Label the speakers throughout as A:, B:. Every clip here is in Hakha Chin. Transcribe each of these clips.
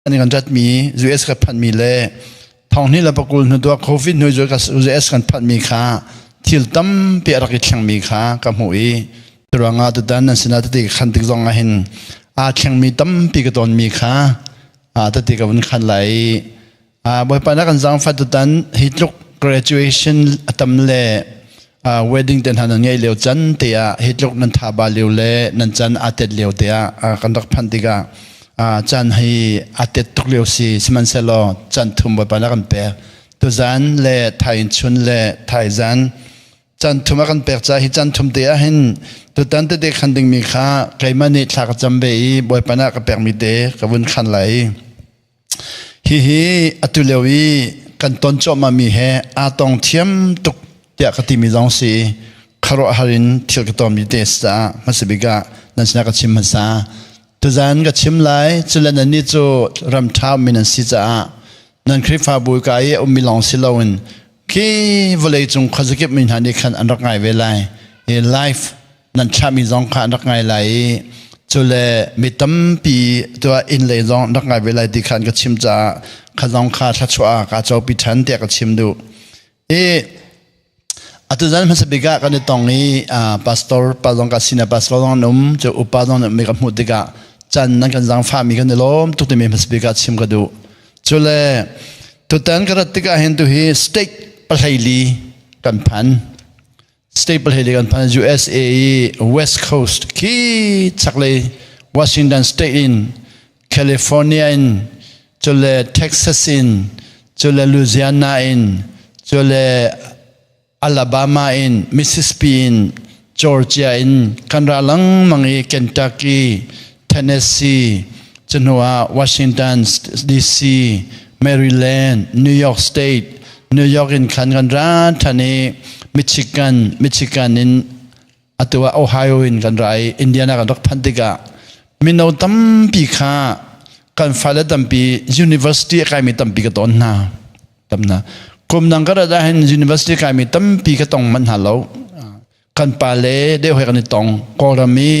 A: An kan ratmi US ka phanmi le thonghni le pakul hnu tuah COVID hnu US kan phanmi kha thil tampi a rak i thlengmi kha ka hmuh i ruangah tutan nan sinah tete ka khan tik zong ah hin aa thlengmi tampi ka tonmi kha tete ka vun khan lai i Bawipa na kan zaangfah tutan hi tluk graduation a tam le wedding te hna nan ngei lio can te ah hi tluk nan tha ba lio le nan can aa tet lio te ah kan rak phanh tikah caan hi aa tet tuk lio si. Sihmanhsehlaw caan thum Bawipa na kan pek. Tuzan le thain chun le thaizan caan thum a kan pek ca hi caan thum te ah hin tutan tete khan dingmi kha keimah nih thla ka cam ve i Bawipa na ka pekmi te ka vun khan lai. Hihi atu lio i kan ton cuahmahmi he aa tong thiam tuk tiah ka timi zong si i khuaruahhar in thil ka tonmi te a si caah hmasa bik ah nan sinah ka chim hmasa. Tuzan ka chim lai, cule nannih cu ram ṭha ummi nan si caah nan Khrihfabu ka i a ummi lawng si loin khi vawleicung khuazakip mi hna nih khan an rak ngai ve lai. Hi live nan thlahmi zong kha an rak ngai lai i cule mi tampi tuah inn lei zong an rak ngai ve lai ti khan ka chim caah kha zong kha thluachuah ah kaa copi ṭhan tiah ka chim duh. I atu zan hmasa bik ah kan i tong i pastor pa zong ka sina pastor zong an um cu upa zong an um ka hmuh tikah can nan kan zaangfahmi kan i lawm tuk timi hmasa bik ah chim ka duh. Cule tutan ka rat tikah hin tu hi state pahleili kan phan. Staple he kan phan. USA i West Coast khi chaklei Washington State in, California in, cule Texas in, cule Louisiana in, cule Alabama in, Mississippi in, Georgia in kan ra lengmang i Kentucky, Tennessee, cuhnu ah Washington DC, Maryland, New York State, New York in khan kan ra ṭhan i Michigan, Michigan in atu ah Ohio in kan ra i Indiana kan rak phanh tikah mino tampi kha kan fale tampi university a kaimi tampi ka ton hna. Tam hna. Kum dang ka rat ahhin university kaimi tampi ka tong manh hna lo. Kan pa le deuh he kan i tong. Kawlram i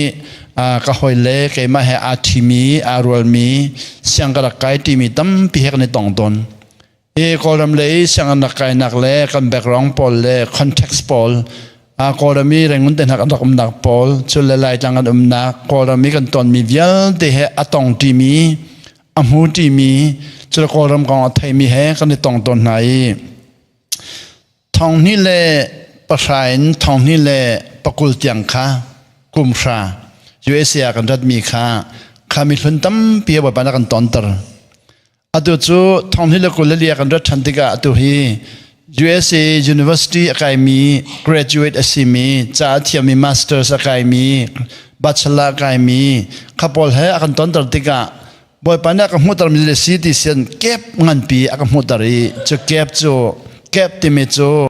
A: ka hawi le keimah he aa ṭhimi, aa rualmi, siang ka rak kai ṭimi tampi he kan i tong tawn. Hi Kawlram lei sianginn rak kainak le kan background pawl le context pawl, Kawlram i Rangoon te hna kan rak umnak pawl, cun le Laitlang kan umnak, Kawlram i kan tonmi vialte he a tong ṭimi, a hmu ṭimi, cun Kawlram kong a theimi he kan i tong tawn hna i 2010 in 2020 tiang kha kum hra USA ah kan ratmi kha kha mihlun tampi Bawipa na kan tonter. Atu cu 2024 kan rat ṭhan tikah atu hi USA University a kaimi, graduate a simi, ca a thiammi, masters a kaimi, bachelor a kaimi kha pawl he a kan tonter tikah Bawipa nih a ka hmuhtermi le si ti sian kep nganpi a ka hmuhter i cu kep cu, kep timi cu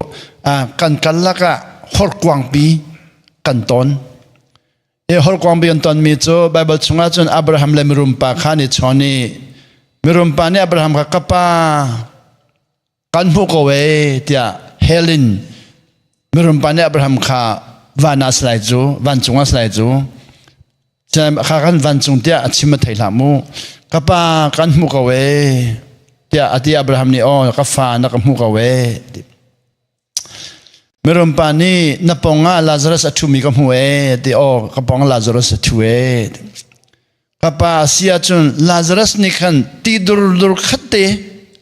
A: kan kal lakah horkuangpi kan ton. Hi horkuangpi kan tonmi cu Baibal chungah cun Abraham le mirum pa kha an i chawn i mirum pa nih Abraham kha, ka pa, kan hmuh ko ee tiah hell in mirum pa nih Abraham kha van ah salai cu, vancung ah salai cu kha kan vancung tiah a chim a thei hlah mu. Ka pa, kan hmu ko ee tiah a ti. Abraham nih, aw ka fa, na ka hmu ko ee. Mirum pa nih, na pong ah Lazarus a ṭhumi ka hmu ee ti. Aw, ka pong Lazarus a ṭhu ee. Ka pa, a si ahcun Lazarus nih khan ti dur khat te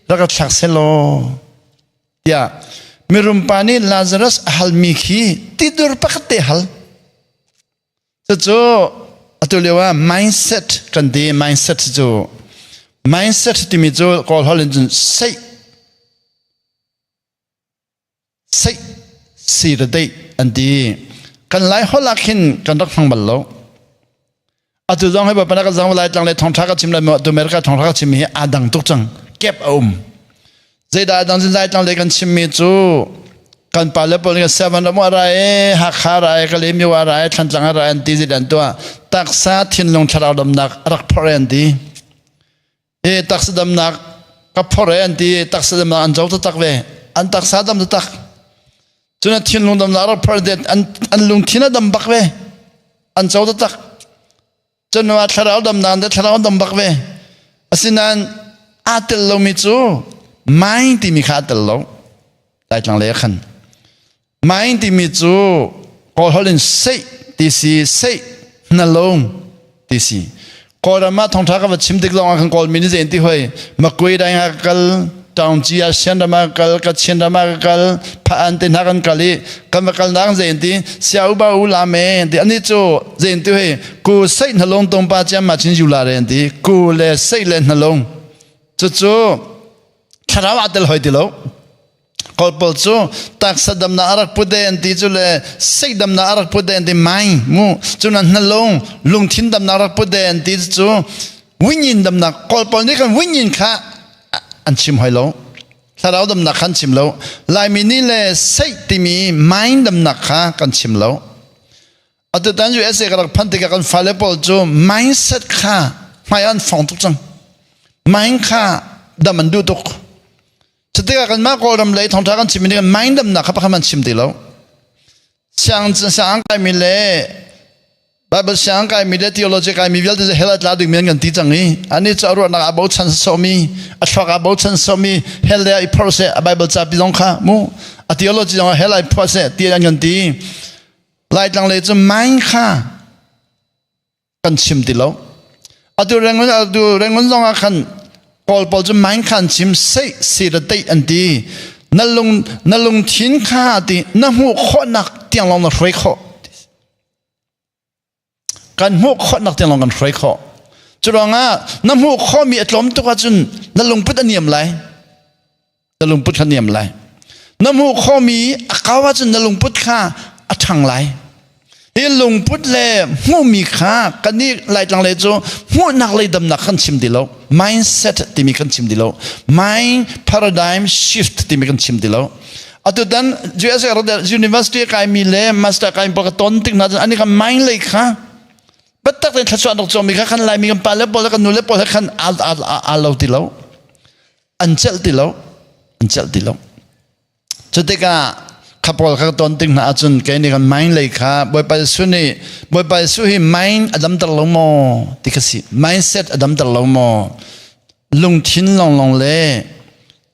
A: rak ka thlak selaw tiah mirum pa nih Lazarus a halmi khi ti dur pakhat te hal. Cucu atu lio ah mindset kan ti. Mindset cu, mindset timi cu Kawl holh in cun seih seih si le deih an ti. Kan Lai holh ah khin kan rak hmang bal lo. Atu zong hi Bawipa ka zang lai tlang le thawngtha ka chim lai maw, atu America thawngtha ka chim hi aa dang tuk cang. Kep a um. Zeidah dang cun Lai tlang le kan chimmi cu kan pa le pawl nih seven ram a ra e, Hakha ra e, Kalemi wa ra e, Thlantlang a ra an ti. Zeidah an tuah? Taksa, thinlung, thlarau damnak a rak phorh an ti. E taksa damnak ka phor e an ti. Taksa damnak an zo taktak ve, an taksa dam taktak. Cun a thinlung damnak rak phor det, an lungthin a dam bak ve, an co taktak. Cun ah thlarau damnak de thlarau dam bak ve. Asinain Aa tel lomi cu mind timi kha aa tel lo. Laitlang lei ah khan. Mind timi cu Kawl holh in seih ti si, seih hnalung ti si. Kawlram ah thawngṭha ka va chim tik zong ah khan Kawlmi nih zei an ti hoi. Makwe dai ah ka kal, Taungci ah Sian ram ah ka kal, Kachin ram ah ka kal, Pha-an te hna kan kal i kan va kal nak zei an ti, sia u ba u la me an ti. Ani cu zei an ti hoi, ku seih hnalung tong pa chiam ma chin yu la re an ti. Ku le seih le hnalung. Cucu thlarau ah tel hoi ti lo. Kawlpawl cu taksa damnak a rak put e an ti cu le seih damnak a rak put e an ti mai mu cu na hnalung lungthin damnak rak put e an ti cu wingin damnak Kawlpawl nih khan wingin kha an chim hoi lo thlarau damnak kha an chim lo Laimi nih le seih timi mind damnak kha kan chim lo Atutan USA ka rak phanh tikah kan fale pawl cu mindset kha hmai an fong tuk cang. Mind kha dam an duh tuk. Cutikah kanmah Kawlram lei thawngṭha kan chimmi nih mind damnak kha pakhat an chim ti lo. Siang siang kaimi le Bible siang kaimi le theology kaimi vialte cu hell a tla dingmi an kan ti cang i ani cu a ruahnak ah bochan sawmi a thluak ah bochan sawmi hell le ah i phorh seh a Bible ca pi zong kha mu a theology zong ah hell ah i phuah seh ti an kan ti. Laitlang lei cu mind kha kan chim ti lo. Atu Rangoon atu Rangoon zong ah khan Kawl pawl cu mind kha an chim seih si le teih an ti. Na lung na lungthin kha ti na hmuh khawhnak tiang lawng na hruai khawh. Kan hmuh khawhnak tiang lawng kan hruai khawh. Cu ruangah na hmuh khawhmi a tlawm tuk ahcun na lungput a niam lai. Na lungput kha niam lai. Na hmuh khawhmi a kau ahcun na lungput kha a ṭhang lai. Hi lungput le hmuhmi kha kannih Laitlang lei cu hmuhnak lei damnak kan chim ti lo. Mindset timi kan chim ti lo. Mind paradigm shift timi kan chim ti lo. Atutan US University kaimi le master kaimi pawl ka ton tik hna cun ani kha mind lei kha biatak tein thluachuah an rak cawmi kha kan Laimi kan pa le pawl le kan nu le pawl he khan aa lo ti lo. An celh ti lo an celh ti lo. Cu tikah kha pawl kha ton tik hna ahcun kei nih kan mind lei kha Bawipa Jesuh nih Bawipa Jesuh hi mind a damter lo maw ti kha si. Mindset a damter lo maw? Lungthin longlong le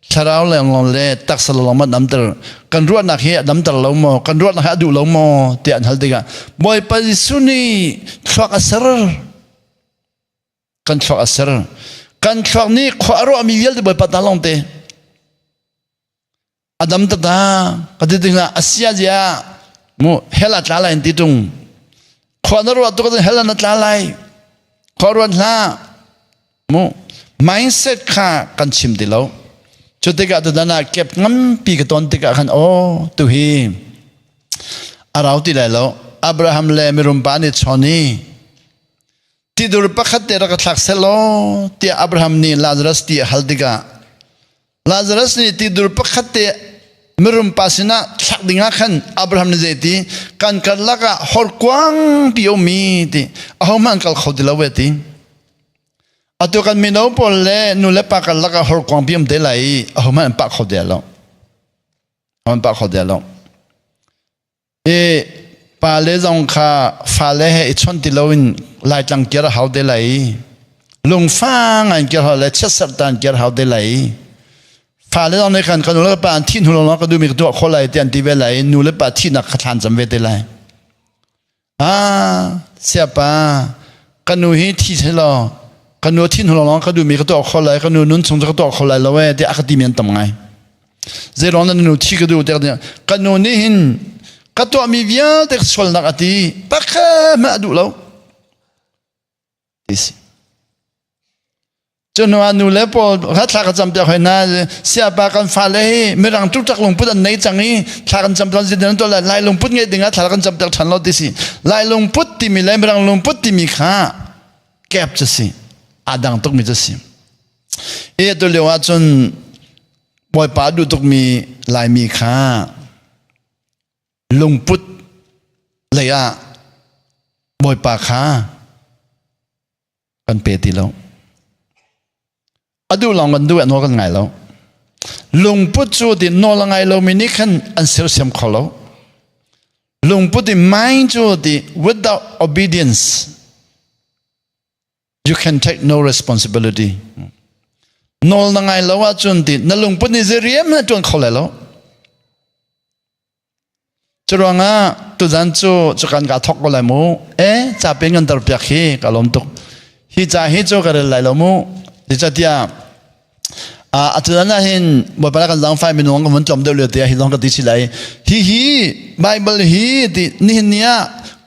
A: thlarau longlong le taksa longlong ma damter kan ruahnak hi a damter lo maw? Kan ruahnak hi a duh lo maw? tiah an hal tikah Bawipa Jesuh nih thluak a ser. Kan thluak a ser. Kan thluak nih khua a ruahmi vialte Bawipa ta lawng te. A dam tata ka ti ding ah a sia zia mu hell a tla lai an ti tung. Khua na ruah tuk ahcun hell na tla lai. Khua ruat hlah. Mu mindset kha kan chim ti lo. Cu tikah tutan ah kep ngampi ka ton tikah khan aw tu hi a rau ti lai lo. Abraham le mirum pa nih chawn i Tidur pakhat te rak ka thlak selaw tiah Abraham nih Lazarus ti a hal tikah Lazarus nih tidur pakhat te mirum pa sinah thlak dingah khan Abraham nih zeiti kan karlak ah horkuang pi ummi ti ahohmanh kal kho ti lo ve ti atu kan mino pawl le nu le pa karlak ah horkuang pi um te lai i ahohmanh an pah kho te lo an pah kho te lo. I pale zong kha fale he i chawnh ti loin Laitlang kir a hau te lai. Lungfa ngai kir hau le chiatserh tan kir hau te lai. Fale zong nih khan ka nu le pa an thih hnu lawng ka duhmi ka tuah khawh lai ti an ti ve lai. Nu le pa thihnak kha thlan cam ve te lai. Ah, siapa, ka nu hi thi seh law ka nu thi hnu lawng ka duhmi ka tuah kho lai, ka nu nun chung cu ka tuah kho lai lo ee tiah a ka timi an tam ngai. Zeiruang na nu thi ka duh tiah ka nu nih hin ka tuahmi vialte sualnak a ti pakhat hmanh a duh lo. Ti si. Cu hnu ah nu le pawl kha thla ka cam piak hoi hna. Siapa kan fale hi mirang ṭukṭak lungput an nei cang i thla kan cam piak zeitin an tuah lai. Lai lungput ngeih ding ah thla kan cam piak ṭhan lo ti si. Lai lungput timi le mirang lungput timi kha kep cu si. Aa dang tukmi cu si. I atu lio ah cun Bawipa duh tukmi Laimi kha lungput lei ah Bawipa kha kan pe ti lo. A duh lawng kan duh, a nawl kan ngai lo. Lungput cu ti nawl a ngai lomi nih khan an sersiam kho lo. Lungput i mind cu ti without obedience you can take no responsibility. Nawl na ngai lo ahcun ti na lungput nih zei rian hmanh ṭuan kho lai lo. Curuangah tuzan cu cukan ka thok ko lai mu. E ca pe ngan tar piak hi ka lawm tuk. Hi ca hi cu ka rel lai lo mu. Zeicatiah a tuzan ah hin Bawipa kan zaangfai minung kan vun tlawm deuh lio te ah hi zong ka ti si lai. Hi hi Bible hi ti nihin ni ah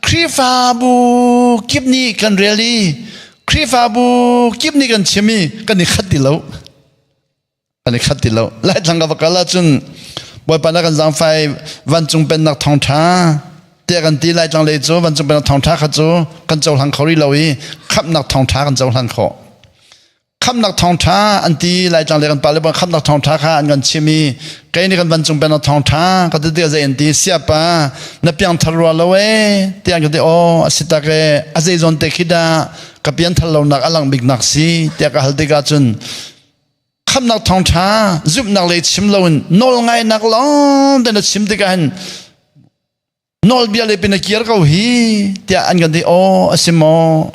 A: Khrihfabu kip nih kan rel i Khrihfabu kip nih kan chim i kan i khat ti lo. Kan i khat ti lo. Laitlang ka va kal ahcun Bawipa na kan zaangfai vancung pennak thawngṭha tiah kan ti Laitlang lei cu vancung pennak thawngṭha kha cu kan cohlang kho rih lo i khamhnak thawngṭha kan cohlan khawh. Khamhnak thawngṭha an ti Laitlang lei kan pale bang khamhnak thawngṭha kha an kan chim i kei nih kan vancung pennak thawngṭha ka ti tiah zei an ti siapa na piangthar rua lo ee tiah an ka ti aw a si tak ee a zei zawn te khi dah ka pianthar lonak a langh biknak si tiah ka hal tikah cun khamhnak thawngṭha zumhnak lei chim loin nawlngainak lawng te na chim tikah hin nawlbia lei pin na kir ko hi tiah an kan ti aw a si maw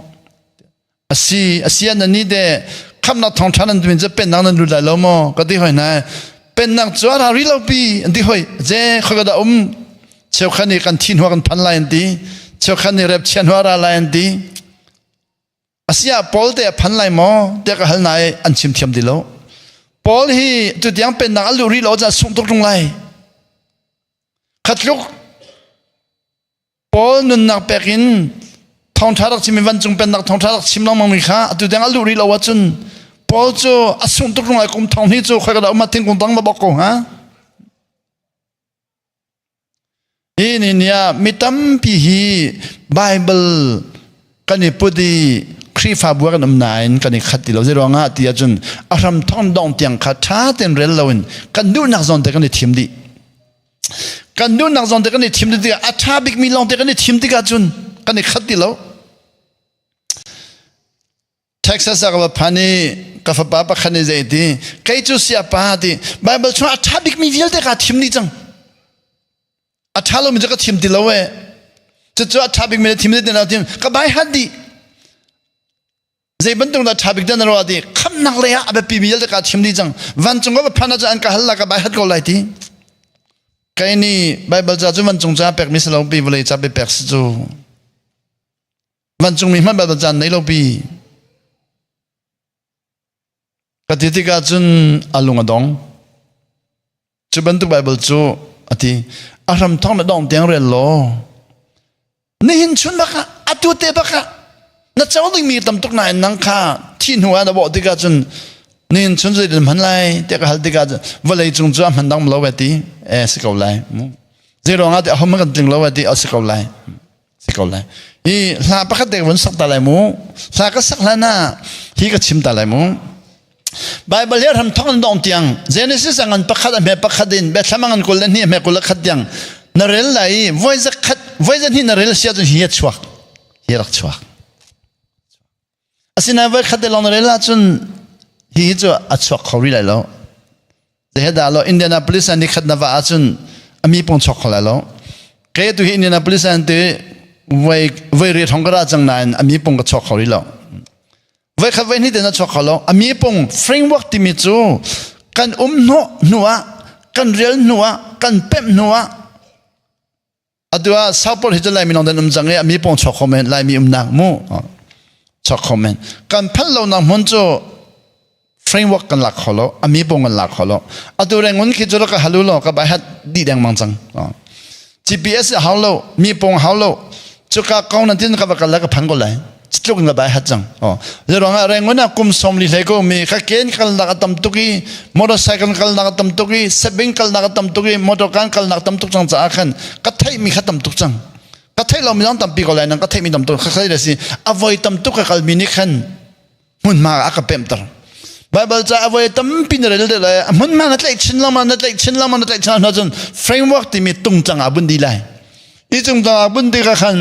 A: a si a si an ni te khamhnak thawngṭha nan tuin cu pennak nan lut lai lo maw ka ti hoi hna pennak cu a ra ri lo pi an ti hoi je khoi ka dah um cheukhat nih kan thi hnu kan phan lai an ti cheukhat nih rep chian hnu a ra lai an ti Asiah Paul te a phan lai maw tiah ka hal nai an chim thiam ti lo. Paul hi tutiang pennak a luh rih lo caah sungh tuk ṭung lai. Khatluk Paul nunnak pek in thawngṭha rak chim i vancung pennak thawngṭha rak chim lengmang mi kha atu tiang a luh rih lo ahcun Paul cu a sungh tuk ṭung lai kum thong hnih cu khoi ka dah um ah thingkung tang va bok ko hnga. Hi ni ni ah mi tampi hi Bible kan i put i Khrihfabu ah kan um nain kan i khat ti lo. Zeiruangah ti ahcun a hram thong dong tiang kha ṭha tein rel loin kan duhnak zawn te kan i thim dih. Kan duhnak zawn te kan i thim dih tikah a ṭha bikmi lawng te kan i thim tikah cun kan i khat ti lo. Texas ah ka va phan i ka fapa pakhat nih zei ti kei cu siapa ti Bible chung a ṭha bikmi vialte kaa thim dih cang a ṭha lomi cu ka thim ti lo e cucu a ṭha bikmi na thim dih ti na thim ka bai hat dih zei bantuk dah ṭha bik dah na ruah ti khamnak lei ah a biapi mi vialte kaa thim dih cang vancung ka va phan ahcun an ka hal la ka bai hat ko lai ti kei nih Bible ca cu vancung ca pekmi si lo pi vawlei ca pe pek si cu Vancungmi hmanh bal caan nei lo pi. Ka ti tikah cun a lung a dong. Cu bantuk Bible cu a ti. A hram thong na dong tiang rel law. Nihin chun bak ah atu te bak ah na co dingmi tam tuk nain nang kha thi hnu ah na bawh tikah cun nihin chun zei hman lai tiah ka hal tikah vawlei cung cu a hman dang lo ve ti eh si ko lai zei ruangah ti ahom kan tling lo ve ti a si ko lai si ko lai hi hla pakhat te vun sak ta lai mu hla ka sak hlan ah hi ka chim ta lai mu Bible hi ram thong an dong tiang Genesis angan pakhat a hme pakhat in Bethlehem angan kul le hnih a hme kul le khat tiang na rel lai voi za khat voi za hnih na rel sia cun hi a chuak hi rak chuak Asinain voikhat te lawng na rel ahcun hi cu a chuak kho rih lai lo. Zeidah lo Indianapolis ah nikhat na va ahcun a mi pong chuak kho lai lo. Kei tu hi Indianapolis ah ti voi voi riat hong ka ra cang nain a mi pong ka chuak kho rih lo. Voi khat voi hnih te na chuak kho lo. A mi pong framework timi cu kan um hnawh hnu ah kan rel hnu ah kan pemh hnu ah Atu ah Southport hi cu Laimi lawng dan um cang i a mi pawng chuak kho men Laimi umnak mu chuak kho men kan phanh lonak hmun cu framework kan lak kho lo a mi pawng kan lak kho lo atu rengun khi cu ka halu lo ka bai hat di deng mang cang GPS hau lo mi pawng hau lo cuka kong nan tin ka va kal la ka phan ko lai tluk in ka bai hat cang oh zeruang ah rengun ah kum som li hlei ko mi ka ken kal nak a tam tuk i motorcycle kal nak a tam tuk i sebing kal nak a tam tuk i motor kan kal nak tam tuk cang caah khan ka theih mi kha tam tuk cang ka theih lo mi zong tampi ko lai nang ka theih mi tam tuk ka thei si a voi tam tuk ka kal mi nih khan hmunhma a ka pemter Bible ca a voi tampi na rel de lai a hmunhma na tlaih chin lama na tlaih chin lama na tlaih chin hna cun framework timi tung cang ah bun di lai i cung cang ah bun ti ka khan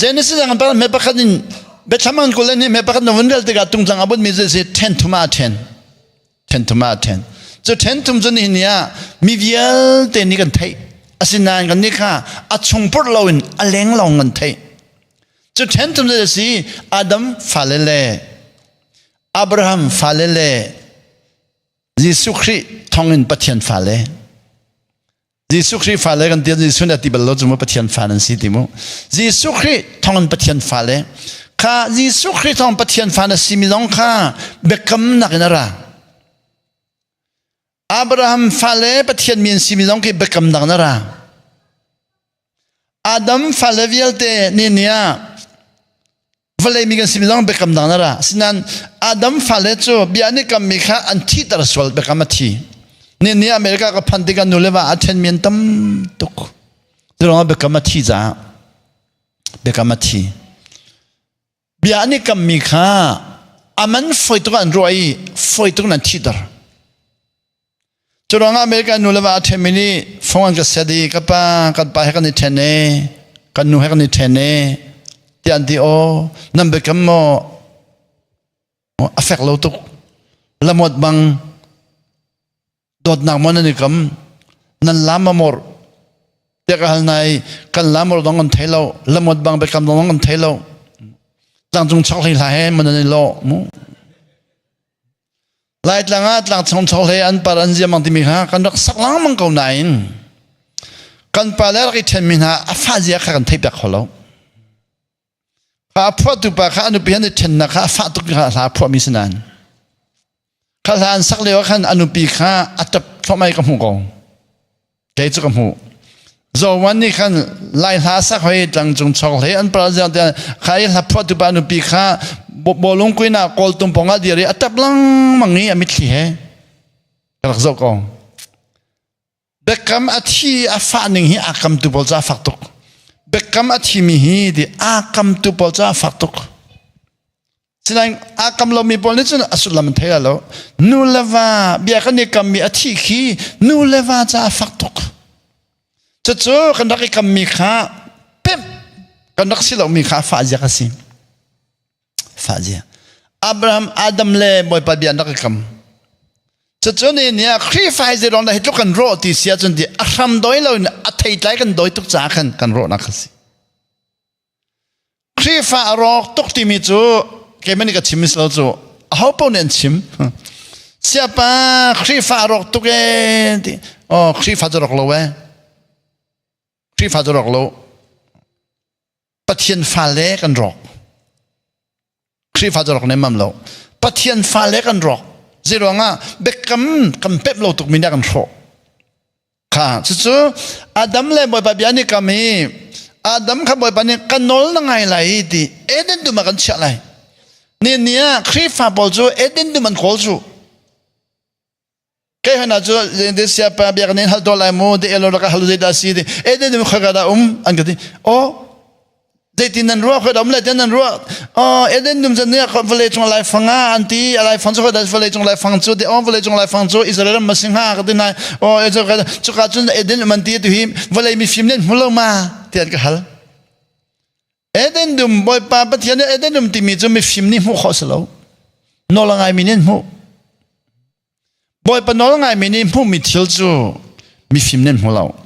A: Genesis ah kan me pakhat in Biathlam an kul ni me pakhat na vun rel tikah tungtlang a bunmi cu si then thum ah then then thum ah then cu then thum cu nihin ni ah mi vialte nih kan theih asinain kan nih kha a chung purh loin a leng lawng kan theih cu then thum cu si Adam fale le. Abraham fale le Jesuh Khrih thawngin Pathian fale. Jesuh Khrih fale kan ti Jesuh nih a ti bal lo cu mu Pathian fa nan si ti mu. Jesuh Khrih thawngin Pathian fale. Kha Jesuh Khrih thawng Pathian fa na si mi zong kha biakamnak in a ra. Abraham fale Pathian mi an si mi zong khi biakamnak in a ra. Adam fale vialte ni ni ah vawlei mi kan si mi zong biakam dang na ra. Asinain Adam fale cu bia an i kammi kha an thiter sual biakam a thi. Ni ni America ka phan tikah nu le va a ṭhen mi an tam tuk. Cu biakam a thi caah biakam a thi. Bia an i kammi kha a man foi tuk an ruah i foi tuk nan thiter. Curuangah America nu le va a ṭhenmi nih phone an ka set i ka pa kan pa he kan i ṭhen e kan nu he kan i ṭhen e tiah an ti aw nan biakam maw a fek lo tuk lamawt bang dawtnak maw nan i kam nan lam a mor tiah ka hal nai kan lam mor dong kan thei lo lamawt bang biakam dong kan thei lo tlangcung chok hlei hla he man nan i lo mu Laitlang ah tlangchong chokhlei an par an ziamang timi kha kan rak sak lengmang ko nain kan pa le rak i ṭhenmi hna a fah zia kha kan theih piak kho lo. Kha a phuahtu pa kha a nupi han i ṭhennak kha a fah tuk kha hla a phuahmi si nain kha hla an sak lio ah khan a nupi kha a ṭap thluahmah i ka hmuh ko. Kei cu ka hmuh. Zowan nih khan Lai hla sak hoi tlangcung chokhlei an par ziang tiah kha i hla phuahtu pa nupi kha bawlung kuin ah kawltum pong ah dir i a tap lengmang i a mitthli he ka rak zoh ko. Biakam a thi a fah ning hi aa kamtu pawl ca a fak tuk. Biakam a thimi hi ti aa kamtu pawl ca a fak tuk. Sinain aa kam lomi pawl nih cun a sullam an thei lo. Nu le va bia kan i kammi a thih khi nu le va caah fak tuk. Cucu kan rak i kammi kha pemh kan rak si lomi kha fah zia ka si. Fah zia. Abraham, Adam le Bawipa bia an rak i kam. Cucu ni ni ah Khrihfa hi zeiruang dah hi tluk kan rawh ti si ahcun ti a hram doi loin a theitlai kan doi tuk caah khan kan rawhnak a si. Khrihfa a rawk tuk timi cu keimah nih ka chim lo cu aho paoh nih an chim. Siapa Khrihfa a rawk tuk ee ti. Oh Khrihfa cu rawk lo ee. Khrihfa cu rawk lo. Pathian fale kan rawk. Khrihfa cu rawk nemmam lo. Pathian fale kan rawk. Zeiruangah biakam kan pemh lo tukmi nih a kan hrawh. Kha cucu Adam le Bawipa bia nih kam i Adam kha Bawipa nih ka nawl na ngai lai ti Eden dum ah kan chiah lai. Ni ni ah Khrihfa pawl cu Eden dum an kawl cu. Kei hana cu de siapa biak nin hal to lai mu de elo raka hal zei dah si ti Eden dum khoi ka dah um an ka ti. Oh Zeitin nan ruah khoi um le ten nan ruah oh Eden dum cun ne vawlei cung laifang ah an ti a laifang cu khoi vawlei cung laifang cu ti oh vawlei cung laifang cu Israel ram ma si hnga ka ti nai oh cuka cun Eden um an ti tu hi vawlei mifim nih hmu lo ma ti an ka hal Eden dum Bawipa Pathian nih Eden dum timi cu mifim nih hmuh khawh si lo nawl a ngaimi nih an hmuh Bawipa nawl ngaimi nih hmuhmi thil cu mifim nih an hmu lo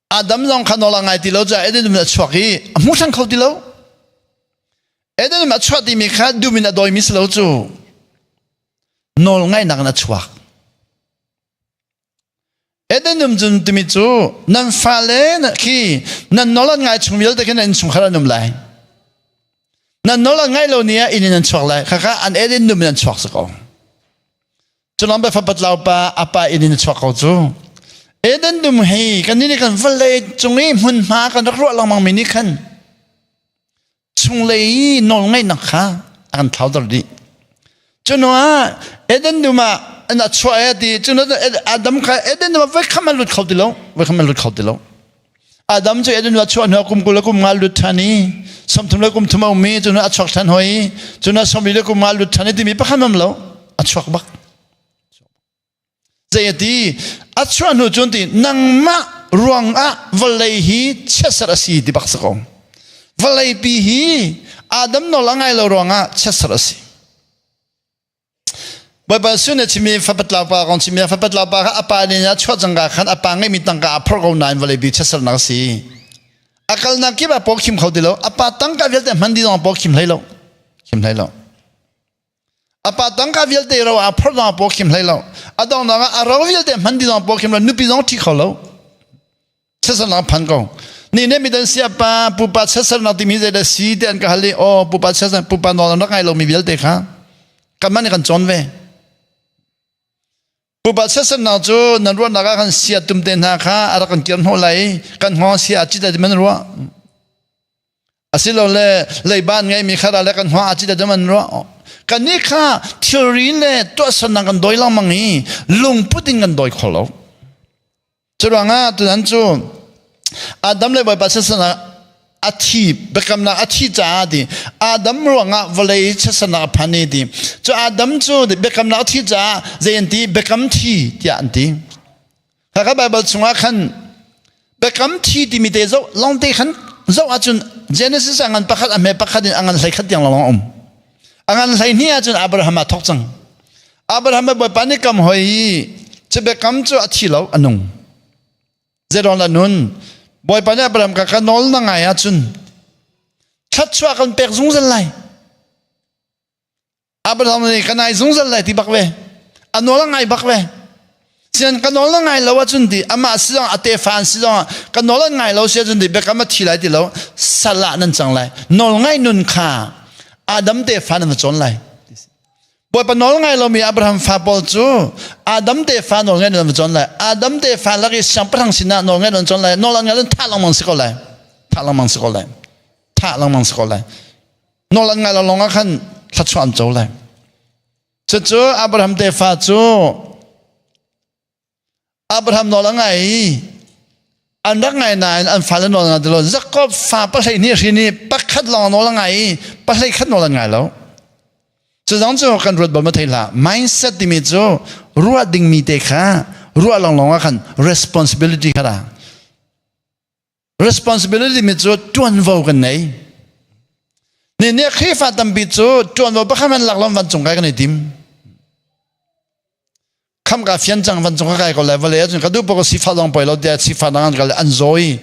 A: Adam zong kha nawl a ngai ti lo caah Eden dum in a chuak i a hmu ṭhan kho ti lo. Eden dum a chuah timi kha dum in a dawimi si lo cu nawl ngaihnak in a chuak. Eden dum cun timi cu nan fale khi nan nawl an ngai chung vialte khi nan innchungkhar an um lai. Nan nawl an ngaih lo ni ah inn in an chuak lai. Khakha an Eden dum in an chuak si ko. Culam pa patlau pa a pa inn in a chuak ko cu. Eden dum hi kan nih kan vawlei cung i hmunhma kan rak ruah lengmang mi nih khan chunglei i nawlngaihnak kha a kan thlauter dih. Cuno ah Eden dum ah an a chuah e ti cuno Adam kha Eden dum ah voi kham an lut kho ti lo voi kham an lut kho ti lo. Adam cu Eden ah chuah hnu kum 20 le kum nga lut ṭhan i 30 le kum thum a um i cun a chuak ṭhan hoi i cun 40 le kum nga lut ṭhan i timi pakhat um lo a chuak bak zei a ti a chuah hnu cun ti nangmah ruangah vawlei hi chiatserh a si ti bak si ko vawlei pi hi Adam nawl a ngai lo ruangah chiatserh a si Bawipa Jesuh nih a chimmi fapatlau pa kong chimmi fapatlau pa kha a pa nih a chuah cangka khan a pa ngeihmi tangka a phorh ko nain vawlei bi chiatsernak a si. A kalnak kip ah paw khim kho ti lo. A pa tangka vialte hman dih zong paw khim hlei lo. Khim hlei lo. A pa tangka vialte ro a phor zong paw khim hlei lo. A dong dong ah a ro vialte hman di zong paw khim lo. Nupi zong thi kho lo. Chasal nak phan ko. Ni ne midan sia pa pupa chasal nak timi zei da si te an ka hal i o pupa chasal pupa nawl rak ngai lo mi vialte kha kan man kan cawn ve. Pupa chiatsernak cu nan ruahnak ah khan sia tumte hna kha a rak kan kir hnawh lai i kan hngawng sia a cit lai ti man ruah. Asilole leiba an ngeimi kha le kan hngawng a cit lai ti man ruah. Kannih kha thilri le tuahsernak kan dawi lengmang i lungput in kan dawi kho lo. Curuangah tutan cu Adam le Bawipa chiatsernak a thi biakamnak a thi caah ti Adam ruangah vawlei chiatsernak a phan i ti cu Adam cu biakamnak a thi caah zei an ti biakam thi tiah an ti. Khakha Bible chungah khan biakam thi timi te zoh lawngte khan zoh ahcun Genesis a ngan pakhat a hme pakhat in a ngan hlei khat tiang lawng a um. A ngan hlei hnih ahcun Abraham a thok cang. Abraham Bawipa nih kam hoi i cu biakam cu a thi lo a nung. Zeiruang dah nun? Bawipa nih Abraham ka ka nawl na ngai ahcun thluachuah kan pek zungzal lai. Abraham nih ka nai zungzal lai ti bak ve. A nawl a ngai bak ve. Sian ka nawl na ngai lo ahcun ti amah si zong a tefa an si zong ka nawl an ngai lo si ahcun ti biakam a thi lai ti lo sal ah nan cang lai. Nawl ngai nun kha Adam tefa nan va cawn lai. Bawipa nawl ngai lomi Abraham fa pawl cu Adam tefa nawl ngai nan va cawn lai. Adam tefa lak i siangpahrang sinah nawl ngai nan cawn lai. Nawl an ngai thah lengmang si ko lai. Thah lengmang si ko lai. Thah lengmang si ko lai. Nawl an ngai lo lawng ah khan thluachuah an co lai. Cucu Abraham tefa cu Abraham nawl a ngai i an rak ngai nain an fale nawl ngai ti lo. Jakob fa pahlei hnih hrin i pakhat lawng nawl a ngai i pahlei khat nawl an ngai lo. Cu zong cu kan ruat bal ma thei hlah. Mindset timi cu ruah dingmi te kha ruah lawnglawng ah khan responsibility kha ra. Responsibility mi cu ṭuanvo kan nei. Ni nih Khrihfa tampi cu ṭuanvo pakhat hmanh lak lo van cung kai kan i tim. Kham ka fian cang van cung ka kai ko lai vale ahcun ka duh pok sifa zong poi lo tiah sifa dang an kal an zawi.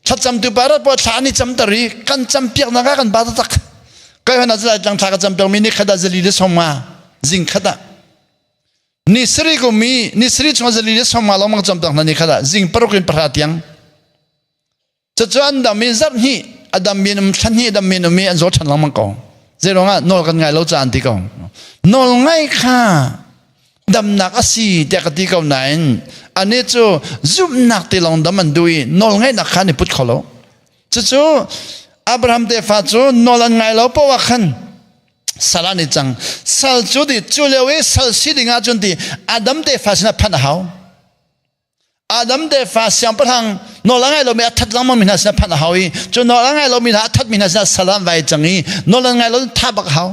A: Thlacam tu pa rat po thla an i cam tar i kan cam piak nak ah kan ba tak. Kai hon ah tlang thla ka cam piak mi ni khat ah zali le sawm nga zing khat ah Ni sarih kum i ni sarih chung zali le sawmnga lengmang campiak hna ni khat ah zing paruk in pahra tiang. Cucu an dam i zarh hnih a dam mi um thla hnih a dam mi um i an zaw ṭhan lengmang ko. Zeiruang ah nawl kan ngai lo ca an ti ko. Nawl ngai kha damnak a si tiah ka ti ko nain anih cu zumhnak ti lawng dam an duh i nawl ngaihnak kha an i put kho lo. Cucu Abraham tefa cu nawl an ngai lo poah khan sal an i cang sal cu ti cu lio i sal si ding ahcun ti Adam tefa sinah phanh a hau. Adam tefa siangpahrang nawl a ngai lomi a that lengmang mi hna sinah phanh a hau i cu nawl a ngai lomi hna a thatmi hna sinah sal an vai cang i nawl an ngai lo tha bak a hau.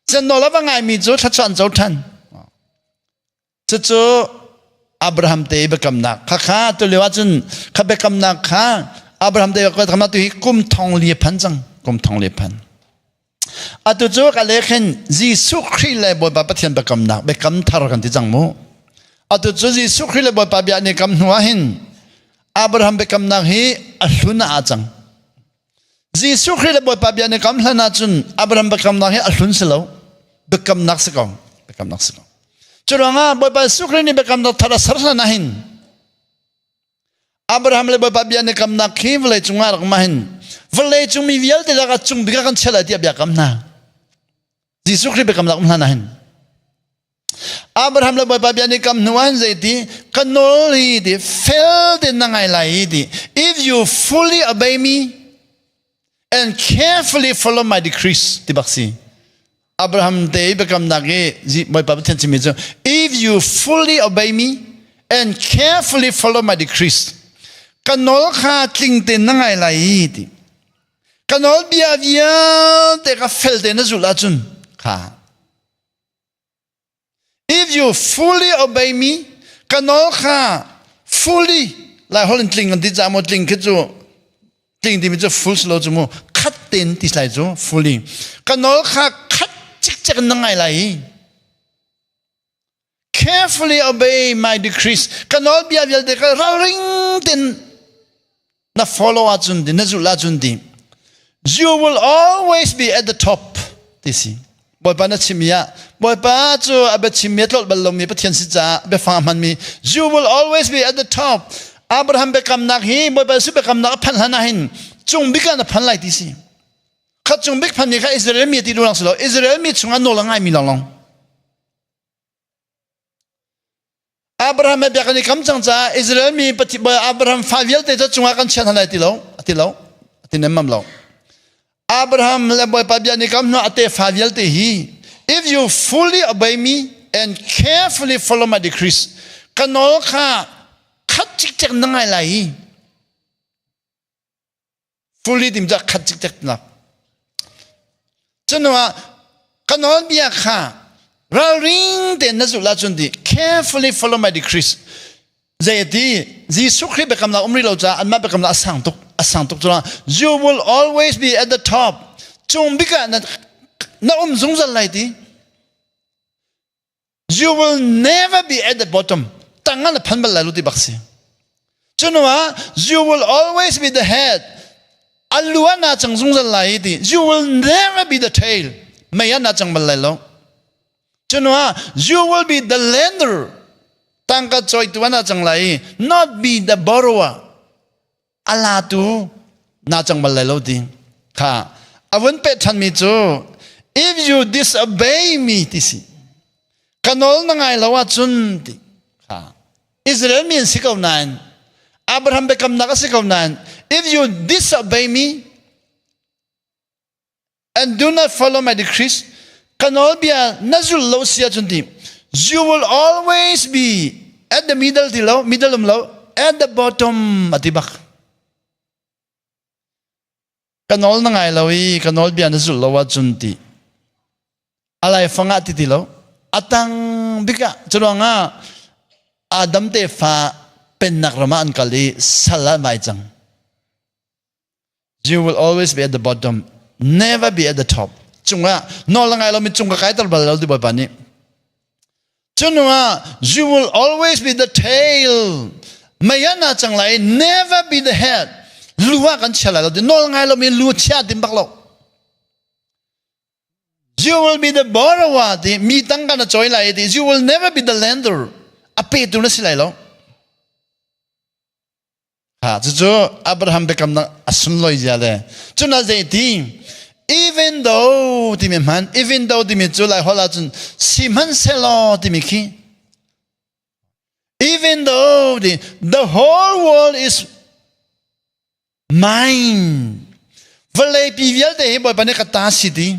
A: Cun nawl a va ngaimi cu thluachuah an co ṭhan. Cucu Abraham te i biakamnak khakha tulio ahcun kha biakamnak kha Abraham te biakamnak tu hi kum thong li phan cang kum thong li phan. Atu cu ka le khin Jesuh Khrih le Bawipa Pathian biakamnak biakam thar kan ti cang mu. Atu cu Jesuh Khrih le Bawipa bia ni kam hnu ah hin Abraham biakamnak hi a hlun ah cang. Jesuh Khrih le Bawipa bia ni kam hlan ahcun Abraham biakamnak hi a hlun si lo. Biakamnak si ko. Biakamnak si ko. Cu ruangah Bawipa Jesuh Khrih nih biakamnak thar a ser hlan ah hin Abraham le Bawipa bia ni kamnak khi vawlei cungah rak mah hin vawlei cung mi vialte lakah cung bik ah kan chiah lai tiah bia kam hna. Jesuh Khrih biakamnak um hlan ah hin Abraham le Bawipa bia nih kam hnu ah zeiti ka nawl hi ti fel tein na ngai lai hi ti if you fully obey me and carefully follow my decrees ti bak si Abraham te i biakamnak i Bawipa Pathian chimmi cu if you fully obey me and carefully follow my decrees ka nawl kha tling tein na ngai lai hi ti ka nawl bia vialte ka fel tein na zulh ahcun kha If you fully obey me, ka nawl kha fully lai holh in tling kan ti ca maw tling khi cu tling timi cu full si lo cu mu khat tein ti lai cu fully ka nawl kha khat cikcek in na ngai lai i carefully obey my decrees ka nawl bia vialte ka ralring tein na follow ahcun di na zulh ahcun di you will always be at the top ti si. Bawipa na chimmi ah Bawipa cu a biachimmi a tlolh bal lomi Pathian si caah biafang a hmanmi you will always be at the top. Abraham biakamnak hi Bawipa Jesuh biakamnak a phanh hlan ah hin cung bik ah na phan lai ti si. Kha cung bik phanmi kha Israel mi ti dulang si lo Israel mi chungah nawl a ngaimi lawnglawng. Abraham he biak an i kam cang caah Israel mi Abraham fa vialte cu cungah kan chiah hna lai ti lo ti lo ti nemmam lo Abraham le Bawipa bia ni kam hnu a tefa vialte hi if you fully obey me and carefully follow my decrees ka nawl kha khat cikcek na ngai lai i fully tim cu khat cikcek nak cunuah ka nawlbia kha ralring tein na zulh ahcun di carefully follow my decrees zei ti Jesuh Khrih biakamnak um rih lo caah anmah biakamnak a sang tuk a sang tuk cungah you will always be at the top cung bik ah na, na um zungzal lai ti You will never be at the bottom. Tang na phan bal lai lo ti bak si. Cunuah you will always be the head. Alua na cang zungzal lai ti. You will never be the tail. Mei na cang bal lai lo. Cunuah you will be the lender. Tangka coitu na cang lai not be the borrower. A latu na cang bal lai lo ti. Kha a vun peh ṭhanmi cu if you disobey me ti si ka nawl na ngai lo ahcun ti kha Israel mi an si ko nain Abraham biakamnak a si ko nain if you disobey me and do not follow my decrees ka nawlbia na zul lo si ahcun ti you will always be at the middle ti lo middle um lo at the bottom ati bak ka nawl na ngai lo i ka nawlbia na zul lo ahcun ti alai fangah ti ti lo atang bik ah curuangah Adam te fa pennak ram ah an kal i sal ah vai cang You will always be at the bottom, never be at the top. Cungah nawl a ngai lomi cung ka kaiter bal lo ti Bawipa nih. Cunungah you will always be the tail. Mei ah na cang lai, never be the head. Lu ah kan chia lai lo ti nawl ngai lomi lu chia tim bak lo. You will be the borrower ti mi tang kan a choi lai ti you will never be the lender. A petu na si lai lo. Ha cucu Abraham biakamnak a sunlawi zia le cun a zei ti even though timi hman even though timi cu lai holh ahcun sihmanhsehlaw timi khi even though the, the whole world is mine vawlei pi vialte hi Bawipa nih ka ta si ti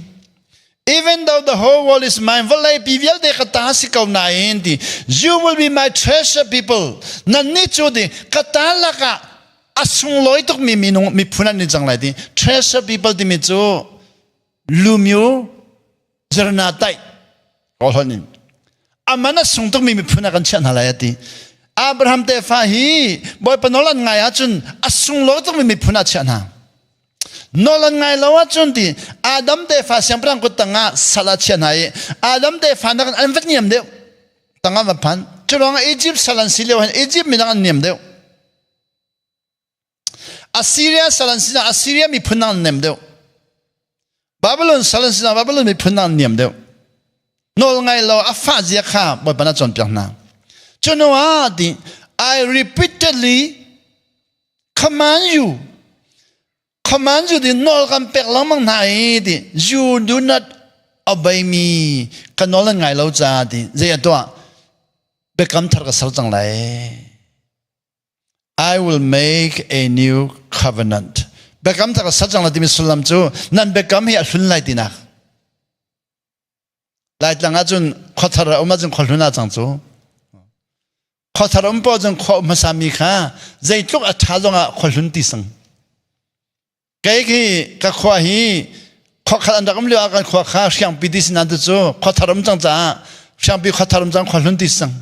A: Even though the whole world is mine, vawlei pi vialte ka ta si ko nain ti, you will be my treasure people. Nan nih cu ti, ka ta lakah a sunglawi tukmi minung miphun an ni cang lai ti. Treasure people timi cu lumyu zerna tai kawl in aman a sung tukmi miphun ah kan chiah hna lai a ti. Abraham tefa hi Bawipa nawl an ngai ahcun a sunglawi tukmi miphun ah chiah hna. Nawl an ngai lo ahcun ti Adam tefa siangpahrang kut tangah sal ah chia hna i Adam tefa nakin an va niam deuh tangah va phan. Cu ruangah Egypt sal an si lio hin Egypt midang an niam deuh. Assyria sal an si Assyria miphun an nem deuh. Babylon sal an si Babylon miphun an niam deuh. Nawl ngai lo a fah zia kha Bawipa na cawnpiak hna. Cu hnu ah ti I repeatedly command you command you ti nawl kan pek lengmang hna i ti you do not obey me ka nawl an ngai lo ca ti zei a tuah biakam thar ka ser cang lai I will make a new covenant biakam thar ka ser cang lai timi sullam cu nan biakam hi a hlun lai tinak Laitlang ahcun khuathar a um ahcun khuahlun ah cang cu Khuathar um paoh cun khua um hmasa mi kha zeitluk a ṭha zongah khuahlun ti sang. Kei khi ka khua hi khua khat an rak um lio ah kan khua kha hriangpi ti si nain cu khuathar um cang caah hriangpi khuathar um cang khuahlun ti sang.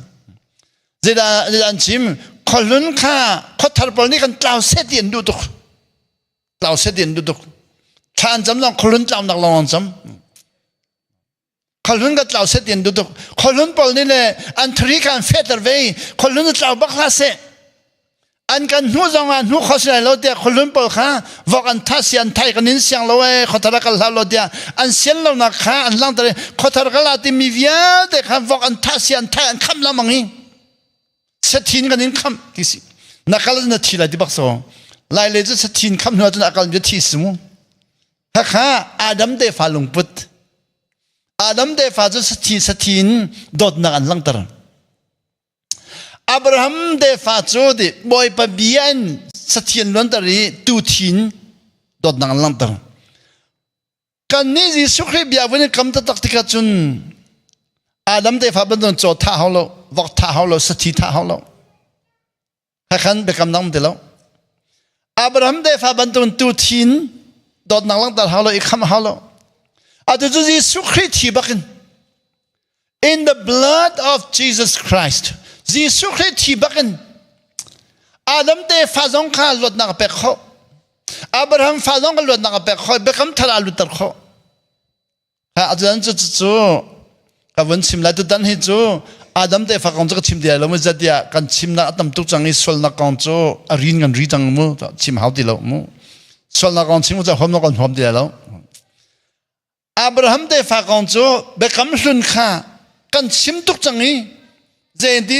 A: Zeidah zeidah an chim khuahlun kha khuathar pawl nih kan tlau seh ti an duh tuk. Tlau seh ti an duh tuk. Thla an cam zong khuahlun tlaunak lawng an cam. Khualhlun ka tlau set in dutuk. Khualhlun pawl nih le an thari kha an fehter ve i khualhlun cu tlau bak hlah seh. An kan hnu zong ah hnu kho si lai lo tiah khuahlun pawl kha vok an tha si an thai kan in siang lo ee khuathar ah kal hlah lo tiah an sian lonak kha an langhter i khuathar kal ah timi vialte kha vok an tha si an thai an khamh lengmang i sathin kan in khamh ti si na kal na thi lai ti bak so lai le cu sathin khamh hnu ahcun a kal mi thi si mu khakha Adam tefa lungput Adam tefa cu sathi sathin dawtnak an langhter Abraham tefa cu ti Bawipa bia in sathian luanter i tuthin dawtnak an langhter. Kannih Jesuh Khrih bia vun in kam taktak tikah cun Adam tefa bantuk caw thah hau lo, vok thah hau lo, sathi thah hau lo. Hakhan biakam dang ti lo. Abraham tefa bantuk tuthin dawtnak langhter hau lo, i khamh hau lo. Atu cu Jesuh Khrih thi bakin in the blood of Jesus Christ Jesuh Khrih thi bakin Adam tefa zong kha luatnak a pek khawh. Abraham fa zong kha luatnak a pek khawh. Biakam thar ah lutter khawh. Ha atutan cu cu ka vun chim lai tutan hi cu Adam tefa kong cu ka chim ti lai lo mu zatiah kan chimnak a tam tuk cang i sualnak kong cu a rin kan ri cang mu chim hau ti lo mu sualnak kong chim cu huam kan huam ti lai lo Abraham tefa kong cu biakam hlun kha kan chim tuk cang i zei ti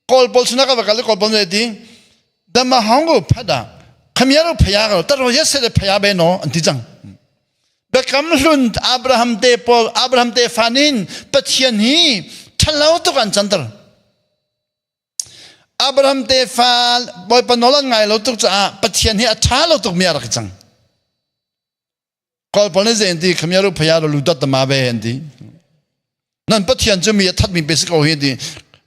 A: kawl pawl sinah ka va kal i kawl pawl nih ti dama hong ko phada khamia ro phaya ko tar ro yes le phaya be no an ti cang biakam hlun Abraham te pawl Abraham te fanin Pathian hi thalo tuk an canter Abraham tefa Bawipa nawl an ngai lo tuk caah Pathian hi a ṭha lo tuk mi a rak cang Kawl pawl nih zei an ti khamiaru phaya lu dot ma ve an ti nan pathian cu mi a that mi pe si ko hi ti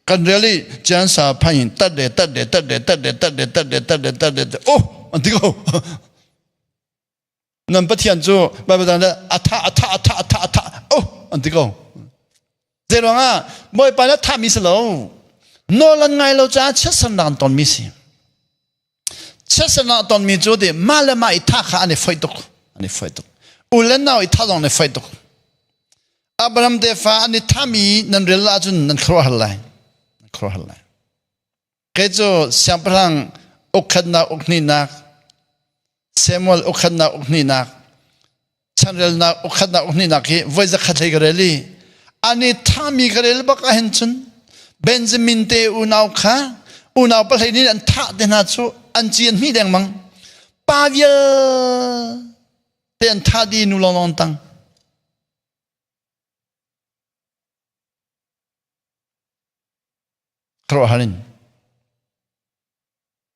A: kan rel i chian sa phain tat le tat le tat le tat le tat le tat le tat le tat le oh an ti ko nan pathian cu Bible dan a tha a tha a tha a tha a tha oh an ti ko zei ruangah bawipa na tha mi si lo nawl an ngai lo caah chiatsernak an ton mi si Chiatsernak a tonmi cu ti mah le mah i thah kha an i foih tuk. An i foih tuk. U le nau i thah zong an i foih tuk. Abraham tefa an i thahmi nan rel ahcun nan khuaruahhar lai. Nan khuaruahhar lai. Kei cu siangpahrang ukkhatnak ukhnihnak Samuel ukkhatnak ukhnihnak chanrelnak ukhatnak ukhnihnak hi voi zakhat hlei ka rel i an i thahmi ka rel bak ahhin cun Benjamin te unau kha unau pahlei nih an thah te hna cu an ci an hmih dengmang pa vial te an thah dih nu lawnglawng tang khuaruahhar in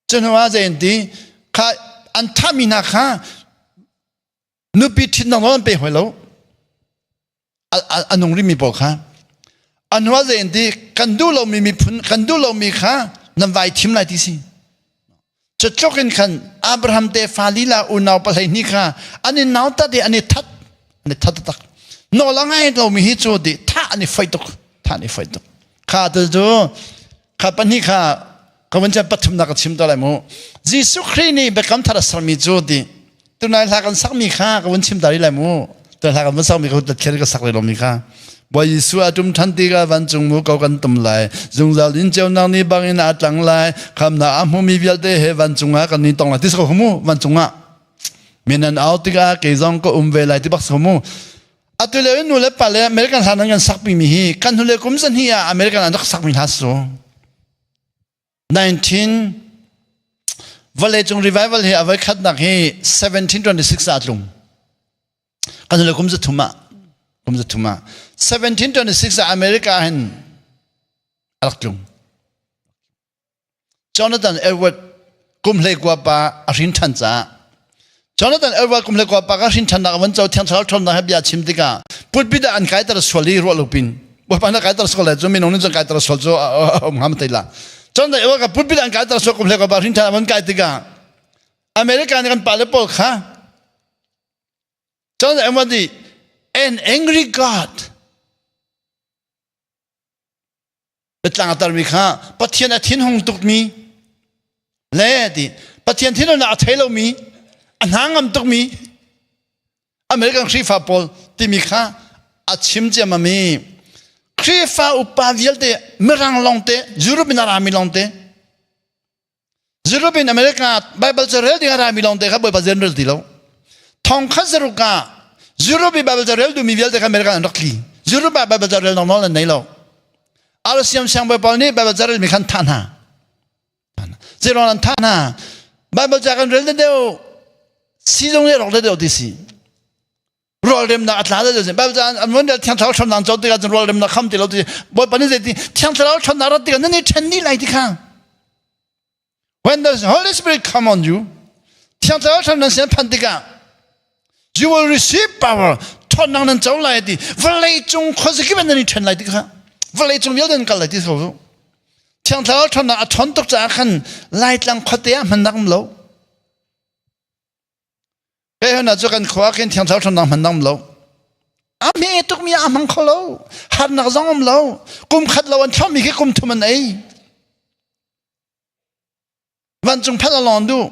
A: Cu hnu ah zei an ti? Kha an thahmi hna kha nupi ṭhitnak nawl an pe hoi lo. A nung rihmi pawl kha. A hnu ah zei an ti? Kan duh lomi miphun, kan duh lomi kha nan vai thim lai ti si. Cu tluk in khan Abraham tefa lila unau pahlei hnih kha an i nautat i an i that. An i that taktak. Nawl a ngai lomi hi cu di thah an i foih tuk. Thah an i foih tuk. Kha tu cu kha pahnih kha ka vun chan pathumnak ka chim ta lai mu Jesuh Khrih nih biakam thar a sermi cu ti tunai hla kan sakmi kha ka vun chim ta rih lai mu tunai hla kan vun sakmi ka kher ka sak rih lomi kha Bawi Jesuh a tum than ti ka vancung mu ko kan tum lai zungzal in ceunak ni bangin a tlang lai khamnak a hmumi vialte he vancung ah kan ni tong lai ti ko mu vancung ah min an au tikah kei zong ka um ve lai ti bak so mu Atu lio in nu le pa le American hla nan kan sakpi mi hi kan hnulei kum zahnih ah American an rak sakmi hla si 19 vawleicung revival hi a voi khatnak hi 1726 ah tlung kan hnulei kum zathum ah kum zathum ah 1726 ah America hin a rak tlung Jonathan Edward kum hleikua pa a hrin ṭhan caah Jonathan Edward kum hleikua pa ka hrin ṭhannak a van co thiang thlarau ṭhawnnak he bia chim tikah pulpit ah an kaiter sual i ruah lo pin Bawipa na kaiter sual lai cu minung nih cun kaiter sual cu a um hnga ma tai la Jonathan Edward ka pulpit ah an kaiter sual kum hleikua pa hrin ṭhan a van kai tikah America nih kan pale pawl kha Jonathan Edward nih an angry God Biatlang a tarmi kha Pathian a thinhung tukmi le ti Pathian thinhunnak a thei lomi a hna ngam tukmi American Khrihfa pawl timi kha a chim ciammam i Khrihfa upa vialte Mirang lawngte Europe in a rami lawngte. Europe in America Bible ca rel ding a rami lawng te kha Bawipa zen rel ti lo. Thong khat zaruk ah Europe i Bible ca rel duhmi vialte kha America an rak tli. Europe ah Bible ca rel nawl nawl an nei lo. Arsiam siangbawi pawl nih Bible ca relmi khan thah hna. Zeiruang an thah hna? Bible ca kan rel deuh sizung nih rawk deuh ti si. Rualremnak a tla deuh Bible ca an von rel thiang thlarau ṭhawnnak cawn tikah cun rualremnak kham ti lo ti Bawipa nih zeiti thiang thlarau ṭhawnnak rat tikah nan i ṭhen dih lai ti kha. When the Holy Spirit come on you, thiang thlarau ṭhawnnak sin phan tikah you will receive power ṭhawnnak nan co lai ti vawlei cung khuazakip in nan i ṭhen lai ti kha vawlei cung vialte nan kal lai ti so thiang thlarau ṭhawnnak a ṭhawn tuk caah khan Laitlang khuate ah hman nak um lo. Kei hna cu kan khua khin thiang thlarau ṭhawnnak hman um lo. A hme tukmi a hmang kho lo. Harnak zong um lo. Kum khat lo an thlawhmi khi kum thum an ei. Vancung phal a lawng duh.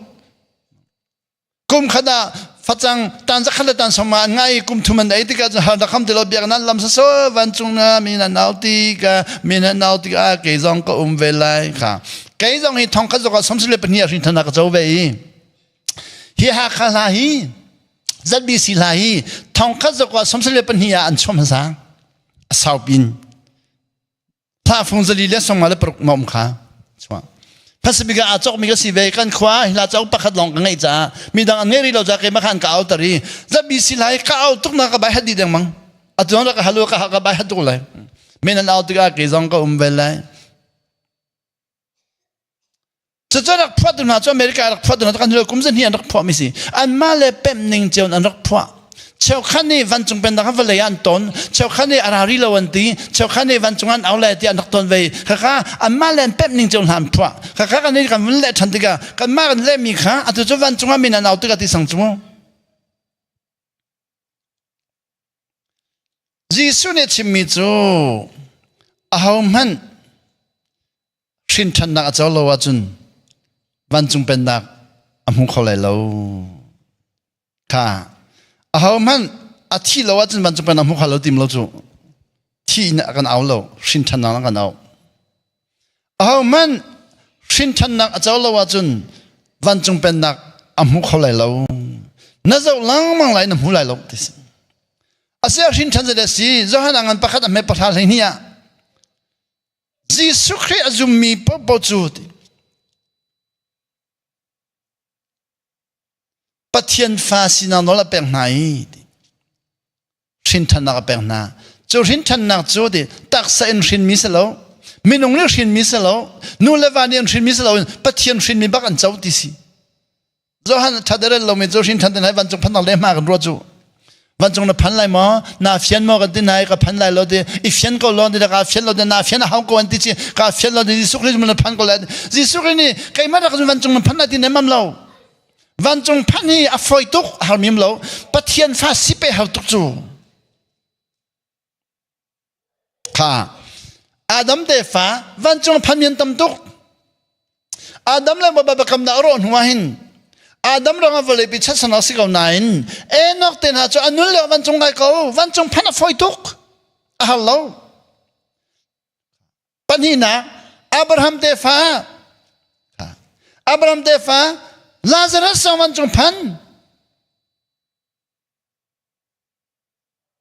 A: Kum khat ah facang tan zakhat le tan soma an ngai kum thum an ei tikah cun harnak kham ti lo biak nan lam saso vancung na mi na nau ti ka mi na nau ti ka kei zong ka um ve lai kha kei zong hi thong khat zok ah somsi le pahnih ah hrin thana ka co ve i Hi Hakha hla hi ZBC hla hi thongkhat zakua somsal le pahnih ah an chuah hmasa. A saupin. Thla fung zali le songa le paruk ma um kha. Chuah. Pasibik ah aa cawkmi ka si ve kan khua hla cauk pakhat lawng ka ngeih caah midang an ngei rih lo caah keimah khan ka au tar i ZBC hla hi ka au tuk na ka bai hat dih dengmang. Atu ka halu ka ka bai hat tuk lai. Men an au tikah kei zong ka um ve lai. Cucu rak phuah tu hna cu America rak phuah tu hna kan kum zan hi an rak phuah mi si. Anmah le pemh ning cio an rak phuah. Cheukhat nih vancung pennak kha vawlei ah an ton, cheukhat nih a ra ri lo an ti, cheukhat nih vancung an au lai ti an rak ton ve. Khakha anmah le an pemh ning cio hna an phuah. Khakha kan kan vun leh ṭhan tikah kanmah kan lehmi kha atu cu vancung ah min an au tikah ti sang cu. Jesuh nih chimmi cu ahohmanh hrinṭhannak a co lo ahcun vancung pennak a hmu kho lai lo. Kha ahohmanh a thi lo ahcun vancung pennak a hmu kho lo tim lo cu thi in a kan au lo hrinṭhannak a kan au. Ahohmanh hrinṭhannak a co lo ahcun vancung pennak a hmu kho lai lo. Na zoh lengmang lai na hmu lai lo ti si. Asiah hrinṭhan zei dah si? Johan a ngan pakhat a hme pahra 12 ah Jesuh Khrih a zummi paohpaoh cu Pathian fa sinak nawl a pek hna i hrinṭhannak a pek hna. Cu hrinṭhannak cu ti taksa in hrinmi si lo, minung nih hrinmi si lo, nu le va nih an hrinmi si lo in Pathian hrinmi bak an co ti si. Johan ṭhaderel lomi cu hrin ṭhan ten hai vancung phannak le hma kan ruat cu. Vancung na phan lai maw? Na fian maw kan ti nai ka phan lai lo ti i fian ko lo ti ka fian lo ti na fian a hau ko an ti chi ka fian lo ti Jesuh Christ na phan ko lai Jesuh Christ nih keimah rak vancung na phan lai ti nemam lo vancung phan hi a foi tuk har mim lo Pathian fa si pe har tuk cu Kha Adam tefa vancung phan mi an tam tuk. Adam le Baba biakamnak a rawh hnu ah hin Adam rang a vawlei pi chatsan a si ko nain Enoch te hna cu a nun lio vancung kai ko vancung phan a fawi tuk a har lo. Pahnihnak Abraham tefa Abraham tefa Lazarus zong vancung phan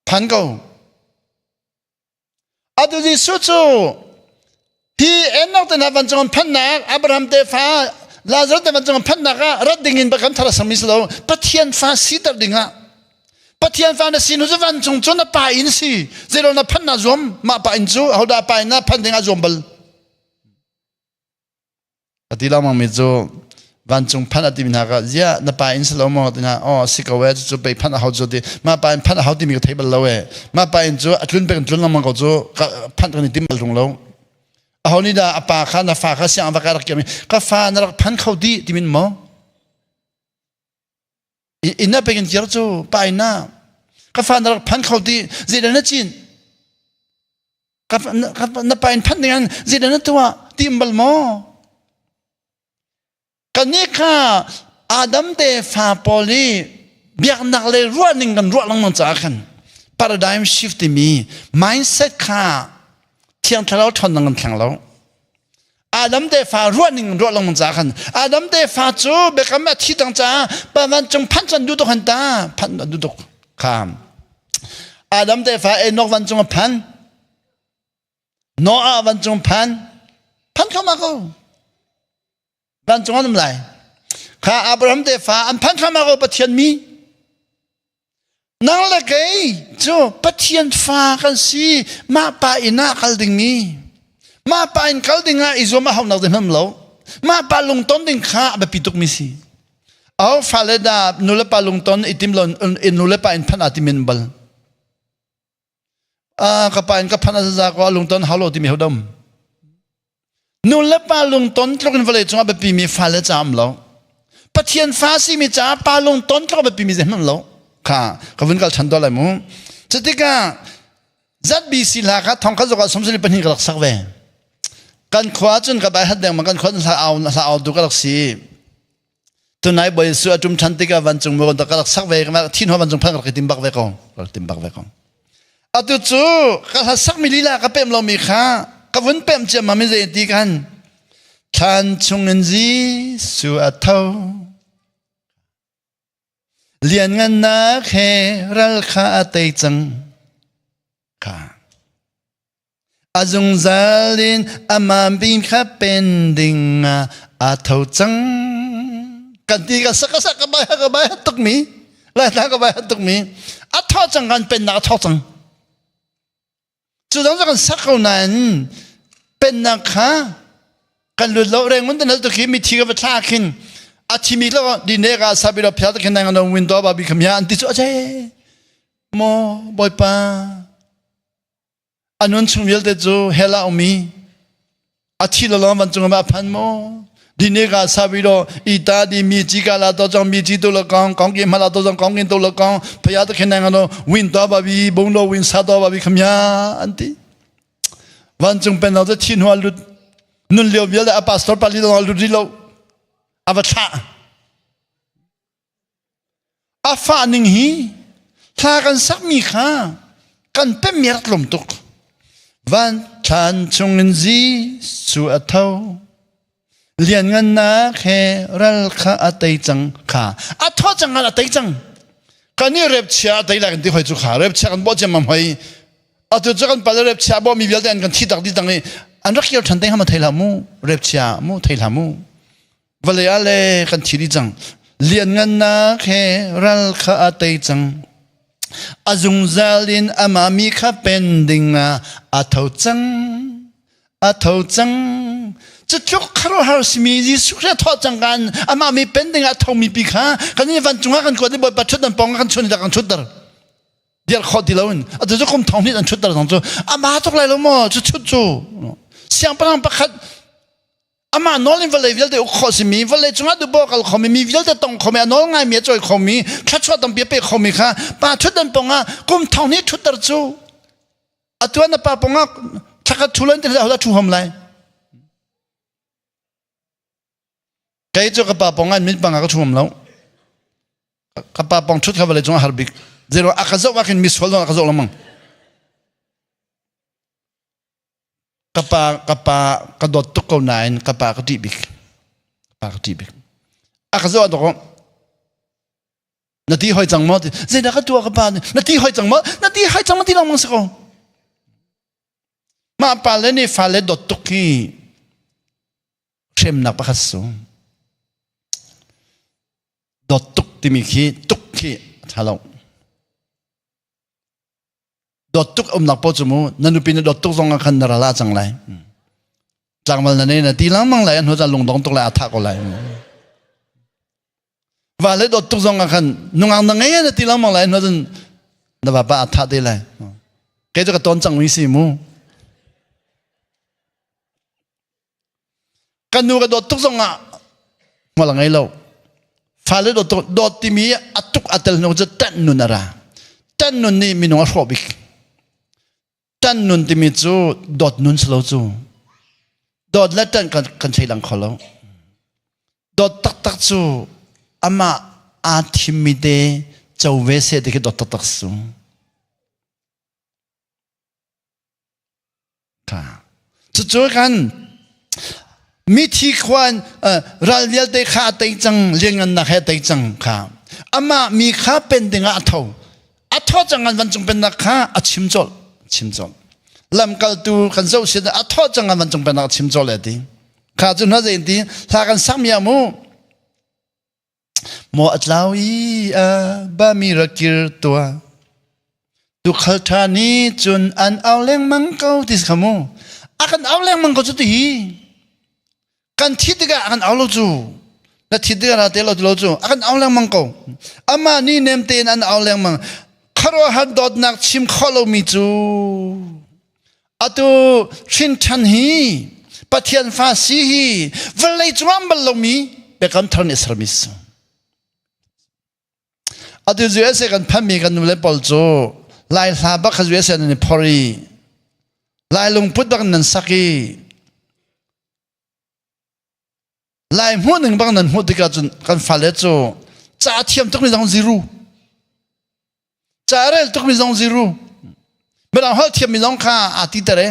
A: Phan ko. Atu Jesuh cu hi Enoch te hna vancung an phannak Abraham tefa Lazarus te vancung an phannak ah rat ding in bakam thar a sami si lo Pathian fa siter ding ah Pathian fa na si nu cu vancung cu na pa in si zeilo na phan na zuam mah pa in cu hodah pa in na phan ding ah zuam bal A ti lengmang mi cu vancung phanh a timi hna kha ziah na pa in si lo maw ti hna aw si ko e cucu pei phanh a hau cu ti mah pa in phanh a hau timi ka thei bal lo e mah pa in cu a tlun pek in tlun lengmang ko cu phanh kan i tim bal tung lo aho nih dah a pa kha na fa kha siang va ka rak kiam ka fa na rak phan kho dih timin maw inn ah pek in kir cu pa in na ka fa na rak phan kho dih zeidah na cin na pa in phanh ding an zeidah na tuah tim bal maw kannih kha Adam te fa pawl i biaknak le ruahning kan ruah lengmang caah khan paradigm shift timi mindset kha thiang thlarau ṭhawnnak kan thleng lo. Adam tefa ruah ning ruah lengmang ca khan Adam tefa cu biakam a thi cang caah pa vancung phanh can duh tuk han ta phanh duh tuk kha Adam tefa Enoch vancung a phan Noah vancung phan phan kho ma ko vancung an um lai kha Abraham tefa an phan kho ma ko Pathian mi Nang le kei cu Pathian fa kan si. Mah pa inn ah kal dingmi. Mah pa inn kal ding ah i zuam a haunak ding hmam lo. Mah pa lungton ding kha a biapi tukmi si. Aho fale dah nulepa lungton i tim lo in nulepa in phanh ah timin bal. Ah, ka pa in ka phanh a zaza ko lungton hau lo timi hodom. Nu le pa lungton tluk in vawlei cungah biapi mi fale ca um lo. Pathian fa simi caah pa lungton tluk a biapi mi zeihmanh lo. Kha ka vun kal ṭhan tuah lai mu. Cutikah ZBC hla kha thong khat zokah 32 ka rak sak ve. Kan khua cun ka bai hat deng ma kan khua hla au hla au tu ka rak si. Tunai boy su atum ṭhan tikah vancung mu ka rak sak ve ka thin ho vancung phan ka rak tim bak ve ko. Ka rak tim bak ve ko. Atu cu ka hla sakmi lila ka pem lomi kha ka vun pem ciammam in zei ti kan thlan chungin Jesuh a tho lianngannak he ral kha a tei cang kha A zungzal in amah bin kha pen ding ah a tho cang. Kan ti ka sak ka sak ka bai ka bai tuk mi lai ta ka bai tuk mi a tho cang kan pennak a tho cang. Cu dang kan sak ko nain pennak kha kan lut lo reng mun tan tu khi mi thi ka va thla khin a thi mi lo di ne ka sabi lo phya ta khin nang no win do ba bi kham ya an ti chu a che mo boipa A nun chung vialte cu hell ah ummi a thi lo lawng vancung ah a phan maw? Dine ka sabi lo ita di mi chi ka la to chong mi chi to lo kong kong ki ma la to chong kong kin to lo kong phaya to khen nang lo win to ba bi bung lo win sa to ba bi khamya an ti vancung pen lo te thin hua lut nun lio vialte a pastor pali lo lut ri lo a va thlah A fah ning hi hla kan sakmi kha kan pemmi a rak tlawm tuk. Van thlan chungin Jesuh a tho. Lianngannak he ral kha a tei cang kha. A tho cang a tei cang. Kan i rep chia a tei lai kan ti hoi cu kha. Rep chia kan bawh ciammam hoi. Atu cu kan pal rep chia bawh mi vialte an kan thi tak di tang i an rak kir ṭhan te hama thei hlah mu. Rep chia mu thei hlah mu. Vawlei ah le kan thi dih cang. Lianngannak he ral kha a tei cang. A zungzal in amah mi kha pen ding ah a tho cang. A tho cang. Cutluk khuaruahhar simi Jesuh Khrist thawh cang kan amah mi pen ding ah a thomi pi kha kan in vancung ah kan kuat i Bawipa ṭhut an pong ah kan chun i kan ṭhutter. Dir khawh ti loin atu cu kum thong hnih an ṭhutter zong cu amah tuk lai lo maw cu chut cu siangpahrang pakhat Amah nawl in vawlei vialte uk khawh simi, vawlei cungah duhpoah kal khomi, mi vialte tong khomi, a nawl ngaimi, a cawi khomi, thluachuah tampi a pe khomi kha pa ṭhutdan pongah kum thong hnih ṭhutter cu atu ah na pa pongah thlakhat ṭhu loin ti hlah ṭhu hom lai. Kei cu ka pa pongah min pangah ka ṭhu hom lo. Ka pa pong ṭhut kha vawlei cungah har bik. Zeiruang a ka zoh ah khin misual zong a ka zoh lengmang. Ka pa ka pa ka dawt tuk ko nain ka pa ka ṭih bik. Ka pa ka ṭih bik. A ka zoh dawk na ti hoi cang maw ti zeidah ka tuah ka pa na ti hoi cang maw na ti hoi cang maw ti lengmang si ko mah pa le nih fale dawt tuk hi hremnak pakhat su dawt tuk timi khi tuk khi a ṭha lo Dawt tuk umnak paoh cu mu na nupi na dawt tuk zong ah khan na ral ah cang lai. Tlangval na nei na ti lengmang lai an hnu caan lungdong tuk lai a thah ko lai. Va le dawt tuk zong ah khan nungak na ngei na ti lengmang lai hnu cun na vapa a thah te lai. Kei cu ka ton cang mi si mu. Kan nu ka dawt tuk zong ah hmual a ngei lo. Fale dawt tuk dawt timi a tuk a tel hnu cu ṭanh nun a ra. Ṭanh nun nih minung a hrawh bik. Ṭanh nun timi cu dawt nun si lo cu. Dawt le ṭanh kan, kan thleilang kho lo. Dawt taktak cu amah aa thimmi te co ve seh ti khi dawt taktak su. Cucu kan Mithi khua in ral vialte kha a tei cang, lianngannak he a tei cang kha. Amah mi kha pen dingah a tho. A tho cang an vancung pennak kha a chim colh, chim colh. Lamkaltu kan zoh sin a tho cang an vancung pennak a chim colh e ti. Kha cu hna zei ti hla kan sak mi mu. Maw a tlau i a bami ra kir tuah. Tuukhal ṭha nih cun an au lengmang ko ti si kha mu. A kan au lengmang ko cu ti hi. Kan thit tikah a kan au lo cu. Na thit tikah ra te lo ti lo cu. A kan au lengmang ko. Amah nih nem tein an au lengmang. Khuaruahhar dawtnak chim khawh lomi cu atu hrin ṭhan hi Pathian fa si hi vawlei cungah bal lomi biakam thar nih a sermi si. Atu USA kan phanmi kan nule pawl cu Lai hla bak kha USA nan i phor i Lai lungput bak nan sak i Lai hmuh ning bak nan hmuh tikah cun kan fale cu ca a thiam tukmi zong zero ca a rel tukmi zong zero mirang holh thiammi zong kha aa ti ter e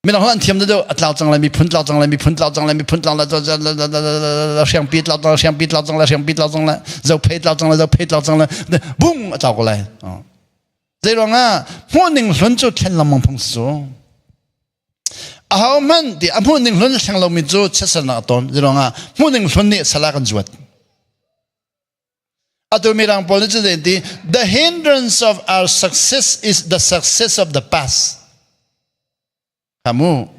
A: Mirang holh an thiam deuh a tlau cang lai miphun tlau cang lai miphun tlau cang lai miphun tlau lai hriangpi tlau cang lai hriangpi tlau cang lai hriangpi tlau cang lai zophei tlau cang lai zophei tlau cang lai bung a tlau ko lai zei ruangah hmuhning hlun cu thlen lengmang phung si cu aho hmanh ti a hmuhning hlun thleng lomi cu chiatsernak a ton zei ruangah hmuhning hlun nih sala kan zuat Atu mirang pawl nih cun ti the hindrance of our success is the success of the past. Hamu.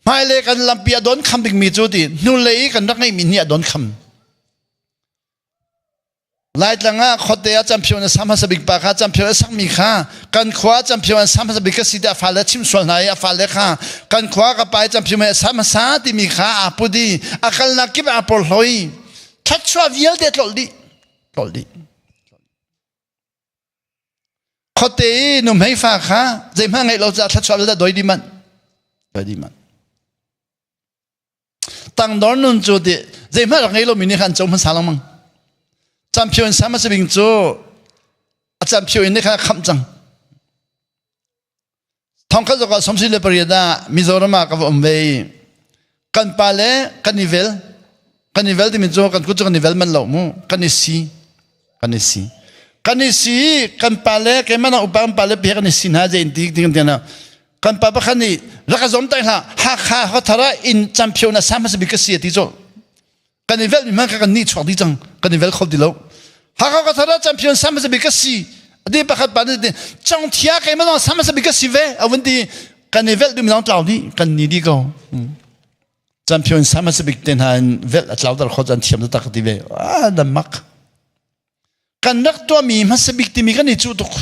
A: Hmailei kan lampi a don kham bikmi cu ti hnulei i kan rak ngeihmi nih a don kham. Laitlang ah khuate ah champion a sam hmasa bik pa kha champion a sakmi kha kan khua champion a sam hmasa bik ka si ti a fale chim sual hna i a fale kha kan khua ka pa i champion a sam hmasa timi kha aa put i a kalnak kip ah aa porhlaw thluachuah vialte tlolh dih tlolh dih khuate i nuhmei fa kha zeihmanh ngeih lo caah thluachuah vialte doi dih manh doi dih manh tangdor nun cu ti zeihmanh rak ngei lomi nih khan co hmasa lengmang champion sama sabing cu a champion in nih khan a khamh cang Thongkhat zok ah sawmsarih le pariat ah Mizoram ah ka va um ve i kan pa le kan i vel kan i vel timi cu kan kut cu kan i vel man lo mu kan i si kan i si kan i si kan pa le keimah na upa kan pa le pe kan i si hna je in ti ti kan kan pa pakhat nih rak ka zom tai hlah Hakha Hothar ah inn champion na sam hmasa bik ka si a ti cu kan i velh mi hmanh kha kan nih chuak dih cang kan i vel kho ti lo Hakha ka thara champion sam hmasa bik ka si ati pakhat pa nih cong thia kai ma sam hmasa bik ka si ve a vun ti kan i velh dum zong tlau dih kan ni di ko champion sam hmasa bik te hna in velh a tlau dar kho chan thiam tak ti ve ah da mak kan rak tuahmi hmasa bik timi kan i cu tuk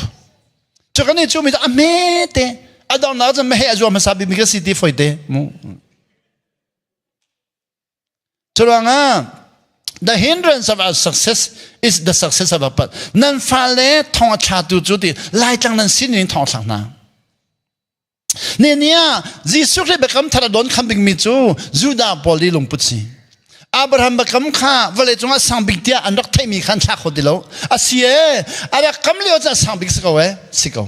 A: cu kan i cu mi a hme te a dong na cun me he a zuam hmasa bik mi ka si ti foi te mu Curuangah the hindrance of our success is the success of our path. Nan fale thong a thlatu cu ti Laitlang nan sin in thong a thlak hna. Ne nia Jesuh Khrih biakam thar a don kham bikmi cu Judah pawl i lungput si. Abraham biakam kha vawlei cungah sang bik tiah an rak theihmi kha an thlak kho ti lo. A si e, a rak kam lio cu a sang bik si ko e, si ko.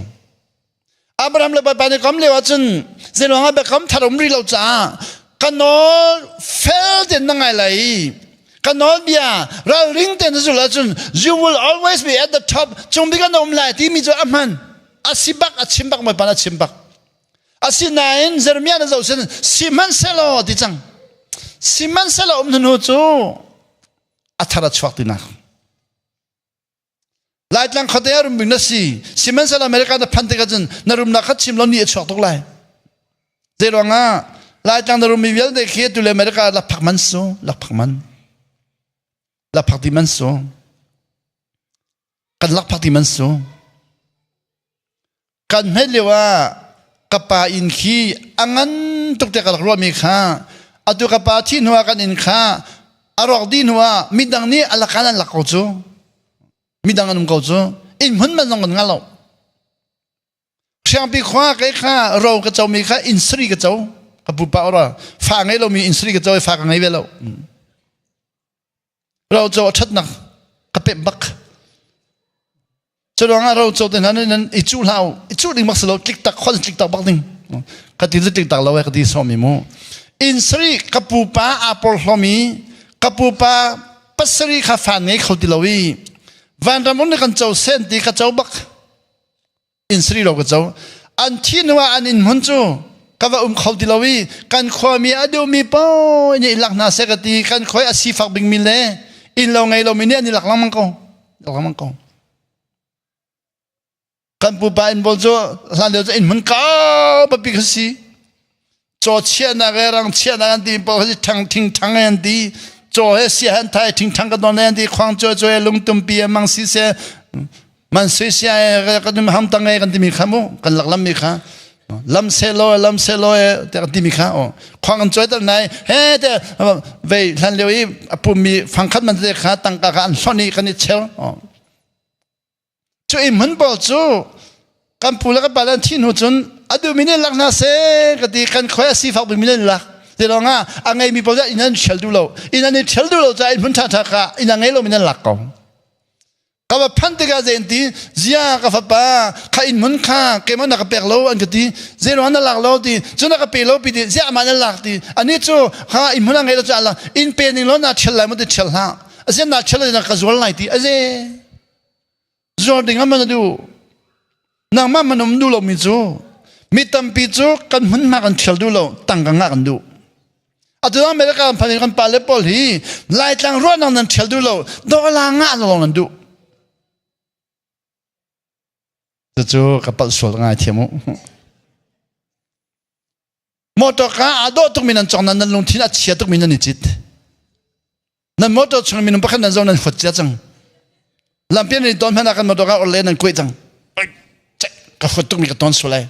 A: Abraham le Bawipa nih kam lio ahcun zeiruangah biakam thar um rih lo caah ka nawl fel tein na ngai lai i ka nawl bia ralring tein na zulh ahcun you will always be at the top cung bik ah na um lai timi cu a hman a si bak a chim bak Bawipa a chim bak asinain Jeremiah na zoh sin sihmanhsehlaw ti cang sihmanhsehlaw um hnu cu a thar a chuak tinak Laitlang khuate ah rum bing na si. Sihmanhsehlaw America na phan tikah cun na rumnak kha chim lo ni a chuak tuk lai. Zei ruangah Laitlang na rummi vialte khi tu le America lakphak man su, lakphak man. Lakphak ti man su. Kan lakphak ti man su. Kan hmet lio ah ka pa inn khi a ngan tuk tiah ka rak ruahmi kha atu ka pa thi hnu ah kan inn kha a rawk dih hnu ah midang nih a lakan an lak ko cu midang an um ko cu inn hmun man zong kan ngah lo Hriangpi khua kei kha ro ka comi kha inn sari ka co ka pupa ora fa ngei lomi inn sari ka co i fa ka ngei ve lo Roco a ṭhatnak ka pemh bak. Cu ruangah roco te hna nih nan i cuh hlah u. I cuh ding bak si lo, tlik tak, khon tlik tak bak ding. Ka ti litik tak lo e ka ti sawmi mu. Inn sarih ka pupa aa porhlomi ka pupa pasarih kha fa ngei kho ti lo i vanram um nih kan co sen ti ka co bak. Inn sarih lo ka co. An thi hnu ah an inn hmun cu ka va um kho ti lo i kan khuami a duhmi paoh nih i lak hna seh ka ti kan khua i a sifak bingmi le inn lo ngei lomi nih an i lak lengmang ko. Lengmang ko. Kan pupa inn pawl cu hlan lio cu inn hmun kau papi kha si. Caw chiahnak he rang chiahnak an ti pawl kha si thang thing thang an ti. Caw he sia han thai thing thang ka don an ti khuang caw caw he lungtumpi he mang si se man sui sia he kan ham tang he kan timi kha mu kan lak lam mi kha lam se lo lam se lo te kan timi kha o khuang an choi tar nai he te vei hlan lio i a pummi fangkhat man te kha tangka kha an hlon i kan i cheu o Cu i hmun pawl cu kan pu le kan pa le an thih hnu cun a duhmi nih lak hna seh ka ti kan khoi a sifak bikmi nih lak ti lawng ah a ngeimi pawl inn an ṭhial duh lo inn an i ṭhial duh lo caah inn hmun ṭhaṭha kha inn a ngei lomi nan lak ko ka va phanh tikah zei an ti zia ka fapa kha inn hmun kha keimah na ka pek lo an ka ti zeiruang na lak lo ti cu na ka pe lo pi ti ziah mah na lak ti ani cu kha inn hmun a ngei lo cu a inn pe ning lo na ṭhial lai maw ti ṭhial hlah asian na ṭhial na ka zual lai ti aze Zuar ding ah man a duh. Nangmah man um duh lomi cu mi tampi cu kan hmunhma kan ṭhial duh lo, tangka ngah kan duh. Atu America kan phan kan pale pawl hi Laitlang ruahnak nan ṭhial duh lo, dollar ngah lawng nan duh. Cucu ka palh sual ngai thiam u. Motor ka aa dawh tukmi nan cong nan nan lungthin a chia tukmi nan i cit. Nan motor chung minung pakhat nan zo nan huat cia cang. Lampi nan i ton hmanh ah kan motor ka orle nan kuai cang. Ka huat tukmi ka ton sual ai.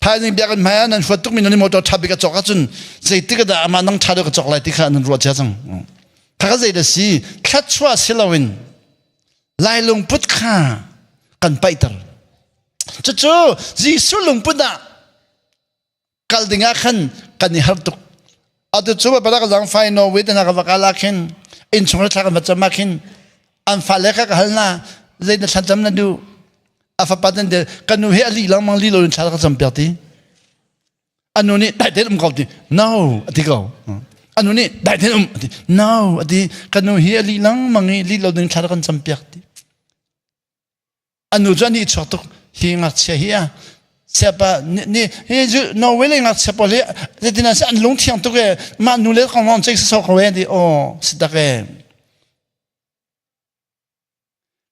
A: Thaizing biakinn hmai ah nan huat tukmi nan motor ṭha bik a cawk ahcun zeitik dah amah nang ṭha deuh ka cawk lai ti kha nan ruah cia cang. Kha ka zei da si thluachuah si loin Lai lungput kha kan paihter. Cucu Jesuh lungput ah kal ding ah khan kan i har tuk. Atu cu ba ka zang fai no with na ka va kal ah khin inn chung thla kan va cam ah khin an fale kha ka hal na zei na thlacam na duh a fapa tan de ka nu hi a li lengmang li lo in thla ka cam piak ti anu nih dai tein um ko ti no ati ko anu nih dai tein um ati no ati ka nu hi a li lengmang i li lo ding thla kan cam piak ti anu cu ani chuak tuk hi ngakchia hi a siapa ni hi ju Norway le ngakchia pawl hi zeitin an an lung thiang tuk e mah nu le kong lawng cei so ko e ti aw si tak e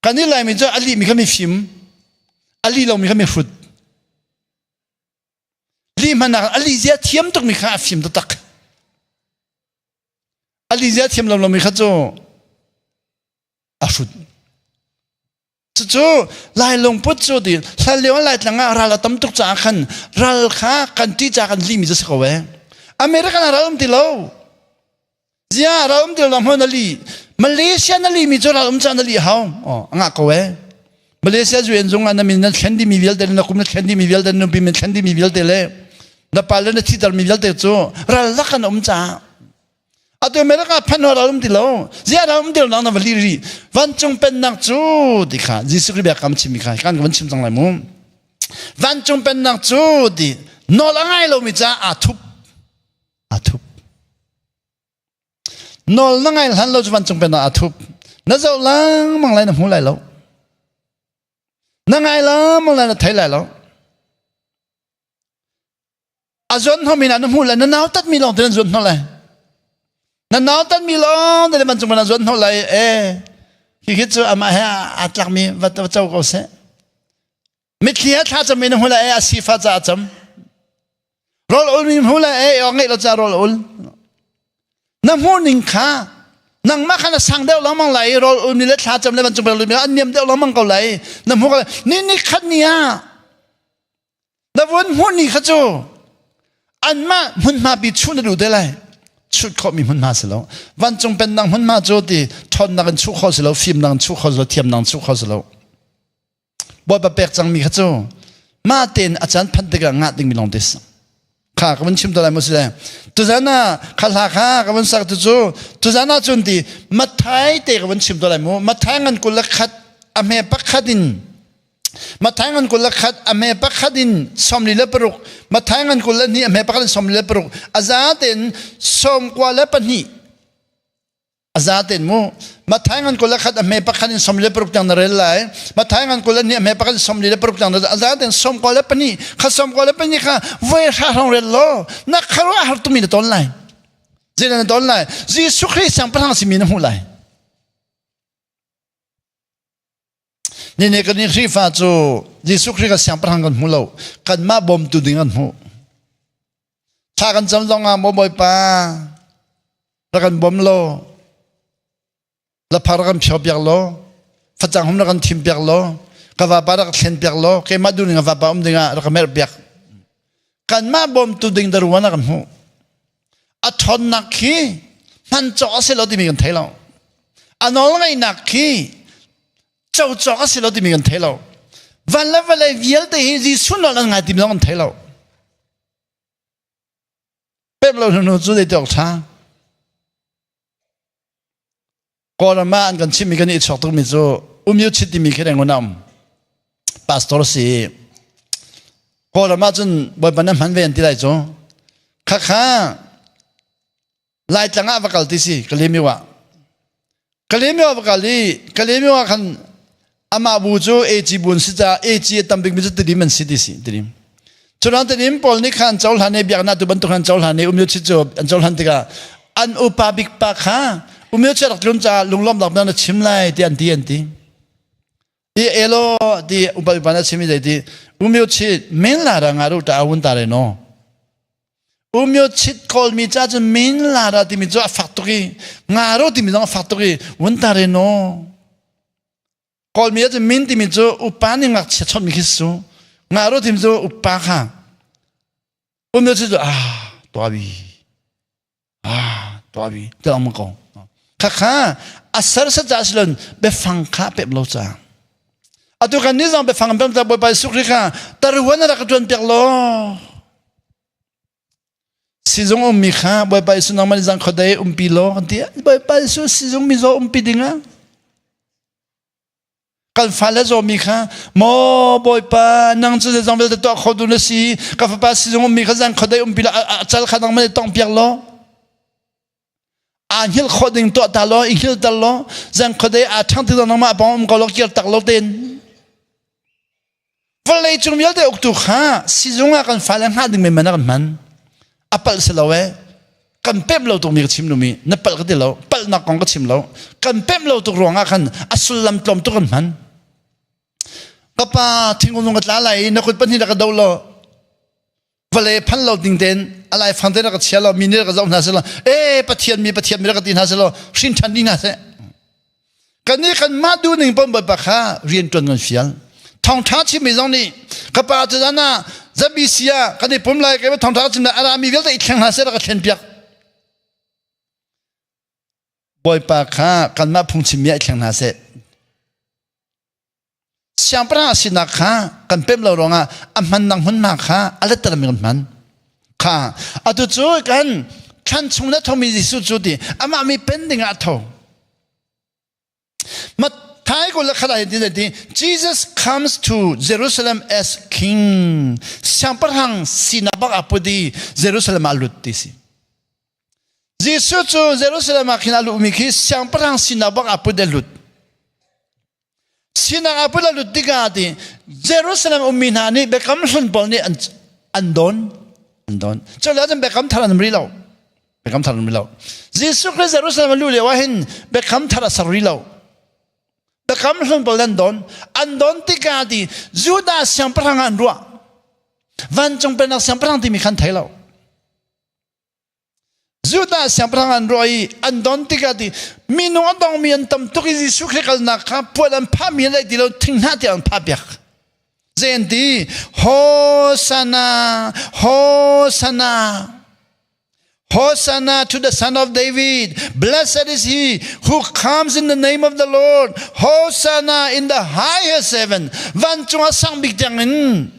A: kan i laimi cu a li mi kha mi fim a li lo mi kha mi hrut li hmannak a li zia thiam tuk mi kha a fim taktak a li zia thiam lo lo mi kha cu a hrut Cucu Lai lungput cu ti hlan lio Laitlang ah ral a tam tuk caah khan ral kha kan ṭih caah kan lihmi cu si ko ee. American ah ral um ti lo. Zia ral um ti lo hmun a li. Malaysia na lihmi cu ral um caah na lih hau. Oh, a ngah ko ee. Malaysia UN zung ah na min na thlen dimi vialte na kum na thlen dimi vialte na nupi min thlen dimi vialte le na pale na thitermi vialte cu ral lak an um caah Atu America phan ral um ti lo. Zia ral um ti lo nang na va li ri. Vancung pennak cu ti kha Jesuh Khrih bia kam chimmi kha kan van chim cang lai mu. Vancung pennak cu ti nawl a ngai lomi caah aa thup. Aa thup. Nawl na ngai hlan lo cu vancung pennak aa thup. Na zoh lengmang lai na hmu lai lo. Na ngai lengmang lai na thei lai lo. A zuan hnawmi na hmuh le na nautat mi lawng te nan zuan hnawh lai. Na nautat mi lawng te man cung na zuan hnawh lai e hi khi cu amah he aa tlakmi va co ko seh. Mitthli he thla cam mi na hmu lai e a sifa ca a cam. Rawl ul mi hmu lai e ngeih lo ca rawl ul. Na hmuh ning kha nangmah kha na sang deuh lengmang lai i rawl ul mi le thla cam le van cung mi an niam deuh lengmang ko lai. Na hmuh ko ni ni khat ni ah Na vun hmuh ni kha cu anmah hmunhma bi chuh na duh te lai. Chut khawhmi hmunhma si lo. Vancung pennak hmunhma cu ti ṭhawnnak in chuh kho si lo, fimnak in chuh kho si lo, thiamnak in chuh kho si lo. Bawipa pek cangmi kha cu mah tein a caan phanh tikah ngah dingmi lawng te si. Kha ka vun chim te lai maw si le. Tuzan ah kha hla kha ka vun sak tu cu tuzan ah cun ti Matthai te ka vun chim te lai mu. Matthai ngan 21 a hme pakhat in. Matthai ngan 21 a hme pakhat in 46, Matthai ngan 22 a hme pakhat in 46, a za tein 92, a za tein mu. Matthai ngan 21 a hme pakhat in 46 tiang na rel lai. Matthai ngan 22 a hme pakhat in 46 tiang na a za tein 92 kha 92 kha voi hra hrawng rel law na kharuah har tumi na ton lai. Zeidah na ton lai? Jesuh Khrih siangpahrang simi na hmuh lai. Nine kan i Khrihfa cu Jesuh Khrih kan siangpahrang kan hmu lo. Kanmah bawmtu ding kan hmuh. Thla kan cam zong ah maw Bawipa rak kan bawm lo. Laphar rak kan phio piak lo. Facang hum rak kan thim piak lo. Ka vapa rak thlen piak lo. Keimah duh ning a vapa um ding ah rak ka merh piak. Kanmah bawmtu ding daruan ah kan hmuh. A ṭhawnnak khi hman cawk a si lo timi kan thei lo. A nawlngeihnak khi co cawk a si lo timi kan thei lo. Van le vawlei vialte hi Jesuh nawl an ngai timi zong kan thei lo. Pem lo hnu cu zei ti awk ṭha. Kawlram ah an kan chimmi kan i chuak tukmi cu umyu chit timi khi reng um. Pastor si. Kawlram ah cun Bawipa na hman ve an ti lai cu. Khakha Laitlang ah va kal ti si Kalemiu ah. Kalemiu ah va kal i Kalemiu ah khan amah bu cu AG bu an si caah AG a tam bikmi cu Tidim an si ti si Tidim. Curan Tidim pawl nih khan cohlan i biaknak tu bantuk khan cohlan i umyu chit cu an cohlan tikah an upa bik pa kha umyu chit rak tlun caah lunglawmnak na na chim lai ti an ti an ti. I elo ti upa upa na chim i zei ti umyu chit men la ra nga ru ta awun ta re no. Umyo chit kawlmi ca cun min la ra timi cu a fak tuk i nga ro timi zong a fak tuk i wun ta re no. Kawlmi ah cun min timi cu upa nih ngakchia chawnhmi khi si cu. Ngahro timi cu upa kha. Um cu cu ah tuabi ah tuabi ti lang ko. Khakha a ser sa ca silon biafang kha pep lo ca. Atu kan ni zong biafang pem ta Bawipa Jesuh Khrih kha taruan rak tuan piak lo. Sizung ummi kha Bawipa Jesuh nangmah nih zang khodei umpi law kan ti. Bawipa Jesuh sizung mizaw umpi dingah kan fale zawmi kha maw bawipa nang cu zeizong vialte tuah kho tu na si ka fapa sizung ummi kha zang khodei umpi la a cal kha nang man tong piak law aa hngilh khawh ding tuah ta law i hngilh tal law zang khodei aa ṭhang ti nangmah pawng um ko law kir tak lo ten vawlei cung vialte uktu kha sizung ah kan fale hngah ding men man kan hman a palh si lo e kan pemh lo tukmi ka chim lumi na palh ka ti lo palhnak kong ka chim lo kan pemh lo tuk ruangah khan a sullam tlawm tuk kan hman ka pa thingkung ka tla lai i na kut pahnih ka do lo vale phan lo ding ten alai fang te ka chia lo mi nih ka zoh hna seh lo e pathian mi pathian mi ka ti hna seh lo hrin than ding hna seh Kan nih kan mah duh ning pon Bawipa kha rian ṭuan kan fial. Thawngṭha chimmi zong nih ka pa cu zan ah ZBC ah kan i pum lai kai thawngṭha chim lai a rami vialte i thleng hna seh rak ka thlen piak. Bawipa kha kanmah phungchimmi ah i thleng hna seh. Siangpahrang a sinak kha kan pem lo ruangah a hmannak hmunhma kha a lettermi kan hman. Kha atu cu kan thlan chung le thomi Jesuh cu ti amah mi pen ding ah a tho. Matthai ko le khala ti ti Jesus comes to Jerusalem as king. Siangpahrang sinak bak a put i Jerusalem ah lut ti si. Jesuh cu Jerusalem ah khin a luhmi khi siangpahrang sinak bak a put a lut. Sinak a put a lut tikah ti Jerusalem ummi hna nih biakam hlun pawl nih an an don an don. Cu le cun biakam thar an um rih lo. Biakam thar an um rih lo. Jesuh Khrist Jerusalem a luh lio ah hin biakam thar a ser rih lo. Biakam hlun pawl an don. An don tikah ti Judah siangpahrang ah an ruah. Vancung pennak siangpahrang timi khan thei lo. Judah siangpahrang an ruah i an don tikah ti minung a dongmi an tam tuk i Jesuh Khrih kalnak kha puan an phahmi an ti lo thinghnah tiang an phah piak. Zei an ti? Hosanna, Hosanna. Hosanna to the Son of David. Blessed is he who comes in the name of the Lord. Hosanna in the highest heaven. Vancung ah sang bik tiang in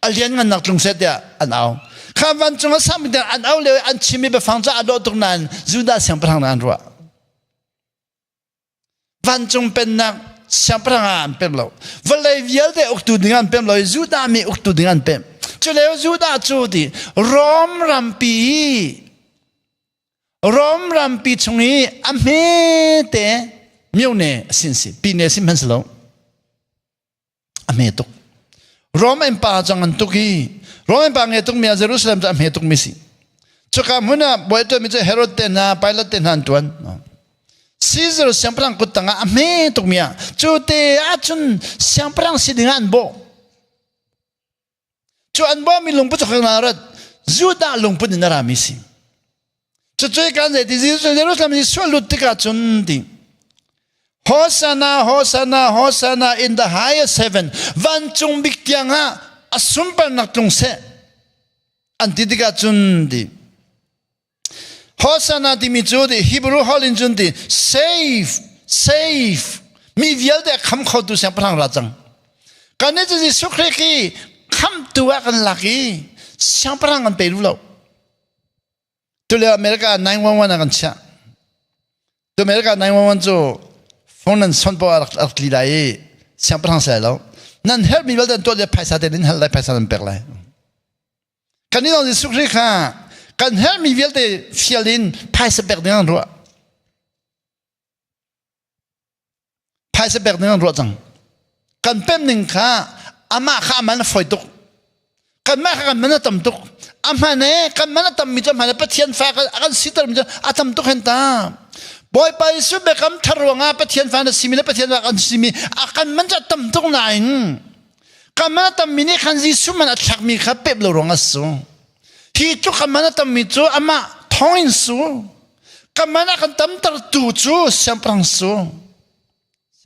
A: a lian ngan nak tlung seh tiah an au kha vancung a sang bik an au lio an chim i biafang cu a dawh tuk nain Judah siangpahrang an ruah vancung pennak. siangpahrang ah an pem lo. Vawlei vialte uktu ding an pem lo i Judah mi uktu ding an pem. Culeo Judah cu ti Rom rampi Rom rampi chung i a hmete myone sin si pine sim hman si lo. A hme tuk. Rom Empire cang an tuk i Rom Empire nge tuk mi ah Jerusalem cu a hme tuk mi si. Cuka hmun ah bawi tuan mi cu Herod te hna, Pilate te hna an tuan. Caesar siangpahrang kut tangah a hme tuk mi ah cu te ahcun siangpahrang si ding ah an bawh. Cu an bawhmi lungput cu na rat Judah lungput in a rami si. Cucu kan zei ti Jerusalem i sual lut tikah cun ti Hosanna Hosanna Hosanna in the highest heaven vancung bik tiang ah a sunparnak tlung seh an ti tikah cun ti Hosanna timi cu ti Hebrew holh in cun ti save save mi vialte a kham khotu siangpahrang ra cang kan nih cu Jesuh Khrih khi khamtu ah kan lak i siangpahrang kan pe duh lo Tulio America 911 ah kan chiah. Tu America 911 cu phone nan son poah rak rak tli lai i siangpahrang sai lo. Nan herhmi vialte an tuah le phaisa te nan hal lai phaisa nan pek lai. Kan nih zong Jesuh Khrih kha kan herhmi vialte fial in phaisa pek ding an ruah. Phaisa pek ding an ruah cang. Kan pem ning kha amah kha aman a fawi tuk. Kanmah kha kan man a tam tuk. A hman e kan man a tammi cu a hman e Pathian fa a kan sitermi cu a tam tuk hen ta. Bawipa Jesuh biakam thar ruangah Pathian fa na simi le Pathian fa kan simi a kan man cu a tam tuk nain kan man a tammi nih khan Jesuh man a thlakmi kha pep lo ruang a su. Hi tluk a man a tammi cu amah thawng in su. Ka man a kan tamtertu cu siangpahrang su.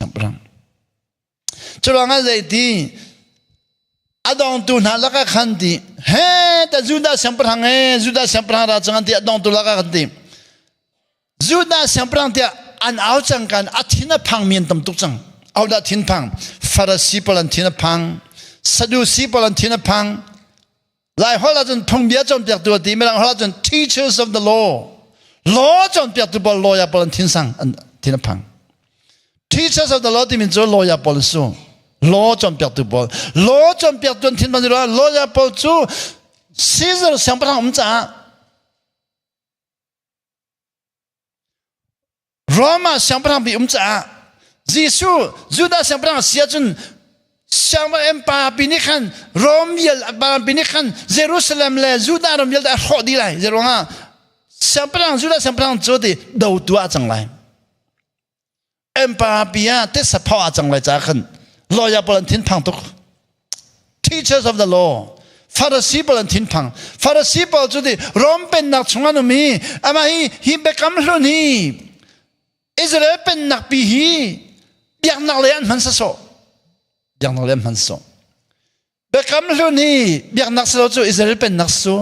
A: Siangpahrang. Curuangah zeiti a dongtu hna lakah khan ti he ta Judah siangpahrang e Judah siangpahrang ra cang an ti a dongtu lakah khan ti Judah siangpahrang tiah an au cang kan a thin a phang mi an tam tuk cang au dah thin phang Farasi pawl an thin a phang Sadusi pawl an thin a phang Lai holh ahcun phungbia cawnpiaktu a ti mirang holh ahcun teachers of the law law cawnpiaktu pawl lawyer pawl an thinsang an thin a phang teachers of the law timi cu lawyer pawl an su law cawnpiaktu pawl law cawnpiaktu an thin phang lawyer pawl cu Caesar siangpahrang um caah Roma siangpahrang bi um caah Jesuh Judah siangpahrang a si ahcun siangpahrang pa pi nih khan Rom vial pi nih khan Jerusalem le Judah ram vialte a hrawh dih lai zeruangah siangpahrang Judah siangpahrang cu ti dotu ah cang lai empire pi ah titsa phau ah cang lai ca khan lawyer pawl an thinphang tuk teachers of the law Pharisee pawl an thinphang Pharisee pawl cu ti Rom pennak chung an um i amah hi hi biakam hlun hi Israel pennak pi hi biaknak lei an hman sasawh biaknak lei an hman sasawh biakam hlun hi biaknak silo cu Israel pennak su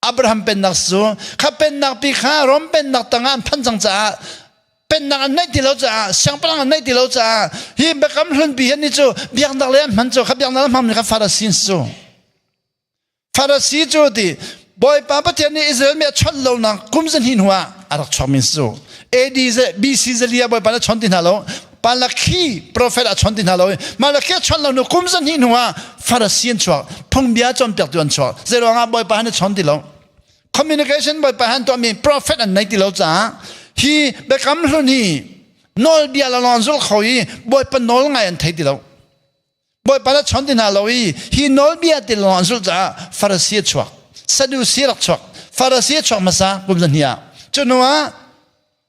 A: Abraham pennak cu kha pennak pi kha Rom pennak tangah an phanh cang caah pennak an neih ti lo caah siangpahrang an neih ti lo caah hi biakam hlun pi hi cu biaknak lei an hman cu kha biaknak an hmangmi kha Farasi cu Farasi cu ti Bawipa Pathian nih Israel mi a chawnh lonak kum zahnih hnu ah a rak chuakmi cu AD BC zalia Bawipa na chawn ti hna lo Malakhi prophet a chon ti hna lo i Malakhi a chon lo nu kum zahnih hnu ah Farasi an chuak phungbia cawnpiaktu an chuak zeiruangah Bawipa han a chon ti lo communication Bawipa han tuahmi prophet an nei ti lo caah hi biakam hlun hi nawlbia la lawng zul kho i Bawipa nawl ngai an thei ti lo Bawipa na chon ti hna lo i hi nawlbia ti lawng an zulh caah Farasi a chuak Sadusi rak chuak Farasi a chuak hmasa kum zahnih ah cu hnu ah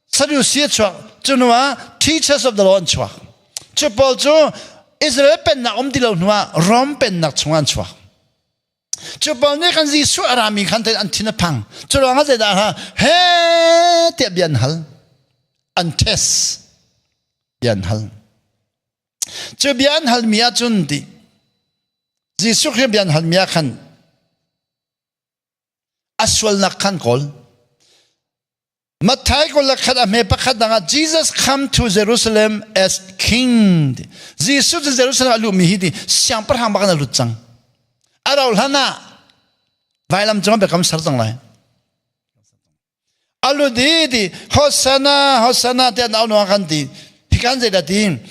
A: Sadusi a chuak cu hnu ah teachers of the law an chuak cu pawl cu Israel pennak um ti lo hnu ah Rom pennak chungah an chuak cu pawl nih kan Jesuh a rami khan an thin a phang cu ruangah zeidah ha he tiah bia an hal an test bia an hal Cu bia an halmi ahcun ti Jesuh Khrih bia an halmi ah khan a sualnak khan kawl. Matthai kul le khat a hme pakhat dang ah Jesus come to Jerusalem as king. Jesuh cu Jerusalem a luhmi hi ti siangpahrang bak in a lut cang. A rau hlan ah vailam cungah biakam ser cang lai. Alu di ti Hosanna Hosanna tiah an au kan ti. Hikan zeidah ti?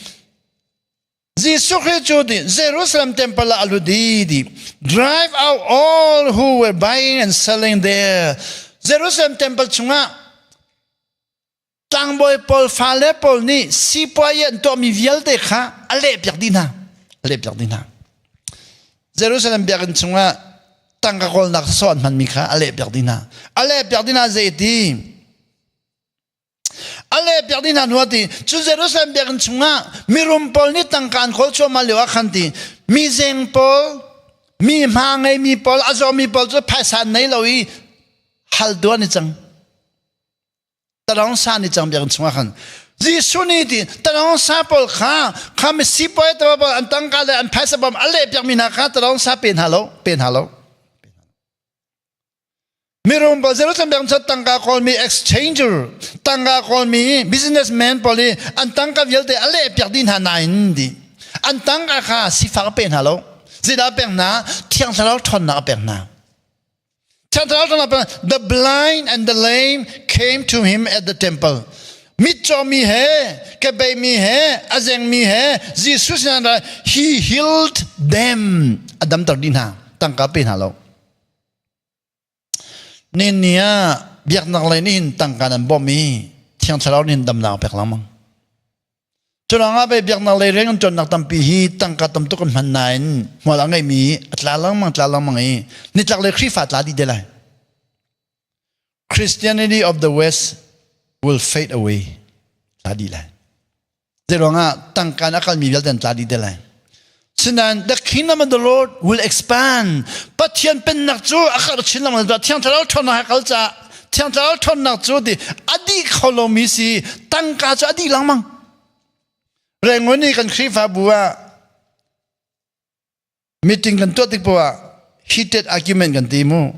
A: Jesuh Khrih cu ti Jerusalem temple ah a lut i ti drive out all who were buying and selling there. Jerusalem temple chungah tlangbawi pawl fale pawl nih sipuai an tuahmi vialte kha a lehpiak dih hna. A lehpiak dih hna. Jerusalem biakinn chungah tangka kawlnak sawh an hmanmi kha a lehpiak dih hna. A lehpiak dih hna zeiti? A lehpiak dih hna hnu ah ti cu Jerusalem biakinn chungah mirum pawl nih tangka an kawl cuahmah lio ah khan ti mi zeng pawl mi hma ngeimi pawl a zawmi pawl cu phaisa an nei lo i hal tu an i cang talong sa an i cang biakinn chungah khan Jesuh nih ti talong sa pawl kha kha mi sipawi te pawl an tangka le an phaisa bawm a lehpiak mi hna kha talong sa pe hna lo pe hna lo Mirum pawl Jerusalem biakinn cu tangka kawlmi exchanger, tangka kawlmi businessman pawl i an tangka vialte a lehpiak dih hna nain di. An tangka kha sifak a pe hna lo. Zeidah a pek hna? Thiang Thlarau ṭhawnnak a pek hna. Thiang Thlarau ṭhawnnak a pek hna. The blind and the lame came to him at the temple. Mitcaw mi he, kebei mi he, a zeng mi he, Jesuh sinah he healed them. A damter dih hna. Tangka pe hna lo. Ninni ah biaknak lei nih hin tangka nan bawmh i Thiang Thlarau nih hin damnak a pek lengmang. Cu ruangah pei biaknak lei rian kan ṭuannak tampi hi tangka tam tuk kan hman nain hmual a ngeimi a tla lengmang tla lengmang i nitlak lei Khrihfa tla dih te lai. Christianity of the West will fade away. Tla dih lai. Zeiruangah tangka in a kalmi vialte an tla dih te lai. Sinain the kingdom of the Lord will expand. Pathian pennak cu a karh chin lengmang. Thiang Thlarau ṭhawnnak he kal caah Thiang Thlarau ṭhawnnak cu ti a dih kho lomi si tangka cu a dih lengmang. Rengon i kan Khrihfabu ah meeting kan tuah tik poah heated argument kan ti mu.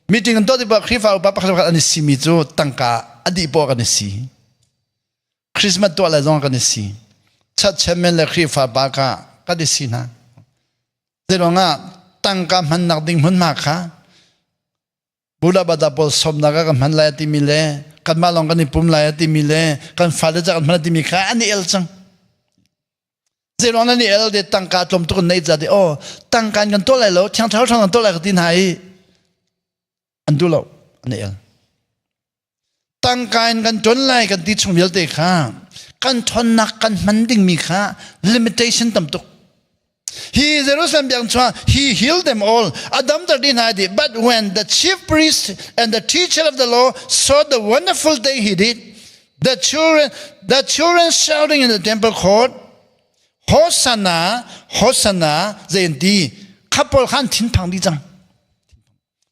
A: Meeting kan tuah tik poah Khrihfa upa pakhat pakhat an i simi cu tangka a dih poah kan i si. Christmas tuah le zong kan i si. Church chairman le Khrihfa pa kha kan i si hna. Zeiruangah tangka hmannak ding hmunhma kha Buddha bada pawl sawmnak ah kan hman lai timi le kanmah lawng kan i pum lai timi le kan fale ca kan hman timi kha an i el cang. Zeiruang nan i el de tangka tlawm tuk in nei ca de oh tangka in kan tuah lai lo thiang thlarau thang kan tuah lai ka ti hna i an duh lo an i el. Tangka in kan ṭuan lai kan ti chung vialte kha kan ṭhawnnak kan hman dingmi kha limitation tam tuk. Hi Jerusalem biakinn chungah he healed them all. A damter dih hna dih. But when the chief priest and the teacher of the law saw the wonderful thing he did, the children, the children shouting in the temple court, Hosanna, Hosanna, zei an ti. Kha pawl khan thinphang dih cang.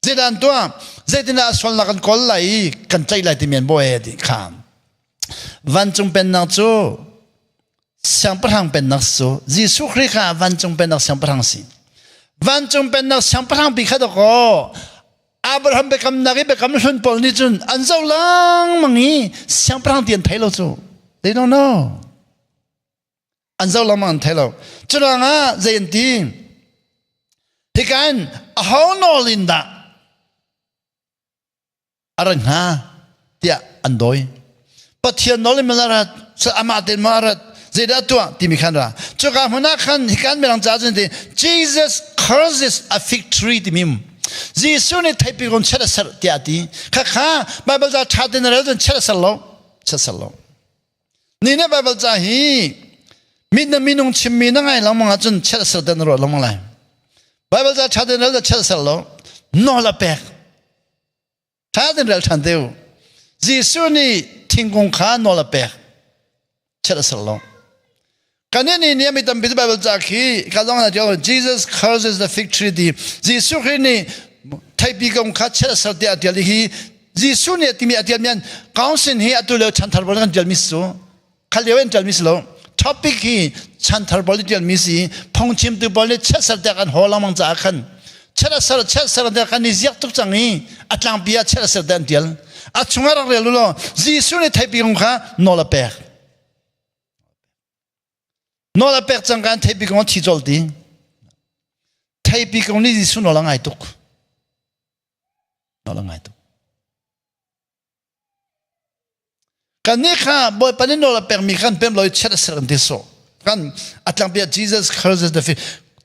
A: Zeidah an tuah? Zeitindah a sualnak kan kawl lai i kan tlaih lai timi an bawi ti kha. Vancung pennak cu siangpahrang pennak cu Jesuh Khrih kha vancung pennak siangpahrang si. Vancung pennak siangpahrang pi kha dakaw Abraham biakamnak i biakam hlun pawl nih cun an zoh lengmang i siangpahrang ti an thei lo cu. They don't know. An zoh lengmang an thei lo. Curuangah zei an ti? Hika in aho nawl in dah a rat hnga tiah an dawi. Pathian nawl in a rat, amah tein maw a rat, zeidah a tuah timi khan ra. Cuka hmun ah khan hikan mirang ca cun ti Jesus curses a fig tree timi um. Jesuh nih theipi kung chiat a serh tiah a ti. Khakha Bible ca ṭha tein na rel cun chiat a ser lo. Chiat ser lo. Ni nih Baibal ca hi mit na minung chimmi na ngai lengmang ahcun chiat ser te na ruah lengmang lai. Baibal ca ṭha tein rel da chiat ser lo nawl a pek. Ṭha tein rel ṭhan te u. Jesuh nih thingkung kha nawl a pek. Chiat a ser lo. Kan nih nih mi tampi Baibal ca khi ka zong na tial Jesus curses the fig tree ti Jesuh Khrih nih theipi kong kha chiat a ser tiah a tial hi Jesuh nih a timi a tialmi an council hi atu lio chanthar pawl kan tialmi si cu khal lio in tialmi si lo topic hi chanthar pawl tialmi si phungchimtu pawl nih chiatser tiah kan haw lengmang caah khan chiatser chiatser tiah kan i ziak tuk cang i a tlangpi ah chiatser tiah an tial a chungah rak rel u law Jesuh nih theipi kong kha nawl a pek nawl a pek cang kan theipi kong a thi colh ti theipi kong nih Jesuh nawl a ngai tuk Nawl a ngai tuk. Kan nih kha Bawipa nih nawl a pekmi khan pem lo i chiat a ser kan ti sawh. Kan a tlangpi ah Jesus curses the fish.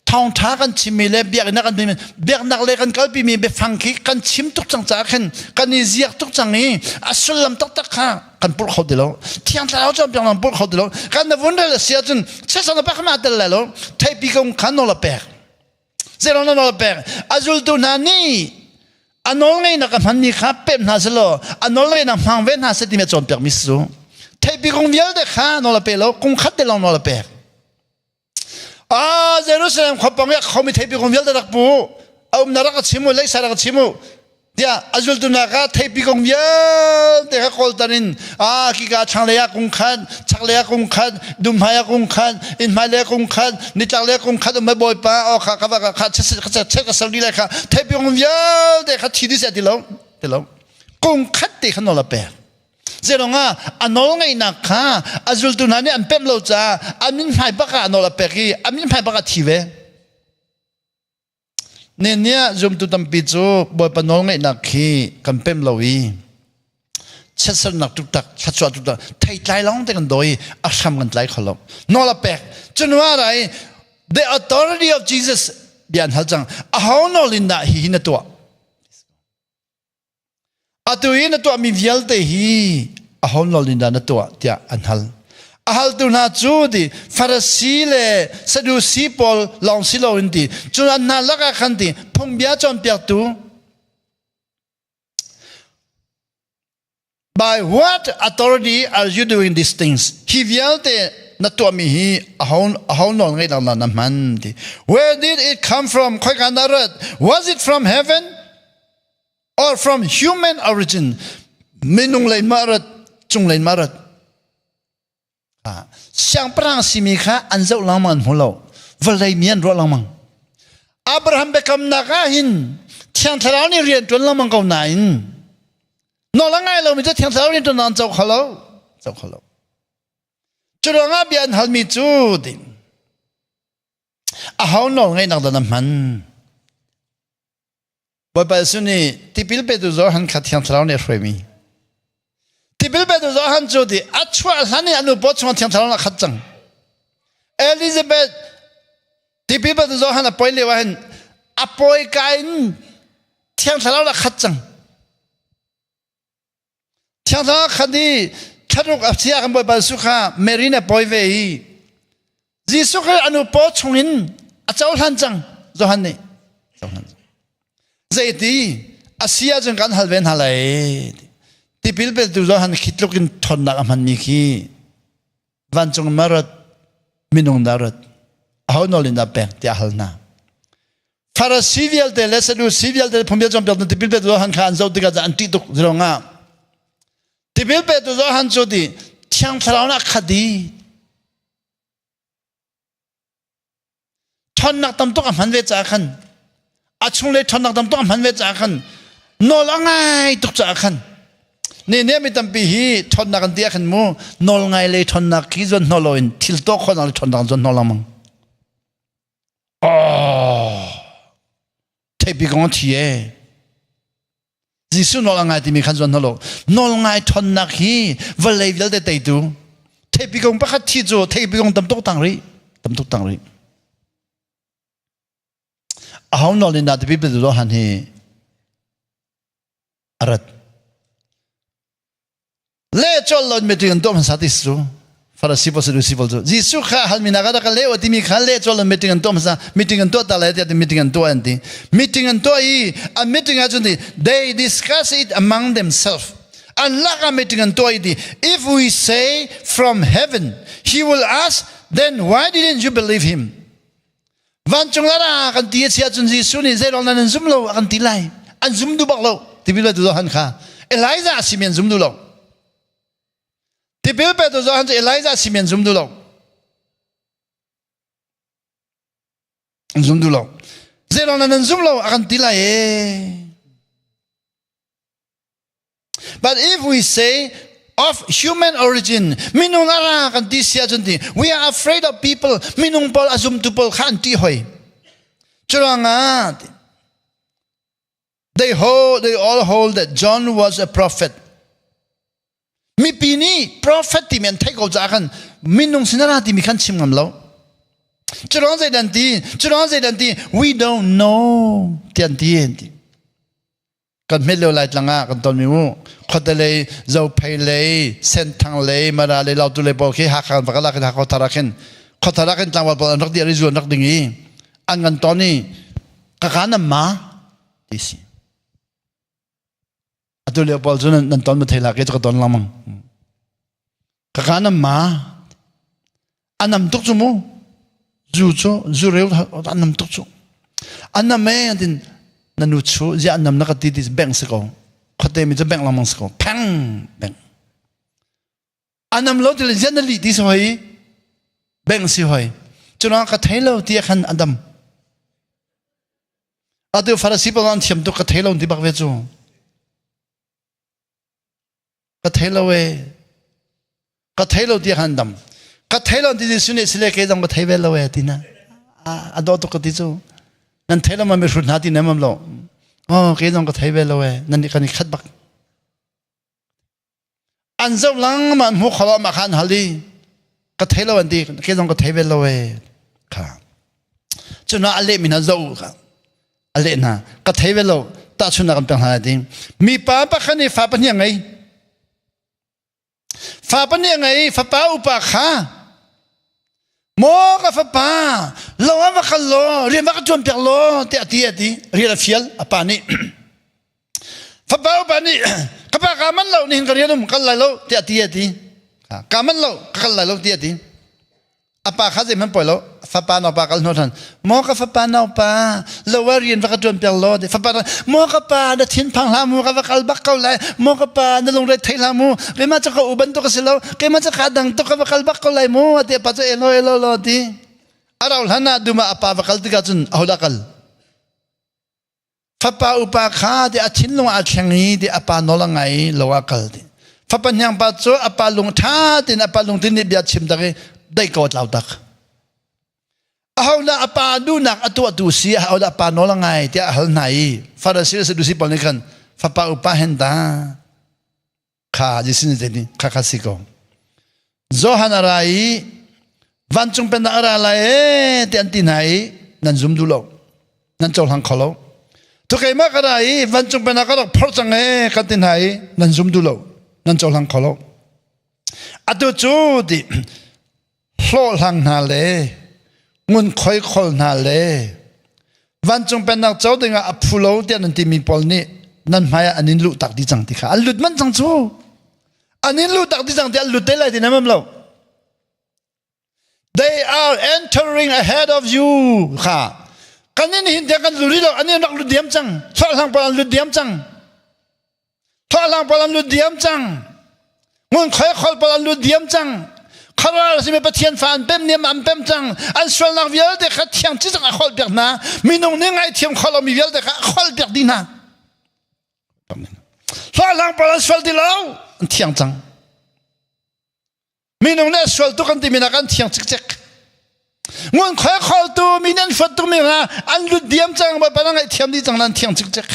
A: Thawngtha kan chimmi le biakinn ah kan bimi biaknak le kan kalpimi biafang khi kan chim tuk cang caah khin kan i ziak tuk cang i a sullam taktak kha kan purh kho ti lo. Thiang Thlarau cawnpiak kan purh kho ti lo. Kan na vun rel a si ahcun chiatsan a pek ma tel lai lo. Theipi kong kha nawl a pek. Zeirong na nawl a pek. A zultu hna nih a nawlngeihnak a hmanmi kha pem hna selaw a nawlngeihnak hmang ve hna seh timi a cawnpiakmi si cu theipi kung vialte kha nawl a pe lo kung khat te lawng nawl a pek ah Jerusalem khuapang i a khomi theipi kung vialte rak pu a umnak rak ka chim u leisa rak ka chim u tiah a zultu hna kha theipi kung vialte kha kawltan in a kika thlanglei ah kung khat chaklei ah kung khat dumhmai ah kung khat innhmai le kung khat nitlak le kung khat um bawipa aw kha ka va kha chet ka ser dih lai kha theipi kung vialte kha thi dih seh ti lo ti lo kung khat te kha nawl a pek Zeirong ah a nawl ngeihnak kha a zultu hna nih an pemh lo caah a min hmai bak ah a nawl a pek i a min hmai bak ah thi ve. Nehniah zumtu tampi cu Bawipa nawlngaihnak khi kan pem lo i chiatsernak tuktak, thluachuah tuktak, theitlai lawng te kan dawi i a hram kan tlai kho lo. Nawl a pek. Cun wa ra i the authority of Jesus bia an hal cang. Aho nawl in dah hi hi na tuah? Atu i na tuahmi vialte hi aho nawl in dah na tuah tiah an hal. A haltu hna cu ti Farasi le Sadusi pawl lawng si loin ti cun an hna lakah khan ti phungbia cawnpiaktu By what authority are you doing these things? Hi vialte na tuahmi hi aho aho nawl ngeih nak na hman ti. Where did it come from? Khoika na rat? Was it from heaven? Or from human origin? Minung lei ma rat, cung lei ma rat? Siangpahrang simi kha an zoh lengmang an hmu lo. Vawlei mi an ruah lengmang. Abraham biakamnak ah hin Thiang Thlarau nih rian ṭuan lengmang ko nain nawl a ngai lomi cu Thiang Thlarau rian ṭuan an co kho lo. Co kho lo. Cu ruangah bia an halmi cu ding. Aho nawl ngeihnak dah na hman? Bawipa Jesuh nih tipil petu Johan kha Thiang Thlarau nih a hruaimi. Tipil petu Johan cu ti a chuah hlan i a nu paw chungah Thiang Thlarau a khat cang. Elizabeth tipil petu Johan a poi lio ah hin a pawi ka in Thiang Thlarau a khat cang. Thiang Thlarau khat i thlaruk a sia kan Bawipa Jesuh kha Mary nih a pawi ve i Jesuh kha a nu paw chungin a cohlan cang Johan nih cohlan cang. Zeiti a si ahcun kan hal ve hna lai. Tipil petu Johan khi tluk in ṭhawnnak a hmanmi khi vancung marat minung dah rat aho nawl in dah pek tiah hal hna. Farasi vialte le Sadusi vialte phungbia cawnpiak tu tipil petu Johan kha an zoh tikah an ṭih tuk zirong ah tipil petu Johan cu ti Thiang Thlarau nih a khat i ṭhawnnak tam tuk a hman ve caah khan a chunglei ṭhawnnak tam tuk a hman ve caah khan nawl a ngai tuk caah khan ne ne mi tampi hi ṭhawnnak an ti ah khan mu nawl ngai lei ṭhawnnak khi zuan hnaw loin thil tuah khawhnak le ṭhawnnak zuan hnaw lengmang Oh, theipi kong a thi e. Jesuh nawl a ngai timi khan zuan hna lo. Nawl ngai ṭhawnnak hi vawlei vialte teitu. Theipi kong pakhat thi cu theipi kong tam tuk tang rih. Tam tuk tang rih. Aho nawl in dah tipi pe han hi a rat. Le chol lon meeting an tuah hmasa ti su Farasi pawl Sadusi pawl cu Jesuh kha halmi nak ah ka leh timi kha le chol lon meeting an tuah hmasa meeting an tuah ta lai tiah meeting an tuah an ti meeting an tuah i an meeting ahcun ti they discuss it among themselves an lak ah meeting an tuah i ti if we say from heaven he will ask then why didn't you believe him Vancung la ra kan ti a si ahcun Jesuh nih zeiruang nan zum lo a kan ti lai. An zum duh bak lo. Tipil petu Johan kha Elijah a simi an zum duh lo. Tipil petu Johan cu Elijah a simi an zum duh lo. An zum duh lo. Zeiruang nan zum lo a kan ti lai ee. But if we say of human origin, minung a ra kan ti si ahcun ti, we are afraid of people, minung pawl a zumtu pawl kha an ti hoi. Curuangah they hold, they all hold that John was a prophet. Mipi nih prophet timi an theih ko caah khan minung sin a ra timi khan chim ngam lo. Curuang zei dan ti, curuang zei dan ti, we don't know ti an ti an ti. Kan hmet lio lai tlang ah kan ton mi mu. Khuate lei, Zophei lei, Senthang lei, Mara lei, Lautu lei pawl khi Hakha kan va kal ah khin Hakha thar ah khin khuathar ah khin tlangval pawl an rak dir i zu an rak ding i an kan ton i kaka nan ma ti si. Atu lio pawl cu nan ton ma thei la ke cu ka ton lengmang. Kaka nan ma a nam tuk cu mu zu cu zu reu an nam tuk cu an nam e an tin na nu chu zia an nam na ka ti ti beng si ko khuate mi cu beng lengmang si ko pheng beng a nam lo ti le zia na li ti si hoi beng si hoi cuna ka thei lo ti khan a dam Atu Farasi pawl an thiam tuk ka thei lo ti bak ve cu. Ka thei lo e. Ka thei lo ti han dam. Ka thei lo ti Jesuh nih sile ke zong ka thei ve lo e ti na. A dawh tuk ka ti cu. Nan thei lo ma mi hrut hna ti nem am lo. Oh ke zong ka thei ve lo e. Nan nih kan i khat bak. An zoh lengmang an hmu kho lo mah kha an hal i ka thei lo an ti ke zong ka thei ve lo e kha cun a leh mi hna zoh kha a leh hna ka thei ve lo tahchunnak kan pek hna ti mipa pakhat nih fa pahnih a ngei fa pahnih a ngei fapa upa kha maw ka fapa lo ah va kal law rian va ka ṭuan piak law tiah a ti a ti rian a fial a pa nih fapa upa nih ka pa kaa manh lo nihin ka rian um kal lai lo tiah a ti a ti kaa manh lo ka kal lai lo tiah a ti a pa kha zeihmanh poi lo fapa naupa kal hnu ṭhan maw ka fapa naupa lo ah rian va ka ṭuan piak law ti fapa maw ka pa na thin phang hlah mu ka va kal bak ko lai maw ka pa na lungre thei hlah mu keimah cu ka u bantuk a si lo keimah cu ka dang tuk ka va kal bak ko lai mu ti pa cu elo elo lo ti a rau hlan ah dum ah a pa va kal tikah cun ahodah kal fapa upa kha ti a thinlung ah thleng i ti a pa nawl a ngai lo ah kal ti fapa hniang pa cu a pa lung ṭha tin a pa lungthin nih bia chim tak i dai ko tlau tak Ahodah a pa duhnak a tuahtu si ahodah a pa nawl a ngai tiah a hal hna i Farasi le Sadusi pawl nih khan fapa upa hen ta kha Jesuh nih zei kha kha si ko Johan a ra i vancung pennak a ra lai e ti an ti hna i nan zum duh lo nan cohlang kho lo tu keimah ka ra i vancung pennak ka rak phorh cang e kan ti hna i nan zum duh lo nan cohlang kho lo atu cu ti hlawhhlang hna le ngunkhuai khol hna le vancung pennak co dingah a phu lo tiah nan timi pawl nih nan hmaiah an in luh tak dih cang ti kha an lut manh cang cu an in luh tak dih cang ti an lut te lai ti na mam lo they are entering ahead of you kha kan in hin tiang kan lut rih lo an in rak lut diam cang hlawhhlang pawl an lut diam cang Thawhlang pawl an lut diam cang. Ngunkhuai khol pawl an lut diam cang. Kharal simi Pathian fa an pem niam an pem cang. An sualnak vialte kha thiang ci cang a kholh piak hna. Minung nih ngaihthiam kho lomi vialte kha a kholh piak dih hna. Hlawhhlang pawl an sual ti lo. An thiang cang. Minung nih sual tuk an timi nak an thiang cikcek. Ngunkhuai kholtu mi nan hruat tukmi hna an lut diam cang Bawipa na ngaihthiam dih cang nan thiang cikcek.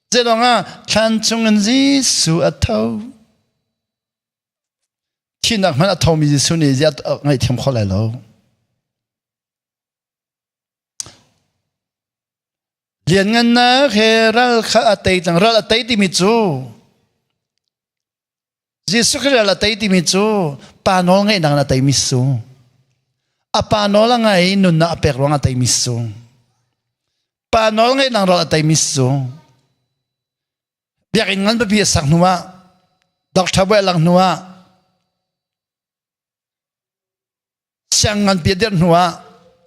A: Zelong ah thlan chungin Jesuh a tho. Thihnak hmanh a thomi Jesuh nih ziah ngaihthiam kho lai lo. Lianngannak he ral kha a tei cang. Ral a tei timi cu Jesuh Khrih ral a tei timi cu pa nawl ngeihnak in a teimi si. A pa nawl a ngai i nunnak a pek ruang a teimi si. Pa nawl ngeihnak ral a teimi si. Biakinn ngan pipi a sak hnu ah Dr. Buai lang hnu ah siang nganpi a dirh hnu ah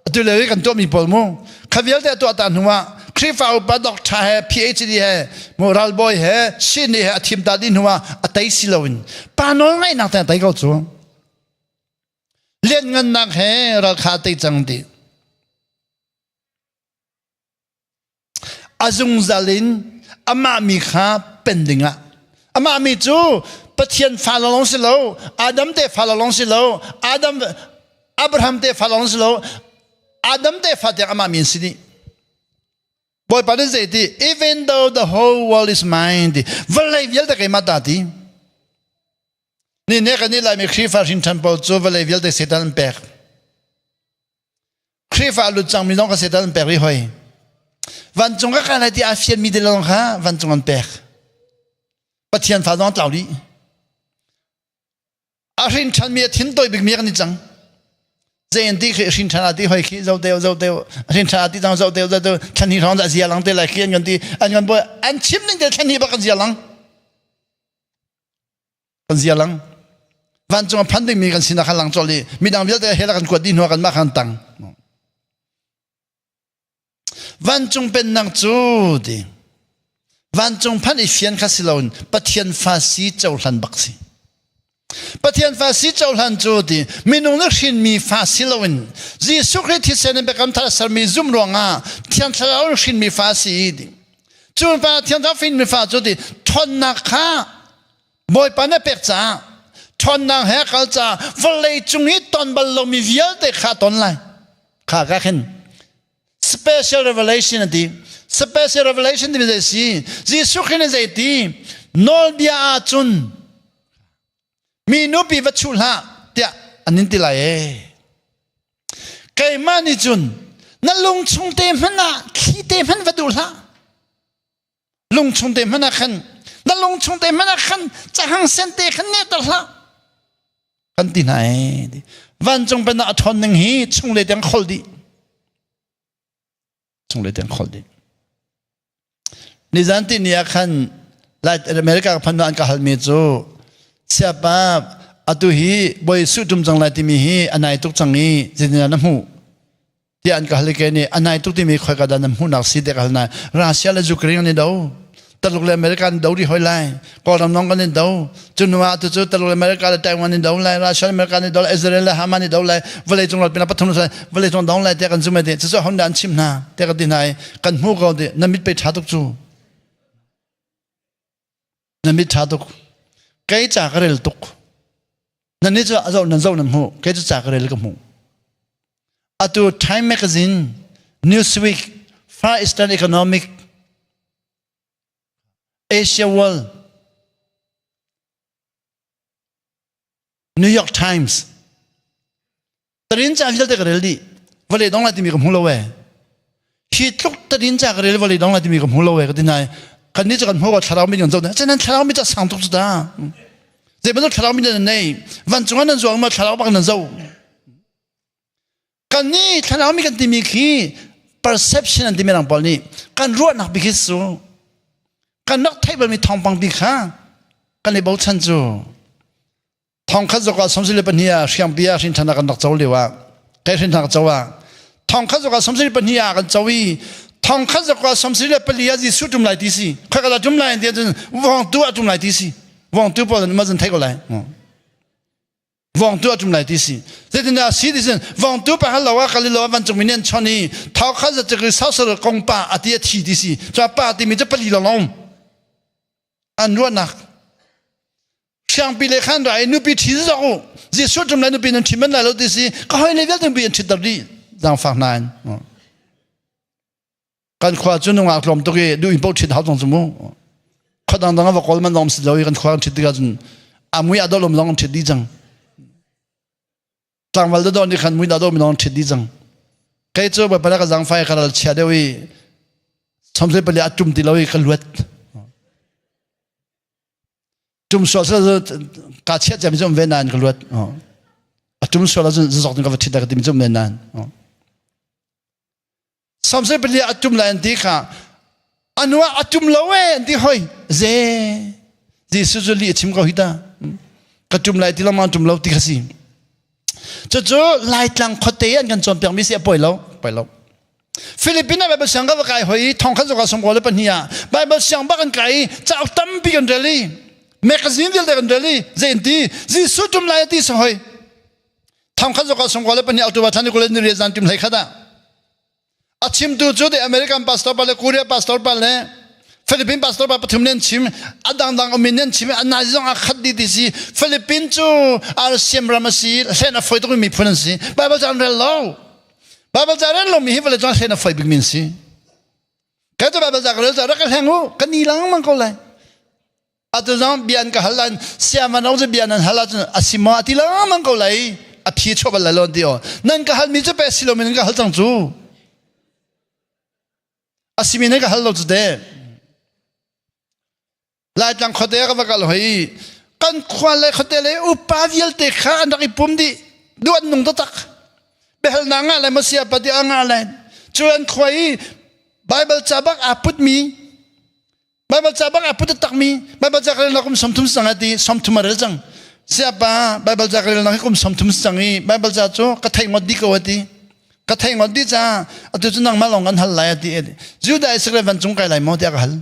A: atu lio i kan tuahmi pawl mu kha vialte a tuah ta hnu ah Khrihfa upa doctor he PhD he mu ralbawi he sini he a thim ta dih hnu ah a tei si loin pa nawl ngaihnak te a tei ko cu lianngannak he ralkha a tei cang ti A zungzal in amah mi kha pen dingah amah mi cu Pathian fa lawng si lo Adam te fa lawng si lo Adam Abraham te fa lawng si lo Adam te fa tiang amah mi an si dih Bawipa nih zei ti even though the whole world is mine ti vawlei vialte keimah ta ti. Ni ne kan i Laimi Khrihfa hrinṭhan pawl cu vawlei vialte Satan an pek. Khrihfa lut cangmi zong kha Satan an pek rih hoi. Vancung ka kai lai ti aa fianmi te lawng kha vancung an pek. Pathian fa zong tlau dih. A hrin ṭhanmi a thin tawi bikmi kan i cang. Zei an ti khi hrin ṭhan a ti hoi khi zo teo zo teo hrin ṭhan a ti cang zo teo zo teo thlan hi hrawng dah zia lang te lai khi an kan ti an kan bawi an chim ning te thlan hi bak kan zia lang. Kan zia lang. Vancung a phan dingmi kan sinak kha lang colh i midang vialte hell ah kan kuat dih hnu ah kanmah khan tang. Vancung pennak cu ti vancung phan i fian kha si loin Pathian fa si cohlan bak si. Pathian fa si cohlan cu ti minung nih hrinmi fa si loin Jesuh Khrih thisen in biakam thar sermi zum ruangah Thiang Thlarau in hrinmi fa si ti. Cu pa Thiang Thlarau hrinmi fa cu ti ṭhawnnak kha Bawipa na pek caah ṭhawnnak he kal caah vawlei cung i ton bal lomi vialte kha ton lai. Kha ka khin special revelation a ti. Special revelation timi zei si? Jesuh Khrih nih zei ti? Nawlbia ahcun mi nupi va chuh hlah tiah an in ti lai ee. Keimah nih cun na lung chung te hmanh ah thli te hmanh va duh hlah. Lungchung te hmanh ah khan na lungchung te hmanh ah khan cahang sen te khan ne ter hlah kan ti hna ee. Vancung pennak a ṭhawn ning hi chung le tiang khol dih. Chung le tiang khol dih. Nizan ti ni ah khan America ka phan an ka halmi cu siapa atu hi Bawi Jesuh tum cang lai timi hi a nai tuk cang i zeitindah na hmuh? Tiah an ka hal i kei nih a nai tuk timi khoika dah nan hmuhnak si tiah ka hal nain Russia le Ukraine an i do. Taluk le America an do rih hoi lai. Kawlram zong kan i do. Cu hnu ah tucu Taluk le America le Taiwan an i do lai. Russia le America an i do lai. Israel le Hamas an i do lai. Vawlei cung ral pinah pathum lai. Vawlei cung dong lai tiah kan zum ai ti. Cucu hon dah an chim hna tiah ka ti hna i kan hmu ko ti. Na mit pei ṭha tuk cu. Na mit ṭha tuk. Kei ca ka rel tuk. Nan nih cu a zoh nan zoh nan hmuh. Kei cu ca ka rel ka hmuh. Atu Time Magazine, Newsweek, Far Eastern Economic, Asia World, New York Times, Tarin ca vialte ka rel dih. Vawlei dong lai timi ka hmu lo ee. Hi tluk tarin ca ka rel vawlei dong lai timi ka hmu lo ee ka ti nai. Kan nih cu kan hmu ko thlarau mi kan zoh. Cun nan thlarau mi ca sang tuk cu ta. Zei bantuk thlarau mi nan nei. Vancung ah nan zuang ma thlarau bak nan zoh. Kan nih thlarau mi kan timi khi perception an timi rang pawl nih kan ruahnak bik hi su kan rak theih balmi thawngpang bik kha kan i bochan cu Thongkhat zok ah 32 ah hriangpi ah hrin ṭhan ah kan rak co lio ah kai hrin ṭhan co ah thongkhat zok ah 32 ah kan co i thongkhat zok ah 34 ah Jesuh ṭum lai ti si khoi ka ṭum lai ti cun vawngtu ah ṭum lai ti si vawngtu pawl ma zan thei ko lai vawngtu ah ṭum lai ti si zeitindah si ti sin vawngtu pa hal lo ah kalilo ah vancung mi nih an chon i thongkhat zat cu sausal kong pa ati a thi ti si cu pa timi cu pali lawng an ruahnak Siangpi le khan ra i nupi ṭhi zok u. Jesuh ṭum lai nupi nan ṭhi man lai lo ti si. Ka hoi le vialte nupi an ṭhitter dih. Zaangfak hna in. Kan khua cu nungak tlawm tuk i duh in paoh ṭhit hau cang cu mu. Khua dangdang a va kawl man zong si lo i kan khua kan ṭhit tikah cun a mui a dolom zong an ṭhit dih cang. Tlangval dawdawh nih khan mui dah dawh mi lawng ṭhit dih cang. Kei cu Bawipa ka zaangfai ka ral chia deuh i chomsei pali a ṭum ti lo i ka luat. Tum sual sal ka chiat ciami cu um ve nain ka luat. A tum sual ahcun zazok ka va ṭhit ka timi cu um ve nain. Samsei pali a tum lai an ti kha anu ah a tum lo e an ti hoi ze Jesuh cu lih a chim ko hi ta ka tum lai ti lengmang tum lo ti kha si Cucu Laitlang khuate an kan cawnpiakmi si a poi lo, poi lo. Philippine ah Bible siang ka va kai hoi i thongkhat zong sawmkua le pahnih ah Bible siang bak an kai i cauk tampi kan rel i magazine vialte kan rel i zei an ti Jesuh tum lai a ti sa hoi thongkhat zong sawmkua le pahnih October thla ni kul le ni riat zan tum hlei khat ah A chimtu cu the American pastor pa le Korea pastor pa le Philippine pastor pa pathum nih an chim a dangdang um in an chim an nai zong a khat dih ti si Philippine cu RCM ram a si hlen a foi tuk mi miphun an si Bible ca an rel lo Bible ca rel lomi hi vawlei cung hlen a foi bik mi an si kai cu Bible ca ka rel ca rak ka hleng u ka ni lang mang ko lai. Atu zong bia an ka hal lan siaman rong cu bia nan hal ahcun a si maw a ti lengmang ko lai a phi chuah bal lai lo an ti aw nan ka halmi cu pe si lomi nan ka hal cang cu a simi nan ka hal lo cu te Laitlang khuate ka va kal hoi kan khua le khuate le upa vialte kha an rak i pum dih duh an nung taktak biahalnak ngah lai maw sia pa ti a ngah lai cu an khua i Bible ca bak aa putmi Bible ca bak aa put takmi Bible ca ka rel kum 30 cang a ti 30 a rel cang siapa Bible ca ka rel nak kum 30 cang i Bible ca cu ka theih ngot dih ko a ti ka theih ngot dih ca atu cu nangmah lawng kan hal lai a ti Judah Israel vancung kai lai maw tiah ka hal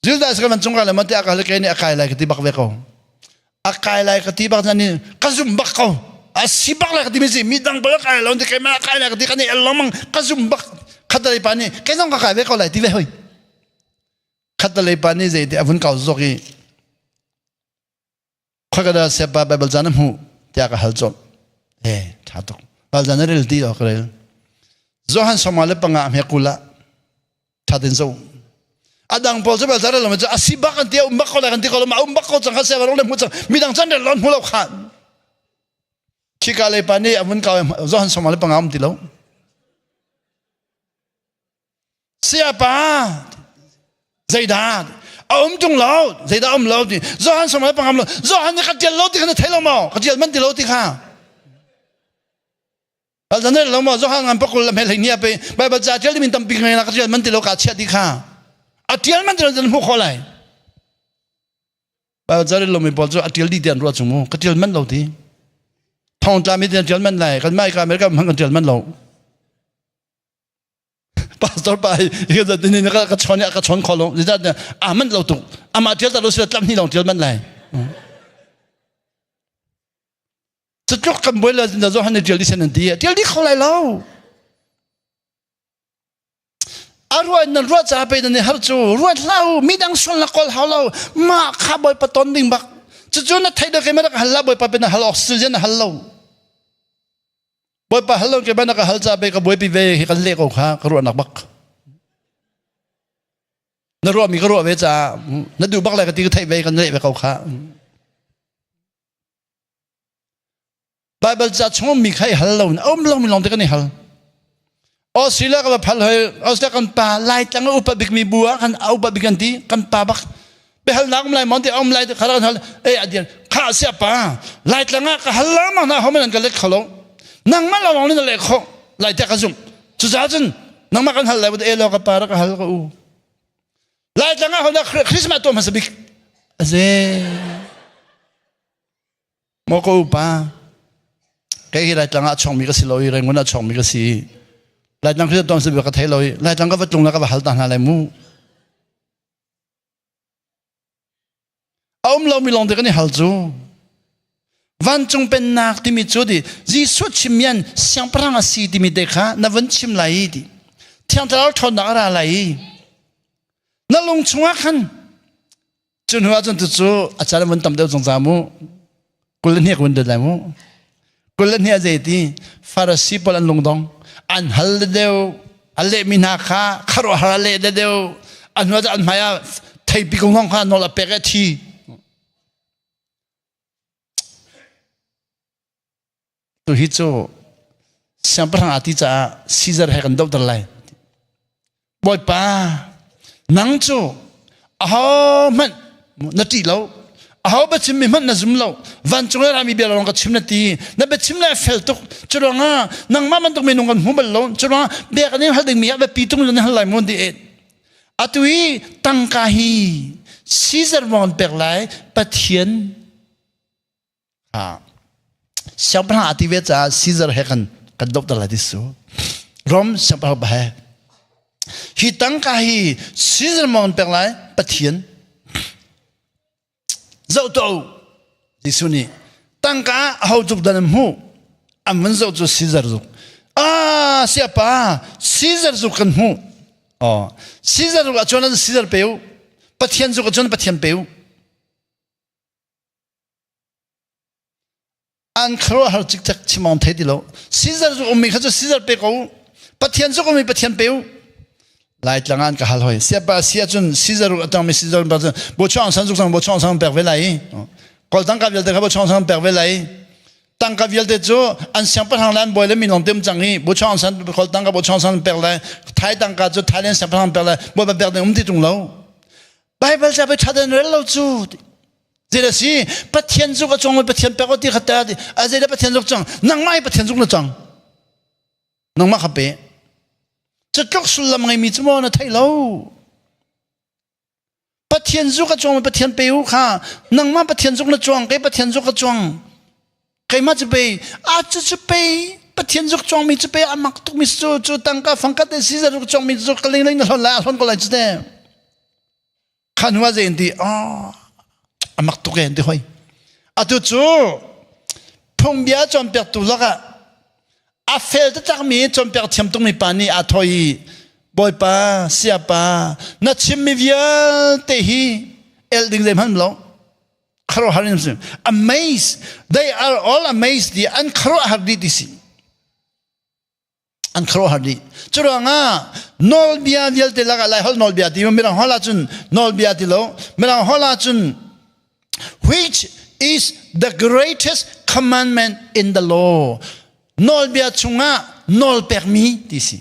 A: Judah Israel vancung kai lai maw tiah ka hal kei nih a kai lai ka ti bak ve ko a kai lai ka ti bak ni ka zum bak ko a si bak lai ka ti mi si mi dang bal kai lo ti keimah kai lai ka ti kan i el lengmang ka zum bak khatalei pa nih kei zong ka kai ve ko lai ti ve hoi khatalei pa nih zei ti a vun kau zok i khoika sepa Bible ca na hmuh tiah ka hal colh eh tha tuk Bible ca na rel ti ka rel Johan sawma le panga hme kula tha tin zo adang pawl cu bel zara lo cu asi bak an ti um bak ko lai kan ti ko lo ma um bak ko cang kha se rong le hmu cang midang chan rel lon hmu lo kha khika le pa nih avun kau Johan sawma le panga um ti lo Siapa zeidah a um tung lo zeidah um lo ti Johan sawma le panga um lo Johan nih ka tial lo ti kha na thei lo maw ka tial man ti lo ti kha Bal zan lo maw Johan ngan pakul la mel hei nia pe Bible ca tial min tampi ngai na ka tial man ti lo ka chia ti kha a tial man ti lo zan hmu kho lai Bible ca lo mi pawl cu a tial di tian ruah chung mu ka tial man lo ti thong tla mi tian tial man lai kan mai ka America man kan tial man lo pastor pa hi ka ni ka chon ka chon kho lo a man lo tuk ama tial ta lo sila tlam ni long tial man lai Cutluk kan buai lo na Johan nih ṭial dih sen an ti. Ṭial dih kho lai lo. A ruah nan ruah ca pe nan i har cu ruat hlah u midang sualnak kawl hau lo mah kha bawipa ton ding bak cucu na theih deuh keimah ka hal la bawipa pe na hal oxygen na hal lo bawipa hal lo keimah na ka hal ca pe ka buaipi ve hi kan leh ko kha ka ruahnak bak na ruah mi ka ruah ve caah na duh bak lai ka ti ka theih ve kan leh ve ko kha Bible ca chung mi kha i hal lo um lo mi lawng te kan i hal. Australia ka va phal hoi Australia kan pa Laitlang a upa bik mi bu ah kan a upa bik kan ti kan pa bak biahalnak um lai mon ti um lai kha kan hal e adian kha sia pa Laitlang ah ka hal la ma na homan an ka let kho lo nangmah lawng ni na le kho lai te ka zum cucaah cun nangmah kan hal lai e lo ka pa ra ka hal ka u Laitlang ah hodah Christmas tuah hmasa bik aze Maw ka upa, kei hi Laitlang ah chongmi ka si lo i Rangoon ah chongmi ka si. Laitlang Christmas tuah hmasa ka thei lo i Laitlang ka va tlung la ka va hal ta hna lai mu. A um lomi lawng te kan i hal cu. Vancung pennak timi cu ti Jesuh chimmian siangpahrang a si timi te kha na vun chim lai i ti. Thiang Thlarau ṭhawnnak a ra lai i na lung chungah khan Cu hnu ahcun tucu a caan vun tam deuh zungzal mu. 21 vun dat lai mu. 22 a zei ti Farasi pawl an lungdong an hal deuh a lehmi hna kha kharuahhar a leh deuh a hnu ah an hmai ah theipi kung hong kha nawl a pek i a thi. Tuhi cu siangpahrang aa ti caah Caesar he kan dohter lai. Bawipa, nang cu ahohmanh na ṭih lo, aho biachimmi hmanh na zum lo, vancung le rami bia lawng ka chim na ti, na biachim le a fel tuk, cu ruangah nangmah bantuk minung kan hmu bal lo, cu ruangah bia kan in hal dingmi ah biapi tung in hal lai mu ti Atu i tangka hi Caesar maw kan pek lai, Pathian Siangpahrang aa ti ve caah Caesar he kan kan dohter lai ti su. Rom siangpahrang pa he. Hi tangka hi Caesar maw kan pek lai Pathian. Zoh tuah u. Jesuh nih tangka aho cuk dan an hmuh an van zoh cu Caesar zuk. Ah siapa Caesar zuk kan hmuh. Oh Caesar zuk ahcun Caesar pe u. Pathian zuk ahcun Pathian pe u. An khuaruahhar cikcek chim awk thei ti lo. Caesar zuk ummi kha cu Caesar pe ko u. Pathian zuk ummi Pathian pe u. Laitlang an ka hal hoi. Siapa sia cun Caesar a tangmi Caesar pa cun bo chuang san zuk sang bo chuang sang pek ve lai. Kawl tangka vialte kha bo chuang sang pek ve lai. Tangka vialte cu an siangpahrang le an bawi le minung tem cang i bo chuang san kawl tangka bo chuang san pek lai. Thai tangka cu Thailand siangpahrang pek lai. Bawi pa pek ding um ti tung lo. Bible ca pe tha den rel lo cu. Zei si Pathian zuk a cong Pathian pek o ti kha ta a zei Pathian zuk cang nangmah hi Pathian zuk na cang. Nangmah kha pe. Cu tluk sullam ngeimi cu maw na theih lo? Pathian zuk a cuang Pathian pe u kha nangmah Pathian zuk na cuang kei Pathian zuk ka cuang keimah cu pe a cu cu pe Pathian zuk cuangmi cu pe a mak tukmi cu cu tangka fangkat te si zuk cuangmi cu ka ling ling na hlon lai a hlon ko lai cu te khan hua zei ti a mak tuk e ti hoi atu cu phungbia cawnpiaktu lakah a fel taktakmi cawnpiak thiam tungmi pa nih aa thawh i Bawipa siapa na chimmi vialte hi el ding zeihmanh lo khuaruahhar in sim amazed they are all amazed di an khuaruahhar dih ti si an khuaruahhar dih curuangah nawlbia vialte lakah Laiholh nawlbia ti mirang holh ahcun nawlbia ti lo mirang holh ahcun which is the greatest commandment in the law nawlbia chungah nawl pekmi ti si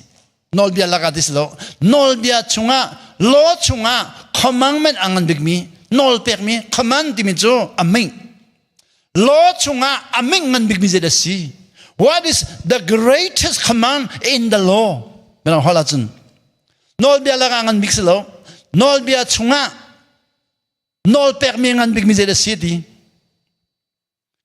A: nawlbia lakah ti si lo nawlbia chungah law chungah commandment a ngan bikmi nawl pekmi command timi cu a ming Law chungah a min ngan bikmi zei a si? What is the greatest command in the law? Mirang holh ahcun nawlbia lakah ngan bik si lo. Nawlbia chungah nawl pekmi ngan bikmi zei a si ti?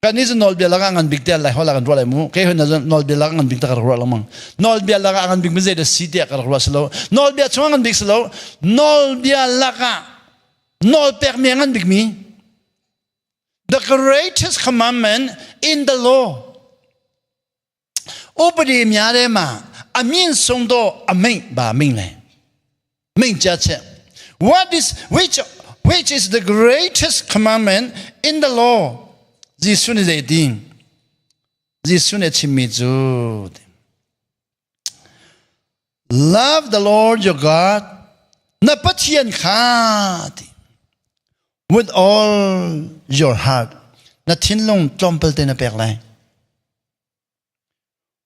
A: Kan nih cu nawlbia lakah ngan bik tiah lai holh ah kan ruah lai mu. Kei hon nawlbia lakah ngan bik ta ka rak ruah lengmang. Nawlbia lakah ngan bikmi zei a si tiah ka rak ruah si lo. Nawlbia chungah ngan bik si lo. Nawlbia lakah nawl pekmi ngan bikmi The greatest commandment in the law. Upadi mya re ma amin sung do aming ba ming le. Ming cha che. What is which which is the greatest commandment in the law? Jesuh nih zei ti? Jesuh nih a chimmi cu Love the Lord your God na Pathian kha ti with all your heart na thinlung tlawmpal te na pek lai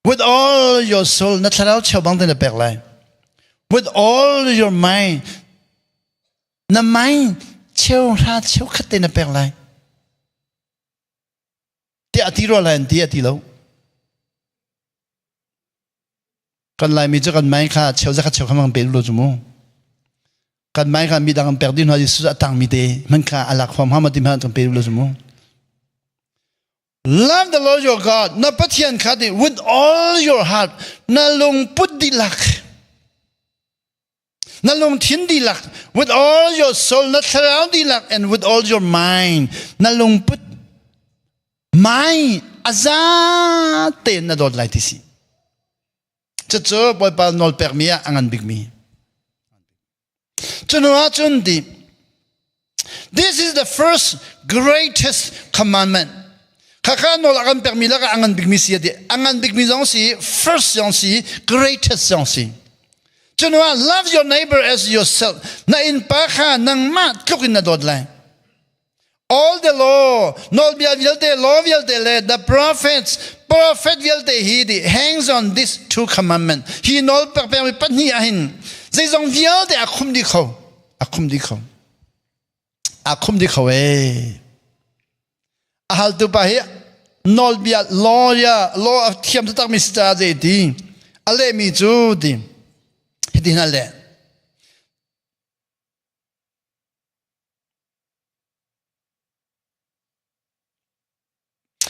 A: with all your soul na thlarau cheubang te na pek lai with all your mind na mind cheu hra cheu khat te na pek lai tiah ti rua lai an ti a ti lo Kan Laimi cu kan mai kha cheu zakhat cheu kha mang pe lo cu mu. Kan mai kha midang an pek dih hna Jesuh a tangmi te man kha a lak huam hama ti hmanh kan pe lo cu mu. Love the Lord your God na Pathian kha ti with all your heart na lungput dihlak na lungthin dihlak with all your soul na thlarau dihlak and with all your mind na lungput Mai a za tein na dawt lai ti si. Cucu Bawipa nawl pekmi ah a ngan bikmi. Cu hnu ah cun ti This is the first greatest commandment. Khakha nawl a kan pekmi lakah a ngan bikmi si a ti. A ngan bikmi zong si, first zong si, greatest zong si. Cu hnu ah love your neighbor as yourself. Na innpa kha nangmah tluk in na dawt lai. All the law, nawlbia vialte, law vialte le the prophets, prophet vialte hi the hangs on this two commandment. Hi nawl pekpekmi pahnih ahhin zeizong vialte a khum dih kho. A khum dih kho. A khum dih kho ee. A haltu pa hi nawlbia lawyer law a thiam takmi si caah zei ti a lehmi cu ti hitin a leh.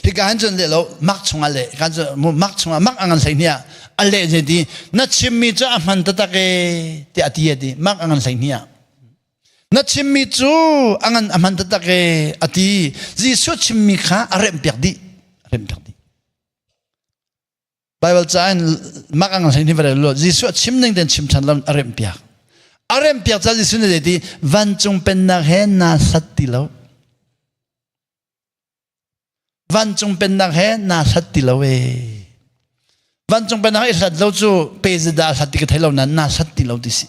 A: Hika han cun le lo mak chungah le kan cu mak chungah mak a ngan hlei hnih ah a leh zei ti na chimmi cu a hman taktak e tiah a ti a ti mak a ngan hlei hnih ah na chimmi cu a ngan a hman taktak e a ti Jesuh chimmi kha a remhpiak dih a remhpiak dih Bible ca in mak ang hlei ni vare lo Jesuh a chim ning ten chim than lam a remh piak a remh piak ca Jesuh nih ti vancung pennak he naa hlat ti lo vancung pennak he naa hlat ti lo e vancung pennak i hlat lo cu pe zida hlat ti ka thei lo nan naa hlat ti lo ti si.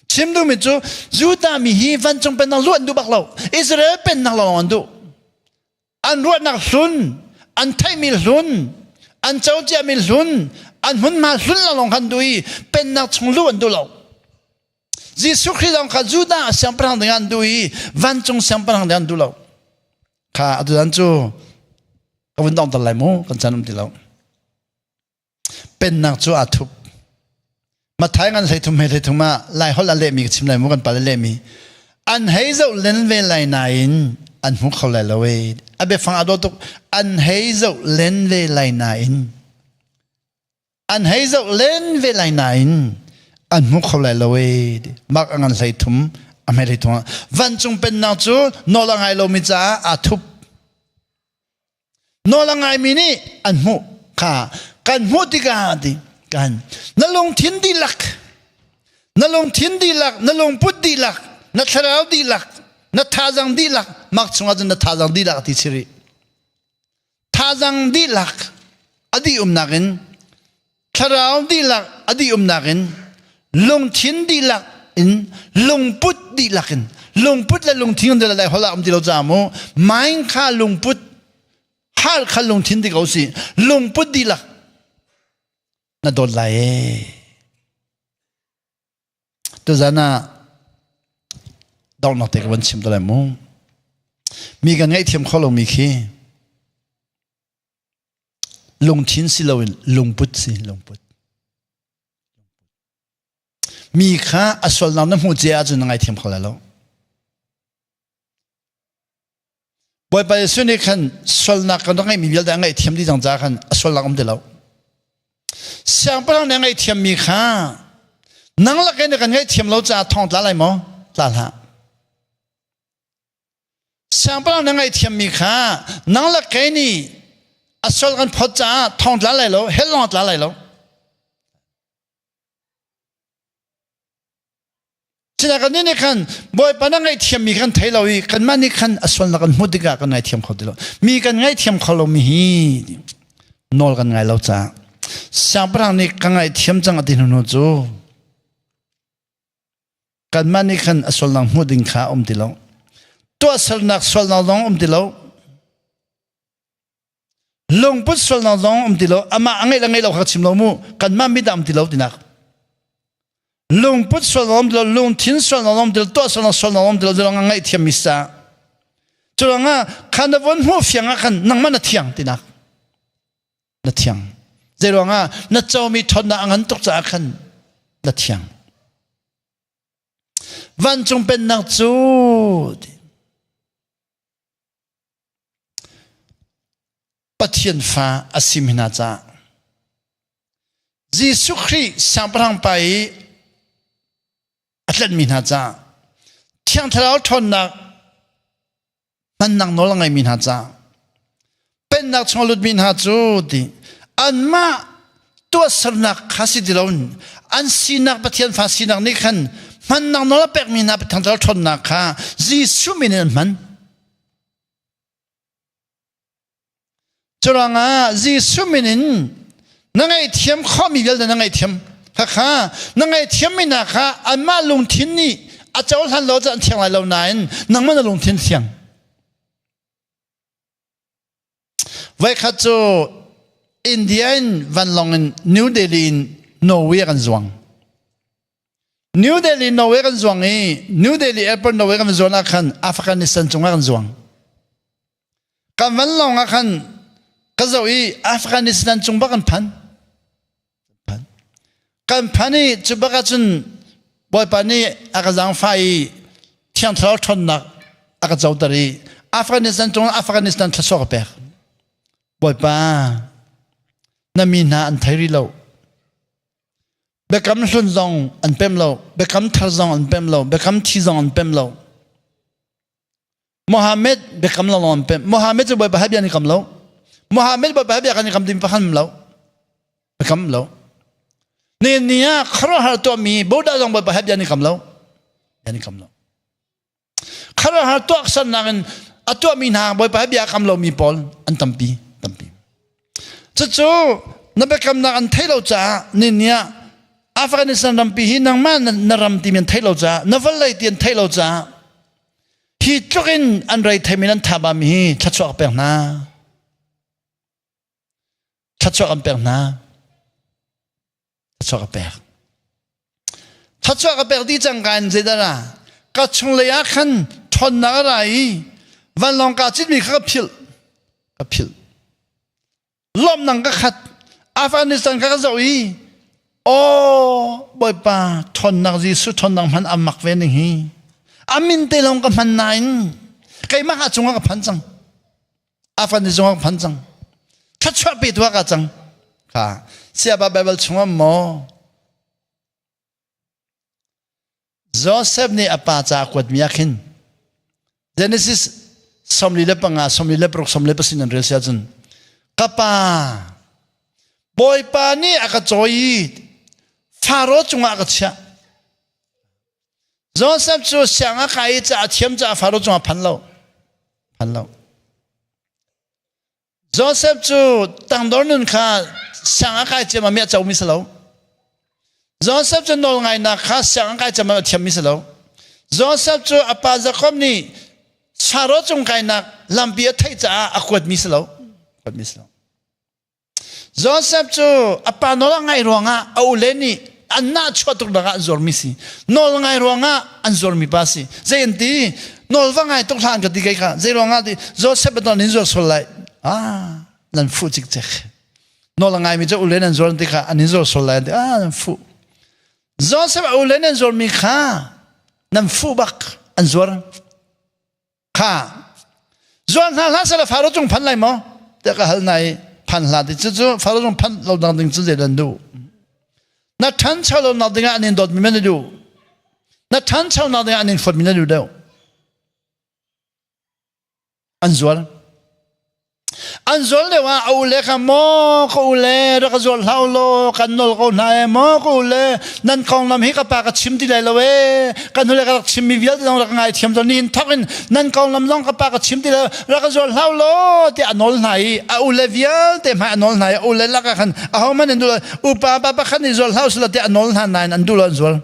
A: Chim duhmi cu Judah mi hi vancung pennak luh an duh bak lo. Israel pennak lawng an duh. An ruahnak hlun, an theihmi hlun, an co ciami hlun, an hmunhma hlun lawng kan duh i pennak chung luh an duh lo. Jesuh Khrih zong kha Judah siangpahrang ding an duh i vancung siangpahrang ding an duh lo. Kha atu cu ka vun dong lai mu kan chan um ti lo. Pennak cu aa thup. Mathai ngan 33 he 33 ah Lai holh a lehmi ka chim lai mu kan pal a lehmi. An hei zoh len ve lai nain an hmu kho lai lo e. A biafang a dawh tuk. An hei zoh len ve lai nain an hei zoh len ve lai nain an hmu kho lai lo e. Mark a ngan 33 a hmei 33 ah vancung pennak cu nawl a ngai lomi caah aa thup. Nawl a ngaimi nih an hmuh kha kan hmuh tikah ti kan na lungthin dihlak na lungthin dihlak na lungput dihlak na thlarau dihlak na thazang dihlak mak chungah cun na thazang dihlak ti chiri thazang dihlak a dih umnak in thlarau dihlak a dih umnak in lungthin dihlak in lungput dihlak in lungput le lungthin de lai hola um ti lo ca mu mind kha lungput hal kha lungthin ti ko si lungput dihlak na dawt lai e tuzan ah donghnak te ka van chim te lai mu mi kan ngaihthiam kho lomi khi Lungthin si loin lungput si lungput. Mi kha a sualnak na hmuh cia ahcun na ngaithiam kho lai lo. Bawipa Jesuh nih khan sualnak kan rak ngeihmi vialte a ngaihthiam dih cang caah khan a sualnak um ti lo. Siangpahrang nih a ngaihthiammi kha nang lakin na kan ngaihthiam lo caah thong tla lai maw? Tla hlah. Siangpahrang na ngaihthiammi kha nang le kei nih a sual kan phawt caah thong tla lai lo, hell lawng tla lai lo. Sinain kan nih khan Bawipa na ngaihthiammi kan thei lo i kanmah nih khan a sualnak kan hmuh tikah kan ngaithiam kho ti lo. Mi kan ngaithiam kho lomi hi nawl kan ngai lo caah siangpahrang nih ka ngaihthiam cang a ti hnu cu Kanmah nih khan a sualnak hmuh ding kha um ti lo. Tuahsernak sualnak zong um ti lo. Lungput sualnak zong um ti lo. Amah a ngeih le ngeih lo kha chim lo mu. Kanmah mit ah um ti lo tinak. Lungput sualnak um ti lo, lungthin sualnak um ti lo, tuahsernak sualnak um ti lo, zalong a ngaihthiam mi sa. Curuangah khan na von hmuh fiang ah khan nangmah na thiang tinak. Na thiang. Zeiruangah na comi ṭhawnnak a ngan tuk caah khan na thiang. Vancung pennak cu Pathian fa a si mi hna caah Jesuh Khrih siangpahrang pa i a tlenhmi hna caah Thiang Thlarau ṭhawnnak hmannak nawl a ngeimi hna caah pennak chung a lutmi hna cu ti anmah tuahsernak kha si ti loin an sinak Pathian fa sinak nih khan hmannak nawl a pekmi hna Pathian ṭhawnnak kha Jesuh min in an hman. Curuangah Jesuh min in na ngaihthiam khawhmi vialte na ngaihthiam. Khakha na ngaihthiammi hna kha anmah lungthin nih a cohlan lo cu an thiang lai lo nain nangmah na lungthin thiang. Voikhat cu India in vanlawng in New Delhi in Norway kan zuang. New Delhi Norway kan zuang i New Delhi airport Norway kan zuan ah khan Afghanistan cungah kan zuang. Kan vanlawng ah khan ka zoh i Afghanistan cung bak kan phan. Kan phan i cu bak ahcun Bawipa nih a ka zaangfah i Thiang Thlarau ṭhawnnak a ka coter i Afghanistan cung Afghanistan thluachuah ka pek. Bawipa na mi hna an thei rih lo. Biakam hlun zong an pem lo, biakam thar zong an pem lo, biakam thi zong an pem lo. Muhammad biakam lo an pem. Muhammad cu Bawipa he bia an i kam lo. Muhammad Bawipa he bia kan i kam ding pakhat lo. Biakam lo. Ni ni ah khuaruahhar tuahmi Buddha zong Bawipa he bia an i kam lo. Bia an i kam lo. Khuaruahhar tuah sannak in a tuahmi hna Bawipa he bia kam lomi pawl an tampi tampi. Cucu na biakamnak an thei lo caah ni ni ah. Afghanistan rampi hi nangmah na ram timi an theih lo caah na vawlei ti an theih lo caah hi tluk in an rei theimi an thaba mi hi thluachuah ka pek hna. Thluachuah kan pek hna. Thluachuah ka pek. Thluachuah ka pek dih cang ka in zeidah ra ka chunglei ah khan ṭhawnnak a ra i vanlawng kaa citmi kha ka philh. Ka philh. Lawmnak ka khat. Afghanistan kha ka zoh i aw Bawipa ṭhawnnak Jesuh ṭhawnnak hman a mak ve ning hi. A min te lawng ka hman nain keimah a cungah ka phan cang. Afghanistan zongah ka phan cang. Thluachuah pe tuah ka cang. Kha siapa Bible chungah maw Joseph nih a pa ca a kuatmi ah khin Genesis 45, 36, 37 nan rel si ahcun ka pa Bawipa nih a ka cawi i Faro cungah a ka chiah. Joseph cu siang a kai i ca a thiam caah Faro cungah phan lo. Phan lo. Joseph cu tangdor nun kha siang a kai ciammam i a comi si lo. Joseph cu nawlngainak kha siang a kai ciammam a thiammi si lo. Joseph cu a pa Jakob nih Faro cung kainak lampi a theih caah a kuatmi si lo. Kuatmi si lo. Joseph cu a pa nawl a ngaih ruangah a ule nih an nahchuah tuk nak ah an zuarmi si. Nawl ngai ruangah an zuarmi pa si. Zei an ti? Nawl va ngai tuk hlah an ka ti kei kha. Zei ruangah ti? Joseph nawl in zuar sual lai. Ah, nan fuh cikcek. Nawl a ngaimi cu ule nan zuar an ti kha an in zuar sual lai an ti. Ah, nan fuh. Joseph a ule nan zuarmi kha nan fuh bak an zuar. Kha zuan hna hlah seh Faro cung phan lai maw? Tiah ka hal na i phan hlah ti cucu Faro cung phan lo dang ding cu zei dan duh? Na ṭhancho lo nak dingah an in dawtmi man na duh. Na ṭhancho nak dingah an in fawtmi na duh deuh. An zual. An zual lio ah a ule kha maw ka ule rak ka zual hlah law kan nawl ko hna e maw ka ule nan konglam hi ka pa ka chim ti lai lo e kan hnule ka rak chimmi vialte zong rak ngai thiam ni in thok in nan konglam zong ka pa ka chim ti lai rak ka zual hlah law tiah a nawl hna i a ule vialte hmai a nawl hna i a ule lakah khan ahohmanh an duh lo upa pa pakhat nih zual hlah usih tiah a nawl hna nain an duh lo an zual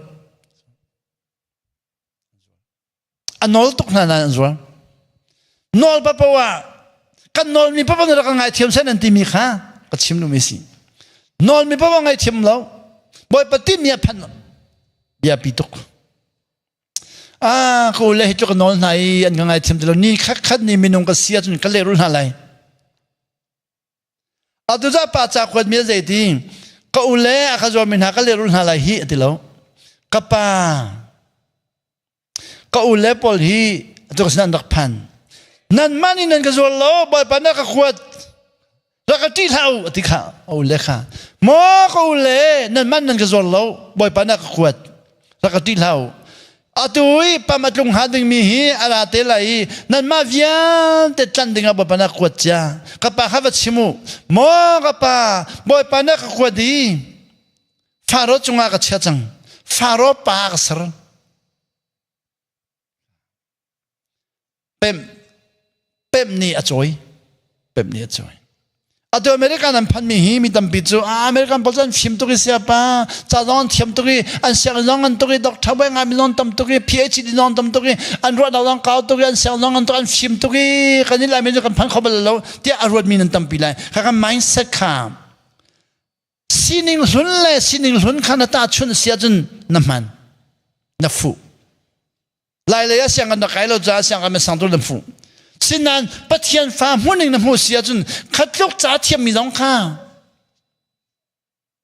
A: A nawl tuk hna nain an zuar. Nawl papo ah kan nawlmi papo na rak ka ngaithiam sen an timi kha ka chim duhmi si. Nawlmi papo ngaithiam lo. Bawipa timi a phan bia pi tuk. Ah, ka ule hi tluk ka nawl hna i an ka ngaithiam ti lo. Ni khat khat ni minung ka si ahcun ka lehrul hna lai. Atu za pa ca kuat mi zei ti ka ule a ka zuarmi hna ka lehrul hna lai hi a ti lo. Ka pa Ka u le pawl hi atu ka sin an rak phan. Nanmah nih nan ka zual lo, Bawipa na ka kuat. Rak ka ṭih hlah u, a ti kha a u le kha. Maw ka u le, nanmah nan ka zual lo, Bawipa na ka kuat. Rak ka ṭih hlah u. Atu i pam a tlung hnga dingmi hi a ra te lai i nanmah vialte tlanh dingah Bawipa na ka kuat cia. Ka pa kha va chim u. Maw ka pa, Bawipa na ka kuat i Faro cungah ka chia cang. Faro pa ka ser. Pem pem nih a cawi. Pem nih a cawi. Atu American an phanmi hi mi tampi cu American pawl cu an fim tuk i siapa ca zong an thiam tuk i an sianginn zong an tuk i doctor bai ngai mi zong tam tuk i PhD zong tam tuk i an ruahnak zong kau tuk i an siang zong an tuk an fim tuk i kan i laimi cu kan phan kho bal lo tiah a ruatmi nan tampi lai. Kha kan mindset kha Sining hlun le sining hlun kha na tahchunh si ahcun na hman na fuh lai lei ah sianginn na kai lo caah sianginn na sang tu na fuh sinain Pathian fa hmuhning na hmuh si ahcun khatluk ca thiammi zong kha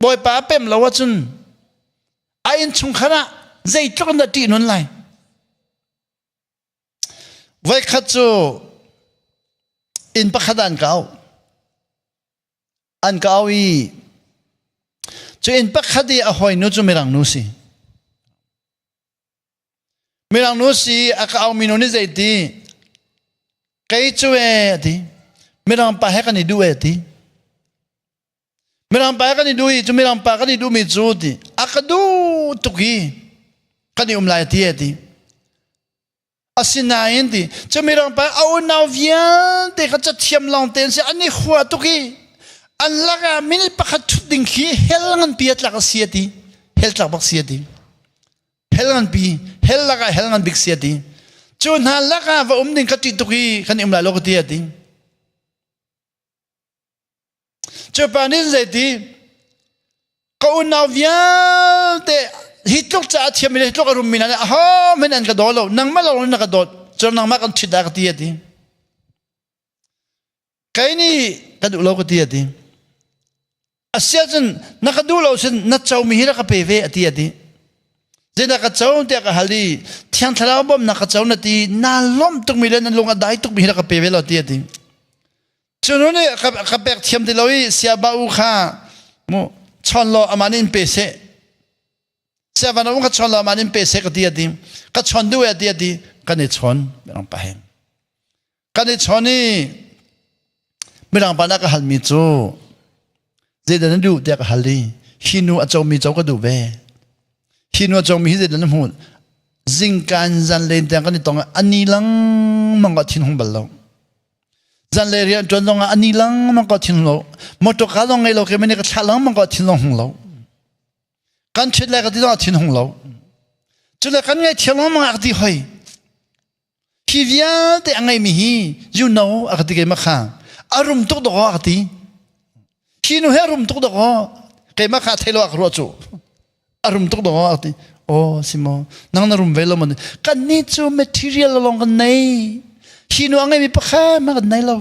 A: Bawipa a pem lo ahcun a innchungkhar ah zeitluk in dah ṭih nun lai voikhat cu inn pakhat ah an kau An ka au i cu inn pakhat i a hawinu cu Mirang nu si. Mirang nu si a ka aumi nu nih zeiti kei cu e a ti. Mirang pa he kan i duh e a ti. Mirang pa he kan i duh i cu Mirang pa kan i duhmi cu ti a ka duh tuk i kan i um lai a ti e a ti. Asinain ti cu mirang pa a unau vialte kha cathiam lawng te an si an i hua tuk i an lakah minute pakhat ṭhut ding khi hell nganpi a tlak a si a ti. Hell tlak bak si a ti. Hell nganpi, hell lakah hell ngan bik si a ti. Cu hna lakah va um ding ka ṭih tuk i kan um lai lo ka ti a ti. Cu pa nih zeiti ka unau vialte hi tluk ca a thiammi le hi tluk a rummi hna nih ahohmanh an ka daw lo nangmah lawng na ka dawt cun nangmah kan ṭhit dah ka ti a ti. Kei nih ka duh lo ka ti a ti. Asiahcun na ka duh lo cun na comi hi rak ka pe ve a ti a ti. Zeidah ka co tiah ka hal i Thiang Thlarau bawmhnak ka co na ti naa lawmh tukmi le na lung a dai tukmi hi rak ka pe ve lo ti a ti. Cu nu nih ka pek thiam ti lo i siaba u kha mu chawn law amah nih in pe seh. Siava na ka chawn law amah nih in pe seh ka ti a ti. Ka chawn duh e a ti a ti. Kan i chawn mirang pa he. Kan i chawn i mirang pa na ka halmi cu zeidah na duh tiah ka hal i hi nu a comi co ka duh ve. Hi nu a comi hi zeidah na hmuh? Zingkan zanlen tiang kan i tong ani lengmang ka thin hung bal lo. Zanlei rian ṭuan zong ah ani lengmang ka thin lo. Motor ka zong ngei lo ke mene ka thlah lengmang ka thin long hung lo. Kan ṭhit lai ka ti zong ah thin hung lo. Cule kan ngai thiam lengmang ah ka ti hoi. Hi vialte a ngeimi hi you know a ka ti keimah kha a rum tuk dawk a ka ti. Hi nu hi a rum tuk dawk keimah kha thei lo a ka ruah cu. A rum tuk dawk a ka ti. Oh simo nang na rum ve lo man kan ni cu material lawng kan nei. Hi nu a ngeimi pakhat ma kan nei lo.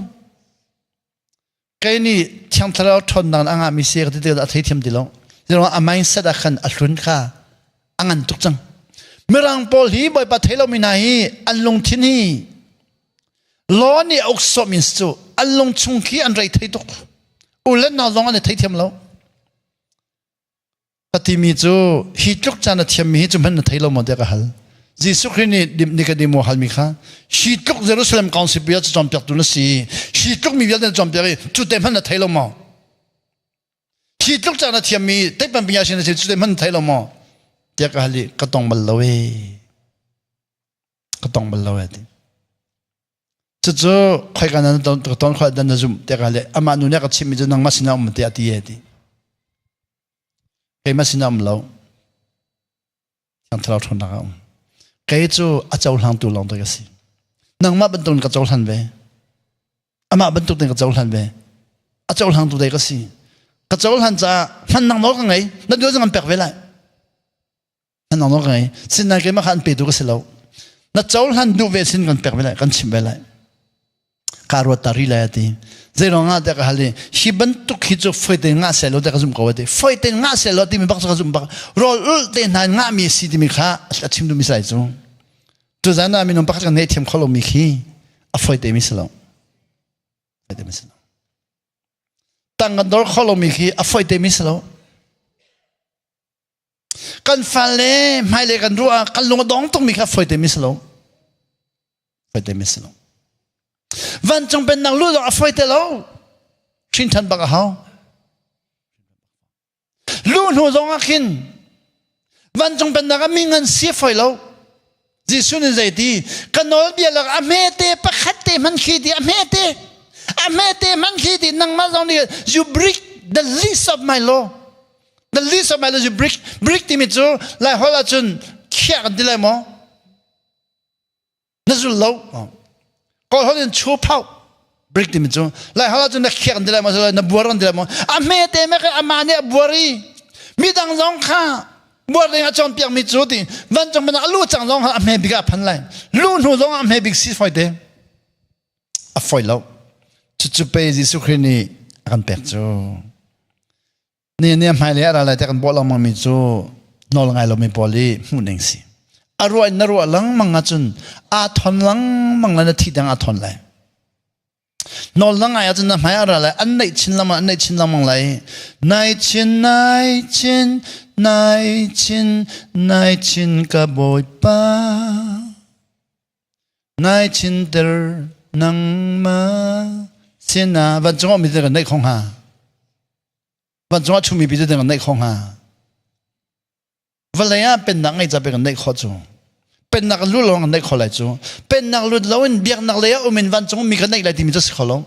A: Kei nih Thiang Thlarau ṭhawnnak a ngahmi si ka ti tikah a theithiam ti lo. Zeiruangah a mindset ah khan a hlun kha a ngan tuk cang. Mirang pawl hi Bawipa thei lomi hna hi an lungthin hi law nih a uk sawh means cu an lungchung khi an rei thei tuk. U le nau zong an i theithiam lo. Ka timi cu hi tluk caan a thiammi hi cu hmanh na thei lo maw tiah ka hal. Jesuh Khrih nih Nikodemo halmi kha hi tluk Jerusalem Council pi ah cawnpiaktu na si hi tluk mi vialte na cawnpiak i cu te hmanh na thei lo maw? Hi tluk caan a thiammi teipan pinya sin na si cu te hmanh na thei lo maw? tiah ka hal i ka tong bal lo ee. Ka tong bal lo ee ti. Cucu khoika na ka ton khoi dan na zumh tiah ka hal i amah nu nih a ka chimhmi cu nangmah sinah um tiah a ti ee ti. Keimah sinah um lo. Thiang Thlarau ṭhawnnak ah um. Kei cu a cohlangtu lawng te ka si. Nangmah bantuk in ka cohlan ve. Amah bantuk in ka cohlan ve. A cohlangtu dei ka si. Ka cohlan caah hmannak nawl ka ngei. Na duh zong an pek ve lai. Hmannak nawl ka ngei. Sinain keimah kha an petu ka si lo. Na cohlan duh ve sin kan pek ve lai, kan chimh ve lai. Ka ruat ta rih lai a ti. Zeiruang ah tiah ka hal i hi bantuk hi cu foi tein ngah seh law tiah ka zumh ko a ti. Foi tein ngah seh law timi bak cu ka zumh bak. Rawl ulh te hna in ngahmi a si timi kha a chim duhmi si lai cu. Tuzan ah minung pakhat kan ngei thiam kho lomi khi a foi te mi si lo. Foi te mi si lo. Tang kan dor kho lomi khi a foi te mi si lo. Kan fale hmailei kan ruah ah kan lung a dong tukmi kha foi te mi si lo. Foi te mi si lo. Vancung pennak lu zong a foi te lo. Hrin than bak a hau. Lu hnu zong ah khin vancung pennak ah mi ngan si foi lo. Jesuh nih zeiti ka nawlbia lak a hmete pakhat te hman khi ti a hmete a hmete hman khi ti nangmah zong nih you break the least of my law the least of my law you break break timi cu lai holh ahcun khiah kan ti lai maw na zul lo kawl holh in chu phau break timi cu lai holh ahcun na khiah kan ti lai maw na buar kan ti lai maw a hmete me kha amah nih a buar i midang zong kha buar ding a cawnpiak mi cu ti vancung bantuk a lu cang zong a hme bik ah a phan lai lu hnu zong a hme bik si foi te a foi lo cucu pe Jesuh Khrih nih a kan pek cu ni ni hmai le a ra lai te kan bawh lengmang mi cu nawl ngai lomi pawl i hmuh ning si a ruah in na ruah lengmang ahcun aa thon lengmang le na thi dang aa thon lai Nawl na ngai ahcun na hmai a ra lai an neih chin lengmang an neih chin lengmang lai nai chin nai chin nai chin nai chin ka bawipa nai chin ter nangmah sinah vancung ah mi te kan neih kho hnga vancung ah chumi pi te kan neih kho hnga Vawlei ah pennak ngei ca pek an neih khawh cu. Pennak lut lawng an neih khawh lai cu. Pennak lut loin biaknak lei ah um in vancung mi kan neih lai timi cu si kho lo.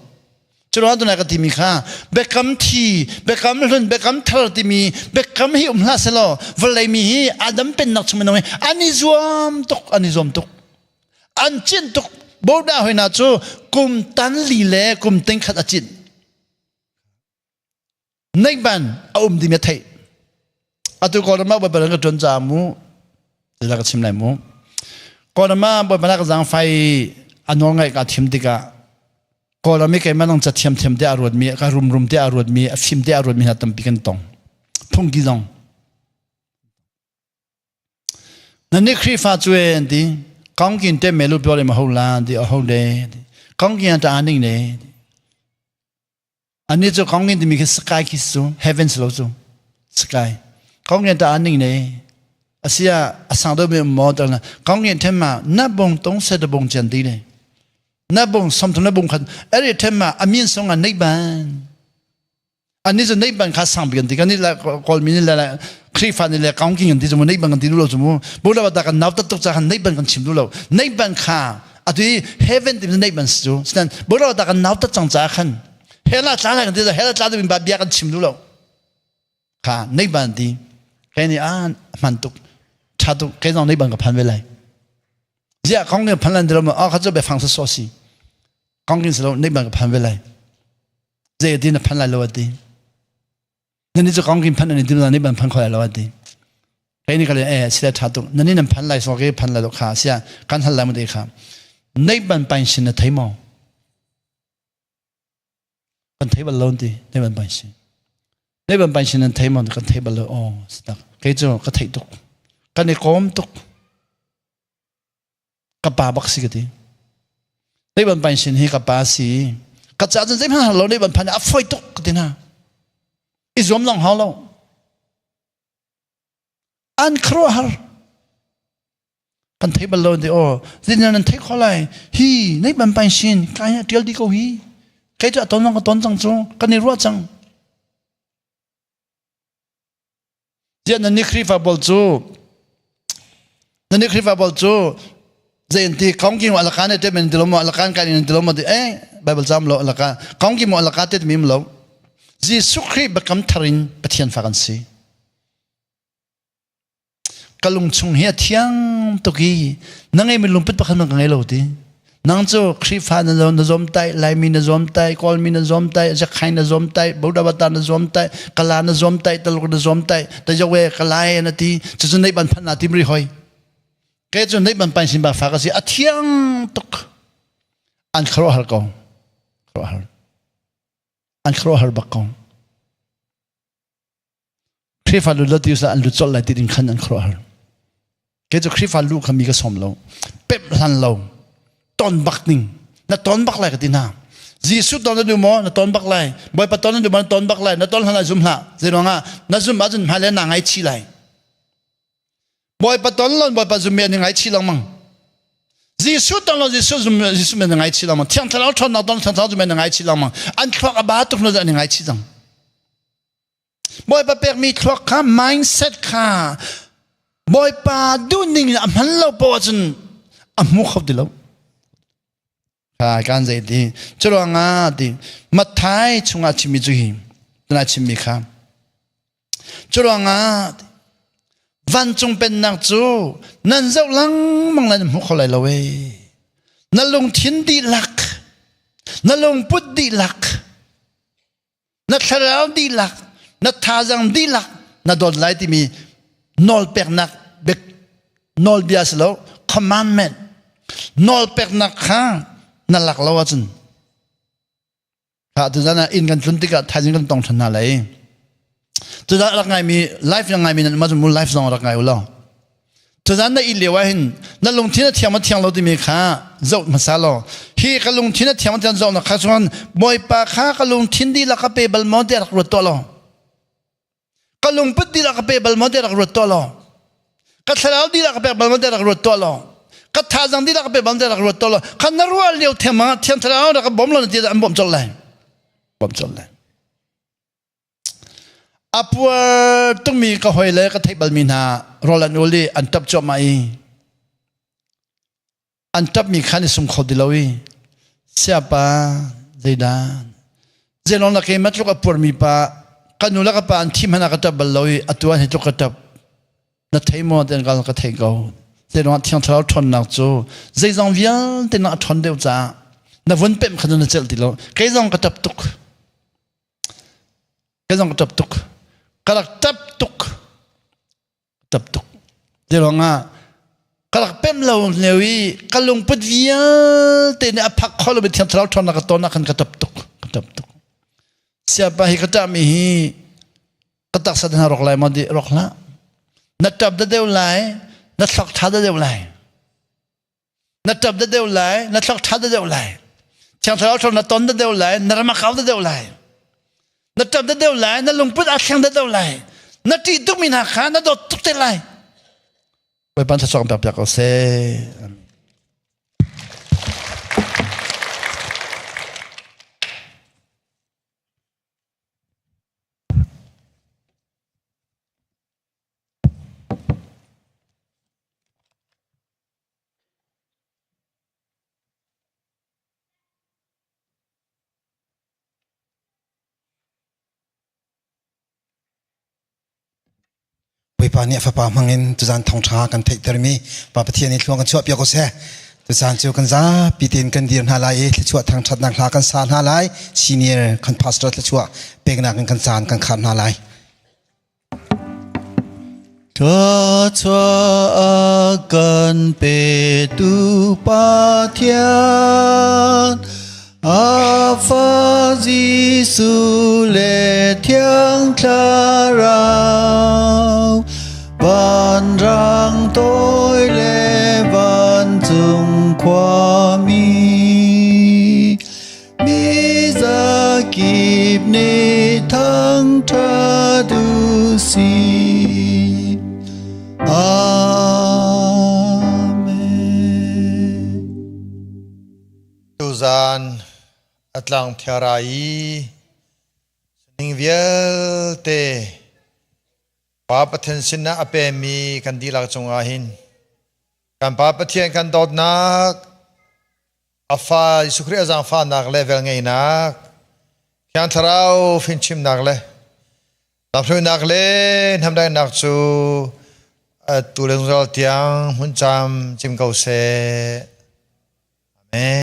A: Curuang tunai ka timi kha biakam thi, biakam hlun, biakam thar timi biakam hi um hlah selaw vawlei mi hi Adam pennak chung minung hi an i zuam tuk, an i zuam tuk. An cin tuk. Boda hoina cu kum tan li le kum ting khat a cin. Neihban a um dimi a theih. Atu Kawlram ah Bawipa ka ṭuan caah mu, zeidah ka chim lai mu. Kawlram ah Bawipa ka zaangfai a nawl ngaih kaa thim tikah Kawlram i keimah nang ca thiamthiam te a ruatmi, ka rumrum te a ruatmi, a fim te a ruatmi hna tampi kan tong. Phungki zong. Nan nih Khrihfa cu e an ti. Kongkin te melu pyo le ma ho la an ti a ho le. Kongkin ta ning le. Anih cu kongin timi khi sky khi cu heaven si lo cu sky. Kongin ta aning ne asia asang do mi mo ta na kongin them ma na bong tong se da bong chen ti ne na bong som thum na bong khan eri them ma amin song an nei ban ani cu nei ban kha sang bian ti kan ni la kol mi ni la Khrihfa ni le kongking an ti cu mu nei ban kan ti lu lo cu mu bu la ta kan nau tat tuk cha kan nei ban kan chim lu lo nei ban kha atu i heaven ti nei ban si cu sinan bu la ta kan nau tat cang cha khan hela tla lai kan ti hela tla ding ba bia kan chim lu lo kha nei ban ti kai ni a hman tuk tha tuk kai zong nei ban ka phan ve lai zia kong ne phan lan dilo ma a kha chu be fang so si kong kin slo nei ban ka phan ve lai zei ti na phan lai lo ati Nani cu kong kin phan ani dil ni ban phan khoi lo ati. Kai ni kale eh sila tha tuk. Nani nan phan lai so ke phan lai lo kha sia kan hal lai mu de kha. Nei ban pain sin na thei mo. Kan thei bal lo ti nei ban pain sin. Nei ban pain sin nan thei mo kan thei bal lo oh sitak. Kai cu ka thei tuk. Kan i kom tuk. Ka pa bak si ka ti. Nei ban pain sin hi ka pa si. Ka ca cun zeihmanh lo nei ban phan a foi tuk ka ti na. I zuam long hau lo. An khuaruahhar. Kan thei bal lo ti aw. Zin nan thei kho lai. Hi nei ban pain sin kai ha tial di ko hi. Kai cu a ton long ka ton cang cu. Kan i ruah cang. Ziah nan nih Khrihfa pawl cu nan nih Khrihfa pawl cu zei an ti kongki mu alaka ne te men ti lo mu alaka kan in ti lo mu ti eh Bible cam lo alaka kongki mu alaka te mim lo Jesuh Khrih biakam thar in Pathian fa kan si ka lung chung hi a thiang tuk i na ngeimi lungput pakhat man ka ngei lo ti Nang cu Khrihfa na na zuam tai, Laimi na zuam tai, Kawlmi na zuam tai, Zakhain na zuam tai, Bodawata na zuam tai, Kala na zuam tai, Taluk na zuam tai, Tajawe Kalai na ti, cucu nei ban phan na tim ri hoi. Ke cu nei ban pan sin ba fa ka si a thiang tuk. An kharo har ko. Kharo har. An kharo har bak ko. Khrihfa lu lo ti usah an lu colh lai ti ding khan an khuaruahhar. Kei cu Khrihfa lu kha mi ka sawm lo. Pemh hlan lo. Ton bak ning. Na ton bak lai ka ti hna. Jesuh ton na duh maw? Na ton bak lai. Bawipa ton na duh maw? Na ton bak lai. Na ton hlan lai zum hlah. Zeiruangah na zum ahcun hmailei naa ngaichih lai. Bawipa ton lon Bawipa zum mi an i ngaichih lengmang. Jesuh ton lo Jesuh zum Jesuh men ngaichih lengmang. Thiang Thlarau ṭhawnnak ton Thiang Thlarau zum men ngaichih lengmang. An thluak a ba tuk hnu an i ngaichih cang. Bawipa pekmi thluak kha mindset kha Bawipa duhning in a hman lo poah ahcun a hmu kho ti lo. Kha kan zei ti curuangah ti Matthai chungah chimmi cu hi tuna chimmi kha curuangah vancung pennak cu nan zoh lengmang lai nan hmu kho lai lo ee na lungthin dihlak na lungput dihlak na thlarau dihlak na thazang dihlak na dawt lai timi nawlpeknak bik nawlbia si lo commandment nawlpeknak kha na lak lo ahcun kha tuzan ah inn kan tlun tikah thaizing kan tong ṭhan hna lai tuzan rak ngaimi life na ngaimi nan mah mu life zong rak ngai u law Tuzan na i lio ah hin na lungthin a thiang ma thiang lo timi kha zoh hmasa law hi ka lungthin a thiang ma thiang zoh na kha chuan Bawipa kha ka lungthin dihlak ka pe bal maw tiah rak ruat tuah law ka lungput dihlak ka pe bal maw tiah rak ruat tuah law ka thlarau dihlak ka pek bal maw tiah rak ruat tuah law ka thazang dihlak ka pe bal maw tiah rak ruat tuah law kha na ruah lio thiang ma thiang thlarau rak ka bawm lo na ti an bawm colh lai bawm colh lai A puar tukmi ka hawi le ka theih balmi hna rawl an ul i an ṭap cuahmah i an ṭapmi kha an i sum kho ti lo i siapa zeidah? Zelong la keimah tluk a puarmi pa ka nu le ka pa an thi hmanh ah ka ṭap bal lo i atu ah hi tluk ka ṭap. Na thei maw tian ka ka thei ko. Zelong ah Thiang Thlarau ṭhawnnak cu zeizong vialte na a ṭhawn deuh caah na vun pemh kha na celh ti lo. Kei zong ka ṭap tuk. Kei zong ka ṭap tuk. Ka rak ṭap tuk. Ṭap tuk. Zelong ah ka rak pem lo lio i ka lungput vialte nih a phak kho lo mi Thiang Thlarau ṭhawnnak ka ton ah khan ka ṭap tuk. Ka ṭap tuk. Siapa hi ka ṭahmi hi ka taksa hna rok lai maw di rok hlah. Na ṭap da deuh lai, na thlok ṭha da deuh lai. Na ṭap da deuh lai, na thlok ṭha da deuh lai. Thiang Thlarau ṭhawn na ton da deuh lai, na ram a kau da deuh lai. Na ṭap da deuh lai, na lungput aa thleng da deuh lai. Na ṭih tukmi hna kha na dawt tuk te lai. Bawipa thluachuah kan pek piak ko seh.
B: Bawipa nih a fapa hmangin tuzan thawngṭha kan theihtermi Pa Pathian nih thluang kan chuahpiak ko seh. Tuzan cu kan zapi tein kan dir hna lai i thluachuah thangṭhatnak hla kan sa hna lai. Senior kan pastor thluachuah peknak in kan caan kan khar hna lai.
C: Thluachuah a kan petu Pathian, a fa Jesuh le Thiang Thlarau, vanrang toi le vancung khuami, Mi zakip nih thangṭhat u sih. Amen.
D: Tuzan a tlang thiara i ning vialte Pa Pathian sinah a pemi kan dihlak cungah hin kan Pa Pathian kan dawtnak a fa Jesuh Khrih a zaangfahnak le velngeihnak, Thiang Thlarau fimchimnak le lamhruainak le hnamdaihnak cu atu le zungzal tiang hmun cam cim ko seh.